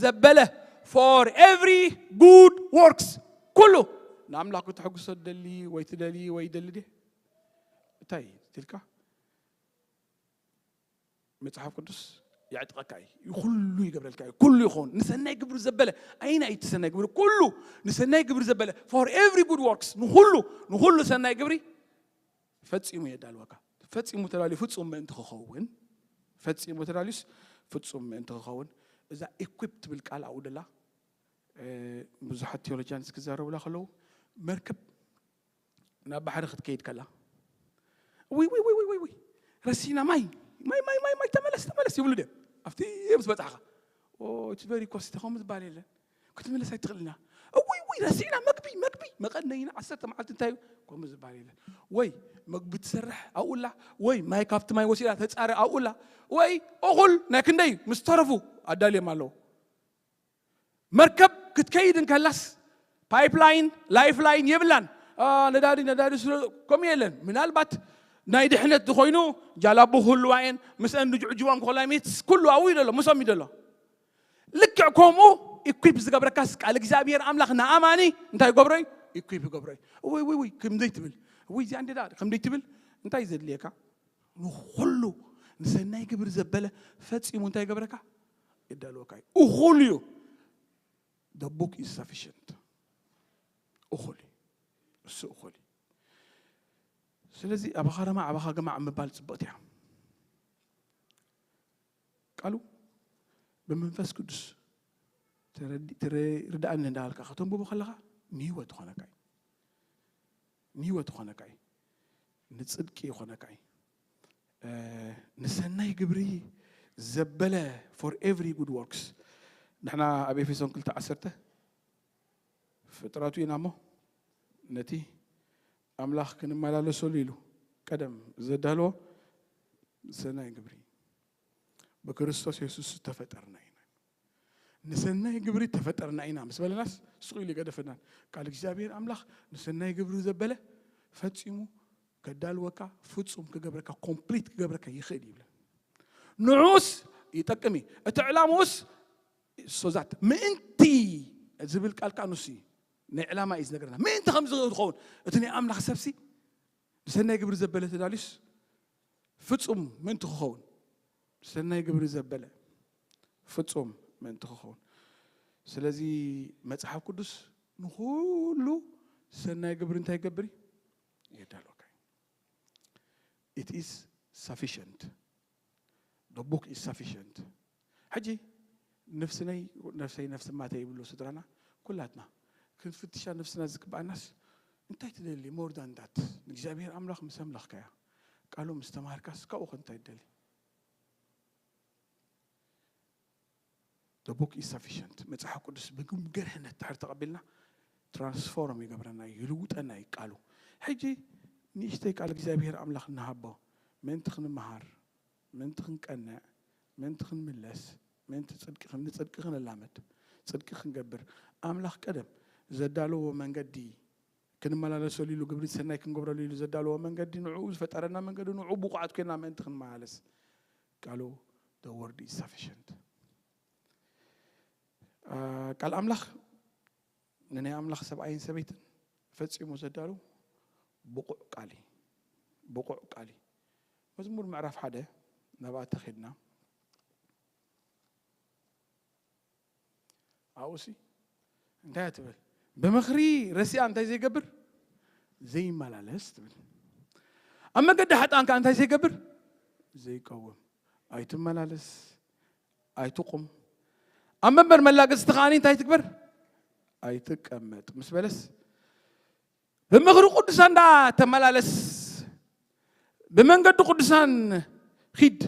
ዘበለ for every good works ኩሉ ንኣምላኽ ክትሕግሶ ትደሊ ወይ ትደሊ ወይ ይደሊ ድየ እንታይ ትልካ መጽሓፍ ቅዱስ የዕጥቀካ እዩ ኩሉ ይገብረልካ እዩ ኩሉ ይኸውን ንሰናይ ግብሪ ዘበለ ኣይና እዩ ሰናይ ግብሪ ኩሉ ንሰናይ ግብሪ ዘበለ for every good works ንኩሉ ንኩሉ ሰናይ ግብሪ ፈጺሙ የዳልወካ ፈጺሙ ተዳልዩ ፍጹም ምእንቲ ክኸውን ፈጺሙ ተዳልዩስ ፍጹም ምእንቲ ክኸውን እዛ ኢኩፕ ትብል ቃል ኣብኡ ደላ ብዙሓት ቴዎሎጂያንስ ክዛረቡላ ከለዉ መርከብ ናብ ባሕሪ ክትከይድ ከላ ውይ ውይ ውይ ውይ ውይ ረሲና ማይ ማይ ማይ ማይ ማይ ተመለስ ተመለስ ይብሉ ድም ኣብቲ ምስ በጻሕኻ it's very costly ከምኡ ዝበሃል የለን ክትምለስ ኣይትኽእልና እውይ ውይ ረሲዕና መግቢ መግቢ መቐነይና ዓሰርተ መዓልቲ እንታይ እዩ ከምኡ ዝበሃል የለን ወይ መግቢ ትሰርሕ ኣብኡላ ወይ ማይ ካብቲ ማይ ወሲዳ ተፃሪ ኣብኡላ ወይ እኹል ናይ ክንደይ ምስ ተረፉ ኣዳልዮም ኣለዉ መርከብ ክትከይድ እንከላስ ፓይፕላይን ላይፍላይን የብላን ነዳዲ ነዳዲ ስለ ከምኡ የለን ምናልባት ናይ ድሕነት ዝኾይኑ ጃላቡ ክህልዋ እየን ምስአን ድጅዕጅቦም ክኾላ ሜትስ ኩሉ ኣብኡ እዩ ደሎ ምሶም እዩ ደሎ ልክዕ ከምኡ ኢኩፕ ዝገብረካስ ቃል እግዚኣብሔር ኣምላኽ ንኣማኒ እንታይ ይገብሮ እዩ ኢኩፕ ይገብሮ እዩ ወይ ወይ ወይ ከምዘይ ትብል ወይ እዚኣ እንዴ ከምዘይ ትብል እንታይ ዘድልየካ ንኹሉ ንሰናይ ግብሪ ዘበለ ፈጺሙ እንታይ ይገብረካ ይዳልወካ እዩ እኹል እዩ the book is sufficient እኹል እዩ እሱ እኹል እዩ ስለዚ ኣባኻ ረማዕ ኣባኻ ገማዕ ምባል ጽብቕቲ እያ ቃሉ ብመንፈስ ቅዱስ ርዳእኒ እንዳበልካ ከተንብቦ ከለኻ ንህይወት ይኾነካ እዩ ንህይወት ይኾነካ እዩ ንፅድቂ ይኾነካ እዩ ንሰናይ ግብሪ ዘበለ for every good works ንሕና ኣብ ኤፌሶን ክልተ ዓሰርተ ፍጥረቱ ኢና እሞ ነቲ ኣምላኽ ክንመላለሰሉ ኢሉ ቀደም ዘዳለዎ ሰናይ ግብሪ ብክርስቶስ የሱስ ዝተፈጠርና ኢና ንሰናይ ግብሪ ተፈጠርና ኢና ምስ በለናስ ስቕ ኢሉ ይገደፈናን ቃል እግዚኣብሔር ኣምላኽ ንሰናይ ግብሪ ዘበለ ፈጺሙ ከዳልወካ ፍጹም ክገብረካ ኮምፕሊት ክገብረካ ይኽእል ይብለን ንዑስ ይጠቅም እዩ እቲ ዕላምኡስ ሶዛት ምእንቲ ዝብል ቃል ከዓ ንሱ እዩ ናይ ዕላማ እዩ ዝነገረና ምእንቲ ከምዚ ዝኸውን እቲ ናይ ኣምላኽ ሰብሲ ንሰናይ ግብሪ ዘበለ ተዳልዩስ ፍጹም ምእንቲ ክኸውን ሰናይ ግብሪ ዘበለ ፍጹም ምእንቲ ክኸውን ስለዚ መጽሓፍ ቅዱስ ንኩሉ ሰናይ ግብሪ እንታይ ይገብር እዩ የዳልወካ እዩ it is sufficient. The book is sufficient. ሕጂ ነፍስነይ ነፍሰይ ነፍሲ ማተይ ይብሉ ስድራና ኩላትና ክንፍትሻ ነፍስና ዝግባኣናስ እንታይ ትደሊ? More than that ንእግዚኣብሔር ኣምላኽ ምስ ኣምላኽካያ ቃሉ ምስ ተማሃርካስ ካብኡ ከ እንታይ ትደሊ? The book is sufficient። መጽሓፍ ቅዱስ ብግርህነት ድሕር ተቐቢልና ትራንስፎርም ይገብረና እዩ፣ ይልውጠና እዩ ቃሉ። ሕጂ ንእሽተይ ቃል እግዚኣብሔር ኣምላኽ ንሃቦ ምእንቲ ክንመሃር፣ ምእንቲ ክንቀንዕ፣ ምእንቲ ክንምለስ፣ ምእንቲ ጽድቂ ንጽድቂ ክንላመድ፣ ጽድቂ ክንገብር ኣምላኽ ቀደም ዘዳለዎ መንገዲ ክንመላለሰሉ ኢሉ ግብሪ ሰናይ ክንገብረሉ ኢሉ ዘዳለዎ መንገዲ ንዕኡ ዝፈጠረና መንገዲ ንዕኡ ብቑዓት ኮይና ምእንቲ ክንመላለስ ቃሉ the word is sufficient። ቃል ኣምላኽ ንናይ ኣምላኽ ሰብኣይን ሰበይትን ፈጺሙ ዘዳሉ ብቑዕ ቃል እዩ። ብቑዕ ቃል እዩ። መዝሙር ምዕራፍ ሓደ ናብኣ ተኸድና ኣብኡሲ እንታይ እያ ትብል? ብምኽሪ ረሲኣ እንታይ ዘይገብር ዘይመላለስ ትብል። ኣብ መገዲ ሓጥኣን ከዓ እንታይ ዘይገብር ዘይቀውም። ኣይትመላለስ ኣይትቁም። ኣብ መንበር መላገጽቲ ከዓኒ እንታይ ትግበር? ኣይትቀመጥ ምስ በለስ ብምኽሪ ቅዱሳን ዳ ተመላለስ፣ ብመንገዲ ቅዱሳን ኺድ፣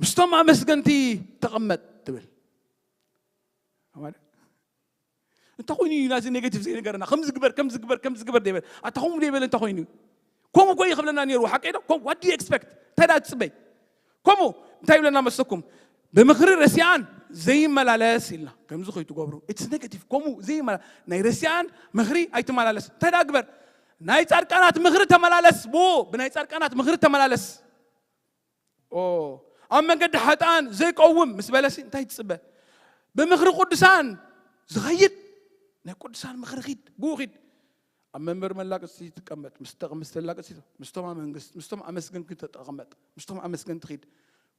ምስቶም ኣመስገንቲ ተቐመጥ ትብል። እንታይ ኮይኑ እዩ ናዚ ኔጋቲቭ ዘይነገረና? ከምዚ ግበር ከምዚ ግበር ከምዚ ግበር ደይበል ኣታ ከምኡ ደይበል እንታይ ኮይኑ? ከምኡ እኮ እዩ ክብለና ነይሩ። ሓቀይ ዶ? ከምኡ what do you expect? እንታይ ዳ ትፅበይ? ከምኡ እንታይ ይብለና መሰኩም? ብምኽሪ ረሲኣን ዘይመላለስ ኢልና ከምዚ ከይትገብሩ። ኢትስ ኔጋቲቭ። ከምኡ ዘይመላ ናይ ረሲኣን ምኽሪ ኣይትመላለስ። እንታይ ዳ ግበር? ናይ ጻድቃናት ምኽሪ ተመላለስ። ቡ ብናይ ጻድቃናት ምኽሪ ተመላለስ። ኦ ኣብ መንገዲ ሓጥኣን ዘይቀውም ምስ በለሲ እንታይ ትጽበ? ብምኽሪ ቅዱሳን ዝኸይድ ናይ ቅዱሳን ምኽሪ ኺድ ብኡ ኺድ። ኣብ መንበር መላቅስቲ ትቀመጥ ምስ ተላቅስቲ ምስቶም ኣመስገንቲ ተቀመጥ ምስቶም ኣመስገንቲ ኺድ።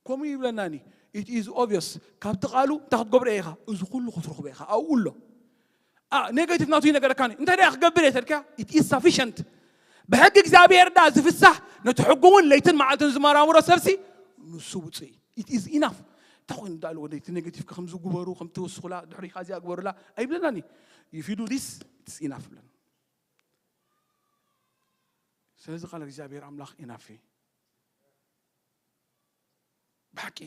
ከምኡ ይብለናኒ። It is obvious። ካብቲ ቃሉ እንታይ ክትገብሮ ኢኻ? እዚ ኩሉ ክትረኽቦ ኢኻ ኣብኡ ኣሎ። ኔጋቲቭ ናቱ ይነገረካኒ። እንታይ ደኣ ክገብር እየ ተልካ? It is sufficient። ብሕጊ እግዚኣብሔር ዳ ዝፍሳሕ ነቲ ሕጉ እውን ለይትን መዓልትን ዝመራምሮ ሰብሲ ንሱ ውፅእ። It is enough። እንታይ ኮይኑ ዳሉ ወደ እቲ ኔጋቲቭ ከም ዝግበሩ ከም ትወስኹላ ድሕሪ ኻዚያ ግበሩላ ኣይብለናኒ። If you do this it's enough ብለና። ስለዚ ቃል እግዚኣብሔር ኣምላኽ ኢናፍ እዩ። ብሓቂ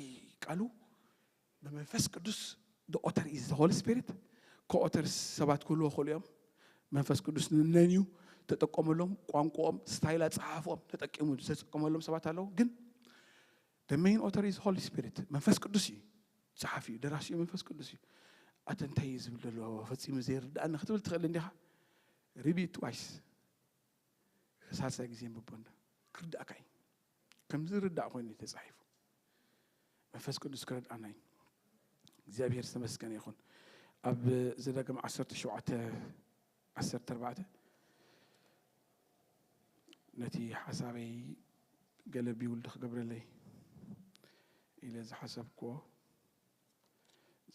ቃሉ ብመንፈስ ቅዱስ the author is the Holy Spirit። ኮኦተር ሰባት ክህልዎ ክእሉ እዮም። መንፈስ ቅዱስ ንነን እዩ ተጠቀመሎም። ቋንቋኦም ስታይል ኣፀሓፍኦም ተጠቂሙ ዝተጠቀመሎም ሰባት ኣለዉ። ግን the main author is Holy Spirit። መንፈስ ቅዱስ እዩ ጸሓፊ እዩ ደራሲኡ መንፈስ ቅዱስ እዩ። ኣተ እንታይ እዩ ዝብል ዘሎ ፈጺሙ ዘይርድኣኒ ክትብል ትኽእል እንዲኻ። Read it twice። ሳልሳይ ግዜ ንብቦ እንዳ ክርዳእካ እዩ። ከም ዝርዳእ ኮይኑ እዩ ተጻሒፉ። መንፈስ ቅዱስ ክረድኣና እዩ። እግዚኣብሔር ዝተመስገነ ይኹን። ኣብ ዘዳግም ዓሰርተ ሸውዓተ ዓሰርተ ኣርባዕተ ነቲ ሓሳበይ ገለ ቢውልድ ክገብረለይ ኢለ ዝሓሰብክዎ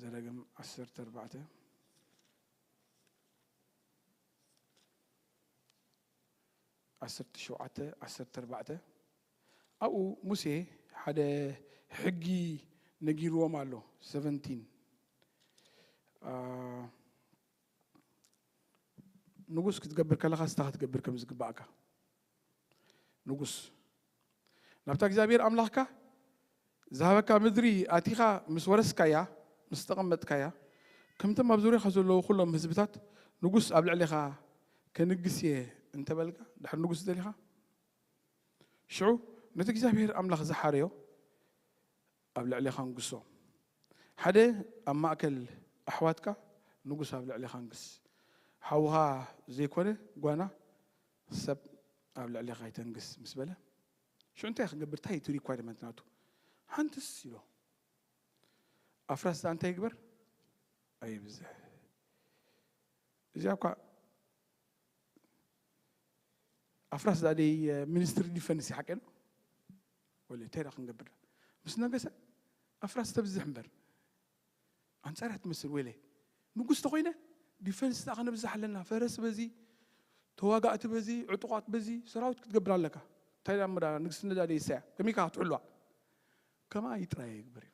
ዘዳግም ዓሰርተ ኣርባዕተ ዓሰርተ ሸውዓተ ዓሰርተ ኣርባዕተ ኣብኡ ሙሴ ሓደ ሕጊ ነጊርዎም ኣሎ። ሰቨንቲን ንጉስ ክትገብር ከለኻ ስታ ክትገብር ከም ዝግባእካ ንጉስ ናብታ እግዚኣብሔር ኣምላኽካ ዝሃበካ ምድሪ ኣቲኻ ምስ ወረስካያ ምስ ተቐመጥካያ ከምቶም ኣብ ዙሪያኻ ዘለዉ ኩሎም ህዝብታት ንጉስ ኣብ ልዕሌኻ ከንግስ እየ እንተበልካ ድሕሪ ንጉስ ደሊኻ ሽዑ ነቲ እግዚኣብሔር ኣምላኽ ዝሓረዮ ኣብ ልዕሌኻ ንግሶ። ሓደ ኣብ ማእከል ኣሕዋትካ ንጉስ ኣብ ልዕሌኻ ንግስ። ሓውኻ ዘይኮነ ጓና ሰብ ኣብ ልዕሌኻ ይተንግስ ምስ በለ ሽዑ እንታይ ክገብር እንታይ እቲ ሪኳርመንት ናቱ ሓንትስ ኢሎ ኣፍራስ ዛ እንታይ ይግበር ኣይብዝሕ እዚኣ እኳ ኣፍራስ ዛ ደይ ሚኒስትሪ ዲፈንስ ይሓቀ ነው ወለ እንታይ ዳ ክንገብር ምስ ነገሰ ኣፍራስ ተብዝሕ እምበር ኣንጻር እያ ትመስል ወለ ንጉስ ተኾይነ ዲፈንስ ዳ ከነብዝሕ ኣለና ፈረስ በዚ ተዋጋእቲ በዚ ዕጡቋት በዚ ሰራዊት ክትገብር ኣለካ እንታይ ዳ ምዳ ንግስቲ ነዳዲ ይሰያ ከመይ ኢኻ ክትሕልዋ? ከማይ ጥራይ ይግበር እዩ።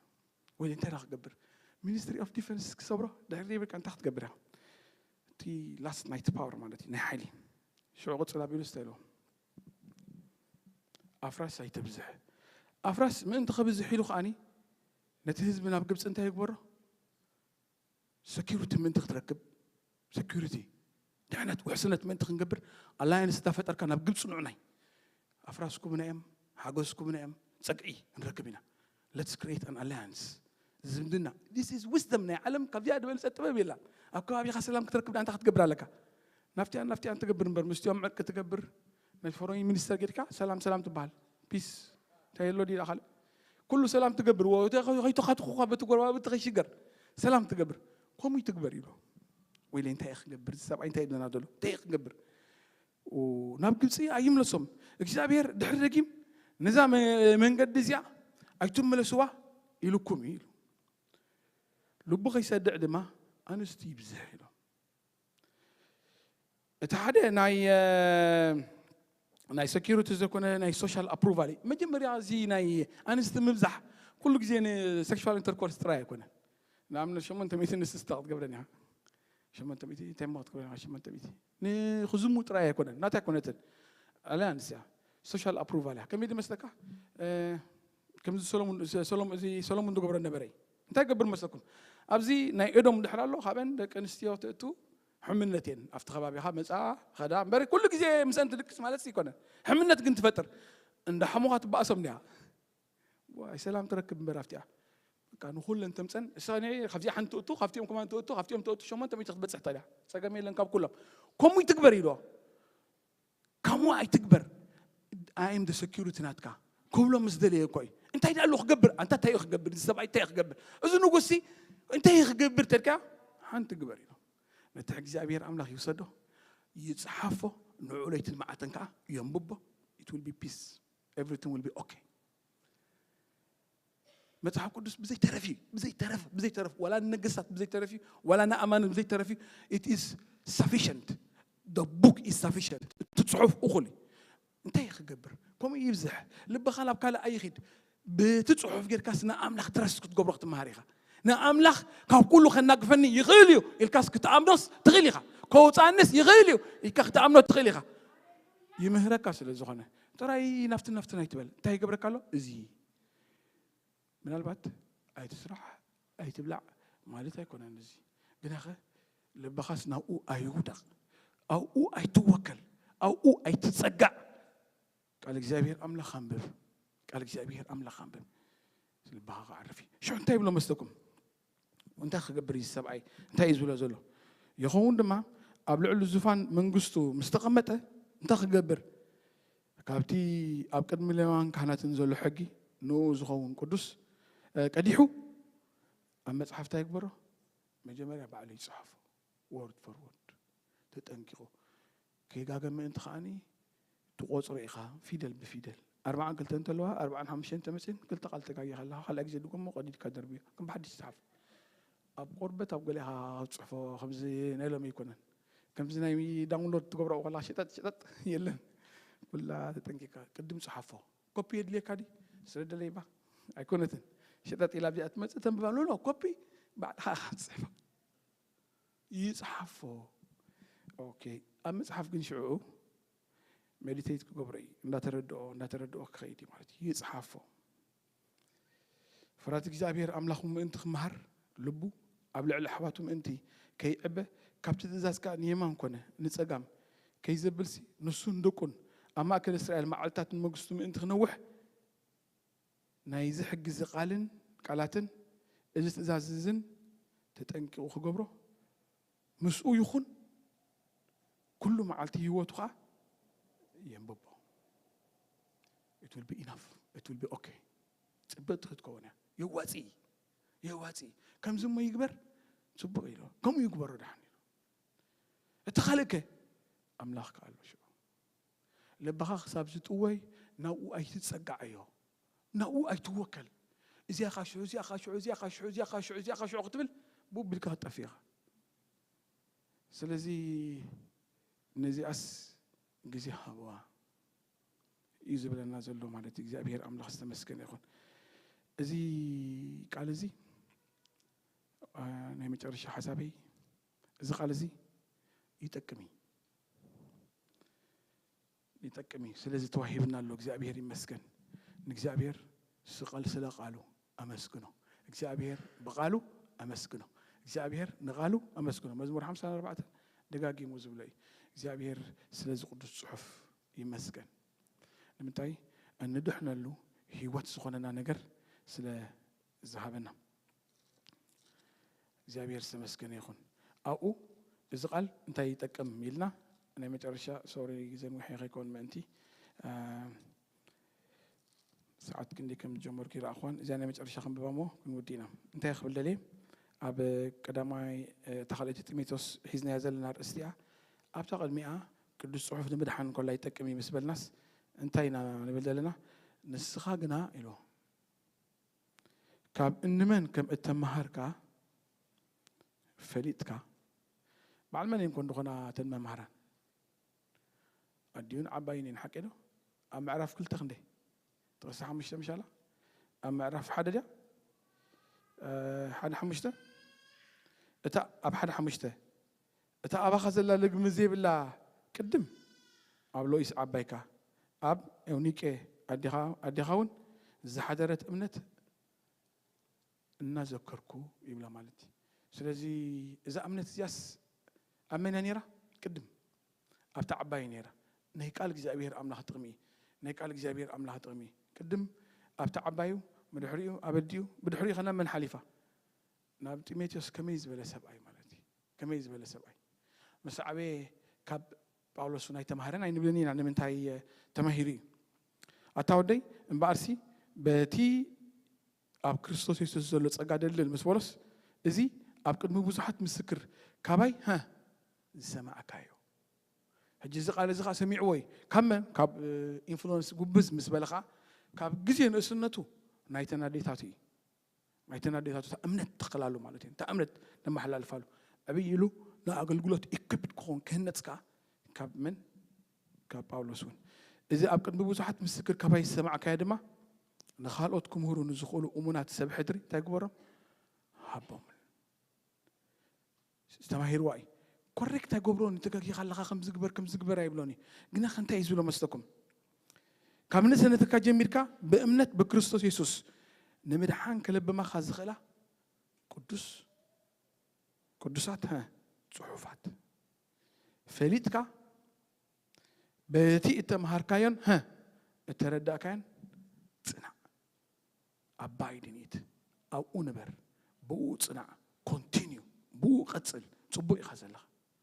ወይ እንታይ ዳ ክገብር? ሚኒስትሪ ኦፍ ዲፈንስ ክሰብሮ ድሕሪ ዘይብልካ እንታይ ክትገብር እያ? እቲ ላስት ናይት ፓወር ማለት እዩ፣ ናይ ሓይሊ። ሽዑ ቅጽል ኣቢሉ ስታይ ኣለዎ። ኣፍራስ ኣይተብዝሕ። ኣፍራስ ምእንቲ ከብዝሕ ኢሉ ከዓኒ ነቲ ህዝቢ ናብ ግብፂ እንታይ ይግበሮ? ሰኪሪቲ ምእንቲ ክትረክብ፣ ሰኪሪቲ፣ ድሕነት፣ ውሕስነት ምእንቲ ክንገብር ኣላያንስ እንዳፈጠርካ ናብ ግብፂ ንዑናይ። ኣፍራስኩምና እዮም፣ ሓገዝኩምና እዮም፣ ፀግዒ ክንረክብ ኢና። Let's create an alliance። ዝምድና፣ this is wisdom። ናይ ዓለም ካብዚኣ ዝበለፀ ጥበብ የላን። ኣብ ከባቢኻ ሰላም ክትረክብ እንታይ ክትገብር ኣለካ? ናብቲኣን ናብቲኣን ትገብር እምበር፣ ምስቲኦም ዕርቂ ትገብር፣ ናይ ፎረን ሚኒስተር ጌድካ ሰላም ሰላም ትበሃል። ፒስ እንታይ የሎ ድዩ ካልእ? ኩሉ ሰላም ትገብር፣ ወ-፣ ከይተኻትኹኻ በቲ ጎረባብቲ ከይሽገር ሰላም ትገብር። ከምኡ ትግበር ኢሉ። ወይለ እንታይ ክገብር? እዚ ሰብኣይ እንታይ ይብለና ዘሎ? እንታይ ክገብር? ኡ፣ ናብ ግብፂ ኣይምለሶም። እግዚኣብሔር ድሕሪ ደጊም ነዛ መ-፣ መንገዲ እዚኣ ኣይትመለስዋ ኢልኩም እዩ ኢሉ። ልቡ ከይሰድዕ ድማ ኣንስቲ ይብዝሕ ኢሎም። እቲ ሓደ ናይ፣ እ፣ ናይ ሴኪሪቲ ዘይኮነ ናይ ሶሻል ኣፕሩቫል እዩ። መጀመርያ እዚ ናይ ኣንስቲ ምብዛሕ ኩሉ ግዜ ንሴክሹዋል ኢንተርኮርስ ጥራይ ኣይኮነን። ንኣብነት ሸሞንተ ሚእቲ ንስስታ ክትገብረን ኢኻ። ሸሞንተ ሚእቲ እንታይ እሞ ክትገብረን ኢኻ? ሸሞንተ ሚእቲ ንክዝሙ ጥራይ ኣይኮነን። ናታ ኣይኮነትን። ኣልያንስ እያ። ሶሻል ኣፕሩቫል እያ። ከመይ ድመስለካ? እ፣ ከምዚ ሰሎሙን፣ ሰሎሙን፣ እዚ ሰሎሙን ዝገብሮ ነበረ። እንታይ ገብር መስለኩም? ኣብዚ ናይ ኤዶም ድሕር ኣሎ፣ ካብአን ደቂ ኣንስትዮ ትእቱ ሕምነት እየን። ኣብቲ ከባቢኻ መጻ ኸዳ እምበር ኩሉ ግዜ ምስአን ትድቅስ ማለት ኣይኮነን። ሕምነት ግን ትፈጥር። እንዳ ሓሙኻ ትበኣሶም እንዲያ። ዋይ ሰላም ትረክብ እምበር ኣብቲኣ። በቃ ንኹለን ተምፀን። እሳ ነ-፣ ካብዚኣ ሓንቲ ትእቱ፣ ካብቲኦም ከማን ትእቱ፣ ካብቲኦም ትእቱ፣ ሸሞንተ ሚእቲ ክትበፅሕ ታዲያ። ጸገም የለን ካብ ኩሎም። ከምኡ ይትግበር ኢልዎ። ከምኡ ኣይትግበር። I am the security ናትካ ክብሎ ምስ ደለየ እኮ እዩ። እንታይ ደኣ ኣሎ ክገብር? ኣንታ እንታይ እዩ ክገብር? እዚ ሰብኣይ እንታይ እዩ ክገብር? እዚ ንጉስ ሲ እንታይ እዩ ክገብር ተልካ? ሓንቲ ግበር ኢሉ። ነቲ እግዚኣብሔር ኣምላኽ ይውሰዶ፣ ይጽሓፎ፣ ንዑ ለይትን መዓልትን ከኣ የንብቦ። It will be peace. Everything will be okay። መጽሓፍ ቅዱስ ብዘይ ተረፍ እዩ፣ ብዘይ ተረፍ፣ ብዘይ ተረፍ፣ ዋላ ንነገስታት ብዘይ ተረፍ እዩ፣ ዋላ ንኣማንን ብዘይ ተረፍ እዩ። It is sufficient. The book is sufficient. እቲ ጽሑፍ እኹል እዩ። እንታይ ክገብር? ከምኡ ይብዝሕ። ልብኻ ናብ ካልእ ኣይኺድ። በቲ ጽሑፍ ጌርካስ ንኣምላኽ ትረስት ክትገብሮ ክትመሃር ኢኻ። ንኣምላኽ ካብ ኩሉ ከናግፈኒ ይኽእል እዩ ኢልካስ ክትኣምኖስ ትኽእል ኢኻ። ከውጻንስ ይኽእል እዩ ኢልካ ክትኣምኖ ትኽእል ኢኻ። ይምህረካ ስለ ዝኾነ። ጥራይ ናፍትን ናፍትን ኣይትበል። እንታይ ይገብረካ ኣሎ? እዚ ምናልባት ኣይትስራሕ፣ ኣይትብላዕ ማለት ኣይኮነን እዚ። ግናኸ ልብኻስ ናብኡ ኣይውደቕ፣ ኣብኡ ኣይትወከል፣ ኣብኡ ኣይትጸጋዕ። ቃል እግዚኣብሔር ኣምላኽ ኣንብብ፣ ቃል እግዚኣብሔር ኣምላኽ ኣንብብ። ልብኻ ክዓርፍ እዩ። ሽዑ እንታይ ይብሎ መስለኩም? እንታይ ክገብር እዩ ሰብኣይ? እንታይ እዩ ዝብሎ ዘሎ? ይኸውን ድማ ኣብ ልዕሊ ዙፋን መንግስቱ ምስ ተቐመጠ እንታይ ክገብር? ካብቲ ኣብ ቅድሚ ሌዋን ካህናትን ዘሎ ሕጊ ንኡ ዝኸውን ቅዱስ፣ እ፣ ቀዲሑ ኣብ መጽሓፍ እንታይ ይግበሮ? መጀመርያ ባዕሉ ይጽሓፎ። ወርድ ፎር ወርድ ተጠንቂቑ። ከይጋገ ምእንቲ ከዓኒ ትቖጽሮ ኢኻ ፊደል ብፊደል። ኣርብዓን ክልተን እንተለዋ፣ ኣርብዓን ሓሙሽተን ተመጽእን ክልተ ቃል ተጋጊኻ ኣለኻ። ካልኣይ ግዜ ድገሞ ቀዲድካ ደርብዮ። ከም ብሓድሽ ጽሓፍ። ኣብ ቆርበት ኣብ ገሊኻ ክትጽሕፎ ከምዚ ናይ ሎሚ ኣይኮነን። ከምዚ ናይ ዳውንሎድ ትገብሮ ከለኻ ሽጠጥ ሽጠጥ የለን። ኩላ ተጠንቂቕካ ቅድም ጽሓፎ። ኮፒ የድልየካ ድዩ? ስለ ደለይባ ኣይኮነትን። ሽጠጥ ኢላ ኣብዚኣ ትመጽእ ተንብባ። ኖ፣ ኖ፣ ኮፒ ባዕልኻ ኢኻ ትጽሕፋ። ይጽሓፎ። ኦኬ። ኣብ መጽሓፍ ግን ሽዑ ሜዲቴት ክገብሮ እዩ። እንዳተረድኦ፣ እንዳተረድኦ ክኸይድ እዩ ማለት እዩ። ይጽሓፎ። ፍርሃት እግዚኣብሔር ኣምላኹ ምእንቲ ክመሃር ልቡ ኣብ ልዕሊ ኣሕዋቱ ምእንቲ ከይዕበ ካብቲ ትእዛዝ ከኣ ንየማን ኮነ ንጸጋም ከይዘብልሲ ንሱን ደቁን ኣብ ማእከል እስራኤል መዓልትታት ንመንግስቱ ምእንቲ ክነውሕ ናይዚ ሕጊ እዚ ቃልን ቃላትን እዚ ትእዛዝ እዝን ተጠንቂቑ ክገብሮ ምስኡ ይኹን ኩሉ መዓልቲ ህይወቱ ኸዓ የንብቦ። It will be enough. It will be okay. ጽብቕቲ ክትከውን እያ። የዋጺ፣ የዋጺ። ከምዚ እሞ ይግበር፣ ጽቡቕ ኢሉ። ከምኡ ይግበሮ ደሓን ኢሉ። እቲ ካልእ ከ? ኣምላኽ ከ ኣሎ ሽዑ። ልብኻ ክሳብ ዝጥወይ ናብኡ ኣይትጸጋዓዮ። ናብኡ ኣይትወከል። እዚኣ ኻሽዑ፣ እዚኣ ኻሽዑ፣ እዚኣ ኻሽዑ፣ እዚኣ ኻሽዑ፣ እዚኣ ኻሽዑ ክትብል ብኡ ቢልካ ክትጠፍእ ኢኻ። ስለዚ ነዚኣስ ግዜ ሃብዋ። እዩ ዝብለና ዘሎ ማለት እዩ። እግዚኣብሔር ኣምላኽ ዝተመስገነ ይኹን። እዚ ቃል እዚ፣ አ፣ ናይ መጨረሻ ሓሳበይ፣ እዚ ቃል እዚ ይጠቅም እዩ። ይጠቅም እዩ። ስለዚ ተዋሂብና ኣሎ። እግዚኣብሔር ይመስገን። ንእግዚኣብሔር ስቐል ስለ ቃሉ ኣመስግኖ። እግዚኣብሔር ብቃሉ ኣመስግኖ። እግዚኣብሔር ንቃሉ ኣመስግኖ። መዝሙር ሓምሳ ኣርባዕተ ደጋጊሙ ዝብሎ እዩ። እግዚኣብሔር ስለዚ ቅዱስ ጽሑፍ ይመስገን። ንምንታይ? እንድሕነሉ ህይወት ዝኾነና ነገር ስለ ዝሃበና። እግዚኣብሔር ዝተመስገነ ይኹን። ኣብኡ እዚ ቃል እንታይ ይጠቅም ኢልና ናይ መጨረሻ፣ ሶሪ፣ ግዜ ንውሕ ከይኮን ምእንቲ፣ አ፣ ሰዓት ክንደይ ከም ዝጀመርኩ ይረኣኹዋን። እዚኣ ናይ መጨረሻ ክንብባ እሞ ክንውዲ ኢና። እንታይ ክብል ደልየ? ኣብ ቀዳማይ፣ እ፣ እታ ካልኣይቲ ጢሞቴዎስ ሒዝናያ ዘለና ኣርእስቲ እያ። ኣብታ ቅድሚኣ ቅዱስ ጽሑፍ ንምድሓን እንከሎ ይጠቅም እዩ ምስ በልናስ እንታይ ኢና ንብል ዘለና? ንስኻ ግና ኢሉ ካብ እንመን ከም እተመሃርካ ፈሊጥካ። በዓል መን እየን ኮን ዝኾና እተን መምሃራን? ኣዲኡን ዓባይን እየን፣ ሓቂ ዶ? ኣብ ምዕራፍ ክልተ ክንደይ? ጥቕሲ ሓሙሽተ ምሻላ? ኣብ ምዕራፍ ሓደ ድያ? እ፣ ሓደ ሓሙሽተ? እታ ኣብ ሓደ ሓሙሽተ፣ እታ ኣባኻ ዘላ ልግሚ ዘይብላ ቅድም ኣብ ሎኢስ ዓባይካ፣ ኣብ ኤውኒቄ ኣዴኻ፣ ኣዴኻ እውን ዝሓደረት እምነት እናዘከርኩ ይብላ ማለት እዩ። ስለዚ እዛ እምነት እዚኣስ ኣብ መን እያ ነይራ? ቅድም ኣብታ ዓባይ ነይራ። ናይ ቃል እግዚኣብሔር ኣምላኽ ጥቕሚ እዩ። ናይ ቃል እግዚኣብሔር ኣምላኽ ጥቕሚ እዩ። ቅድም ኣብታ ዓባዩ፣ ብድሕሪኡ ኣብ ኣዲኡ፣ ብድሕሪኡ ከ ናብ መን ሓሊፋ? ናብ ጢሞቴዎስ ከመይ ዝበለ ሰብኣይ ማለት እዩ። ከመይ ዝበለ ሰብኣይ? ምስ ዓበየ ካብ ጳውሎስ እውን ኣይተማህረን ኣይንብልን ኢና። ንምንታይ? እ፣ ተማሂሩ እዩ። ኣታ ወደይ፣ እምበኣርሲ በቲ ኣብ ክርስቶስ የሱስ ዘሎ ጸጋ ደልድል ምስ በሎስ፣ እዚ ኣብ ቅድሚ ብዙሓት ምስክር ካባይ፣ ሀ፣ ዝሰማዕካዮ። ሕጂ እዚ ቃል እዚ ኸኣ ሰሚዕዎ እዩ። ካብ መን? ካብ፣ እ፣ ኢንፍሉወንስ ጉብዝ ምስ በለ ኸኣ፣ ካብ ግዜ ንእስነቱ ናይተን ኣዴታቱ እዩ። ናይተን ኣዴታቱ እታ እምነት ትኽላሉ ማለት እዩ። እታ እምነት ነመሓላልፋሉ። ዕብይ ኢሉ ንኣገልግሎት ኢኩፕድ ክኸውን ክህነጽ ከኣ ካብ መን? ካብ ጳውሎስ እውን። እዚ ኣብ ቅድሚ ብዙሓት ምስክር ካባይ ዝሰማዕካዮ ድማ ንኻልኦት ክምህሩ ንዝኽእሉ እሙናት ሰብ ሕድሪ እንታይ ግበሮም? ሃቦም። ዝተማሂርዋ እዩ። ኮሬክት ኣይገብሮን እዩ። ተጋጊኻ ኣለኻ፣ ከም ዝግበር፣ ከም ዝግበር ኣይብሎን እዩ። ግና ከ እንታይ እዩ ዝብሎ መስለኩም? ካብ ንእስነትካ ጀሚርካ ብእምነት ብክርስቶስ የሱስ ንምድሓን ከለብማኻ ዝኽእላ ቅዱስ፣ ቅዱሳት፣ ሀ፣ ጽሑፋት ፈሊጥካ በቲ እተምሃርካዮን፣ ሀ፣ እተረዳእካዮን ጽናዕ። ኣባይድ ኢን ኢት፣ ኣብኡ ንበር፣ ብኡ ጽናዕ፣ ኮንቲኒዩ፣ ብኡ ቀጽል። ጽቡቕ ኢኻ ዘለኻ፣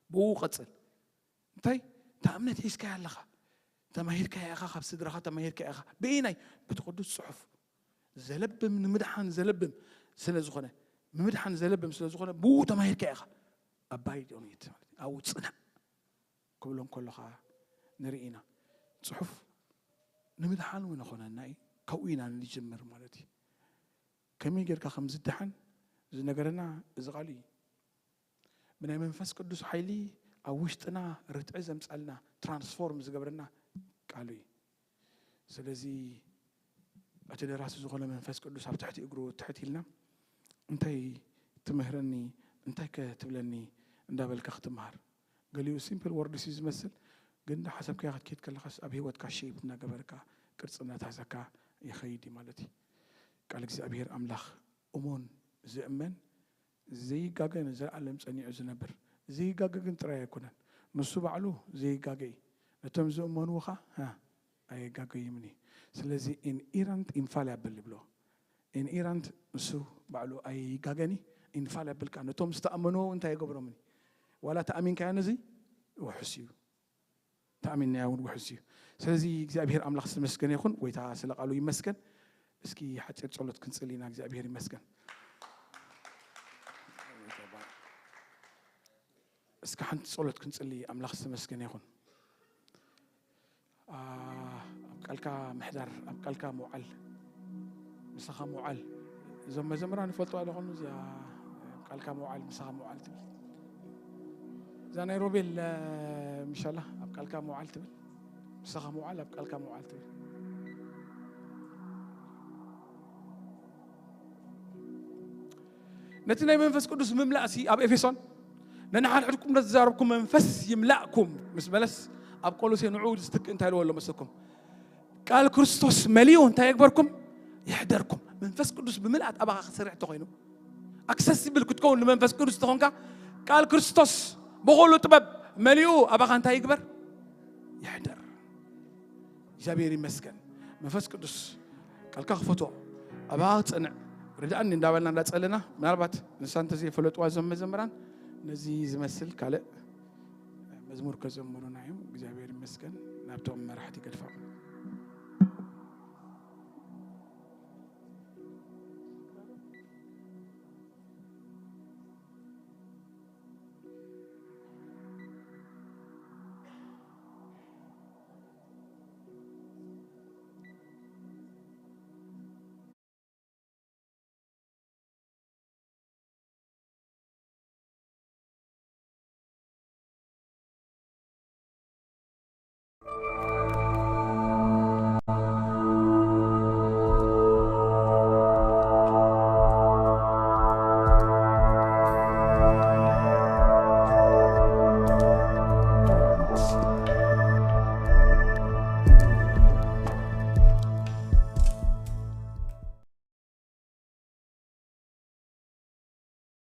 ብኡ ቀጽል። እንታይ? እታ እምነት ሒዝካያ ኣለኻ፣ ተማሂርካያ ኢኻ፣ ካብ ስድራኻ ተማሂርካያ ኢኻ። በየናይ? በቲ ቅዱስ ጽሑፍ። ዘለብም፣ ንምድሓን ዘለብም ስለ ዝኾነ፣ ንምድሓን ዘለብም ስለ ዝኾነ፣ ብኡ ተማሂርካያ ኢኻ። ኣባይድ ኢን ኢት ማለት እዩ። ኣብኡ ጽናዕ ክብሎ እንከሎ ኸዓ ንርኢ ኢና። ጽሑፍ ንምድሓን እውን ይኾነና እዩ፣ ካብኡ ኢና ንጅምር ማለት እዩ። ከመይ ጌርካ ከም ዝደሓን ዝነገረና እዚ ቃል እዩ። ብናይ መንፈስ ቅዱስ ሓይሊ ኣብ ውሽጥና ርትዒ ዘምጻልና፣ ትራንስፎርም ዝገብረና ቃሉ እዩ። ስለዚ እቲ ደራሲ ዝኾነ መንፈስ ቅዱስ ኣብ ትሕቲ እግሩ ትሕት ኢልና፣ እንታይ ትምህረኒ፣ እንታይ ከ ትብለኒ እንዳበልካ ክትመሃር። ገሊኡ ሲምፕል ወርድስ እዩ ዝመስል፣ ግን እንዳሓሰብካዮ ክትከይድ ከለኻስ ኣብ ህይወትካ ሼፕ እናገበርካ፣ ቅርጺ እናተሃዘካ ይኸይድ እዩ ማለት እዩ። ቃል እግዚኣብሔር ኣምላኽ እሙን፣ ዝእመን፣ ዘይጋገ ንዘለኣለም ጸኒዑ ዝነብር። ዘይጋገ ግን ጥራይ ኣይኮነን፣ ንሱ ባዕሉ ዘይጋገ እዩ። ነቶም ዝእመንዎ ኸኣ፣ ሃ፣ ኣየጋገዩምን እዩ። ስለዚ ኢንኢራንት ኢንፋሊብል ይብሎ። ኢንኢራንት ንሱ ባዕሉ ኣይጋገን እዩ። ኢንፋሊብል ከኣ ነቶም ዝተኣመንዎ እንታይ የገብሮምን እዩ። ዋላ ተኣሚንካዮ ነዚ ውሑስ እዩ። ተኣሚንናዮ እውን ውሑስ እዩ። ስለዚ እግዚኣብሔር ኣምላኽ ዝተመስገነ ይኹን። ጎይታ ስለ ቃሉ ይመስገን። እስኪ ሓጺር ጸሎት ክንጽሊ ኢና። እግዚኣብሔር ይመስገን። እስኪ ሓንቲ ጸሎት ክንጽሊ። ኣምላኽ ዝተመስገነ ይኹን። ኣ፣ ኣብ ቃልካ ምሕዳር፣ ኣብ ቃልካ ምውዓል፣ ምሳኻ ምውዓል። እዞም መዘምራን ይፈልጥዋ ዶ ይኾኑ? እዚኣ ኣብ ቃልካ ምውዓል፣ ምሳኻ ምውዓል ትብል። እዛ ናይ ሮቤል፣ እ፣ ምሻላ ኣብ ቃልካ ምውዓል ትብል። ምሳኻ ምውዓል፣ ኣብ ቃልካ ምውዓል ትብል። ነቲ ናይ መንፈስ ቅዱስ ምምላእሲ ኣብ ኤፌሶን፣ ነንሓድሕድኩም ነዝዛረብኩም መንፈስ ይምላእኩም ምስ በለስ፣ ኣብ ቆሎሴ ንዑ ዝትክእ እንታይ ኢልዎ ኣሎ መስለኩም? ቃል ክርስቶስ መሊኡ እንታይ የግበርኩም? ይሕደርኩም። መንፈስ ቅዱስ ብምልኣት ኣባኻ ክሰርሕ እንተኾይኑ፣ ኣክሰሲብል ክትከውን ንመንፈስ ቅዱስ እንተኾንካ፣ ቃል ክርስቶስ ብኹሉ ጥበብ መሊኡ ኣባኻ እንታይ ይግበር? ይሕደር። እግዚኣብሔር ይመስገን። መንፈስ ቅዱስ ቃልካ ክፈትዎ፣ ኣባኻ ክጸንዕ ርድኣኒ እንዳበልና እንዳጸለና፣ ምናልባት ንሳ እንተዘይፈለጥዋ እዞም መዘምራን ነዚ ዝመስል ካልእ መዝሙር ከዘምሩና እዮም። እግዚኣብሔር ይመስገን። ናብቶም መራሕቲ ገድፋ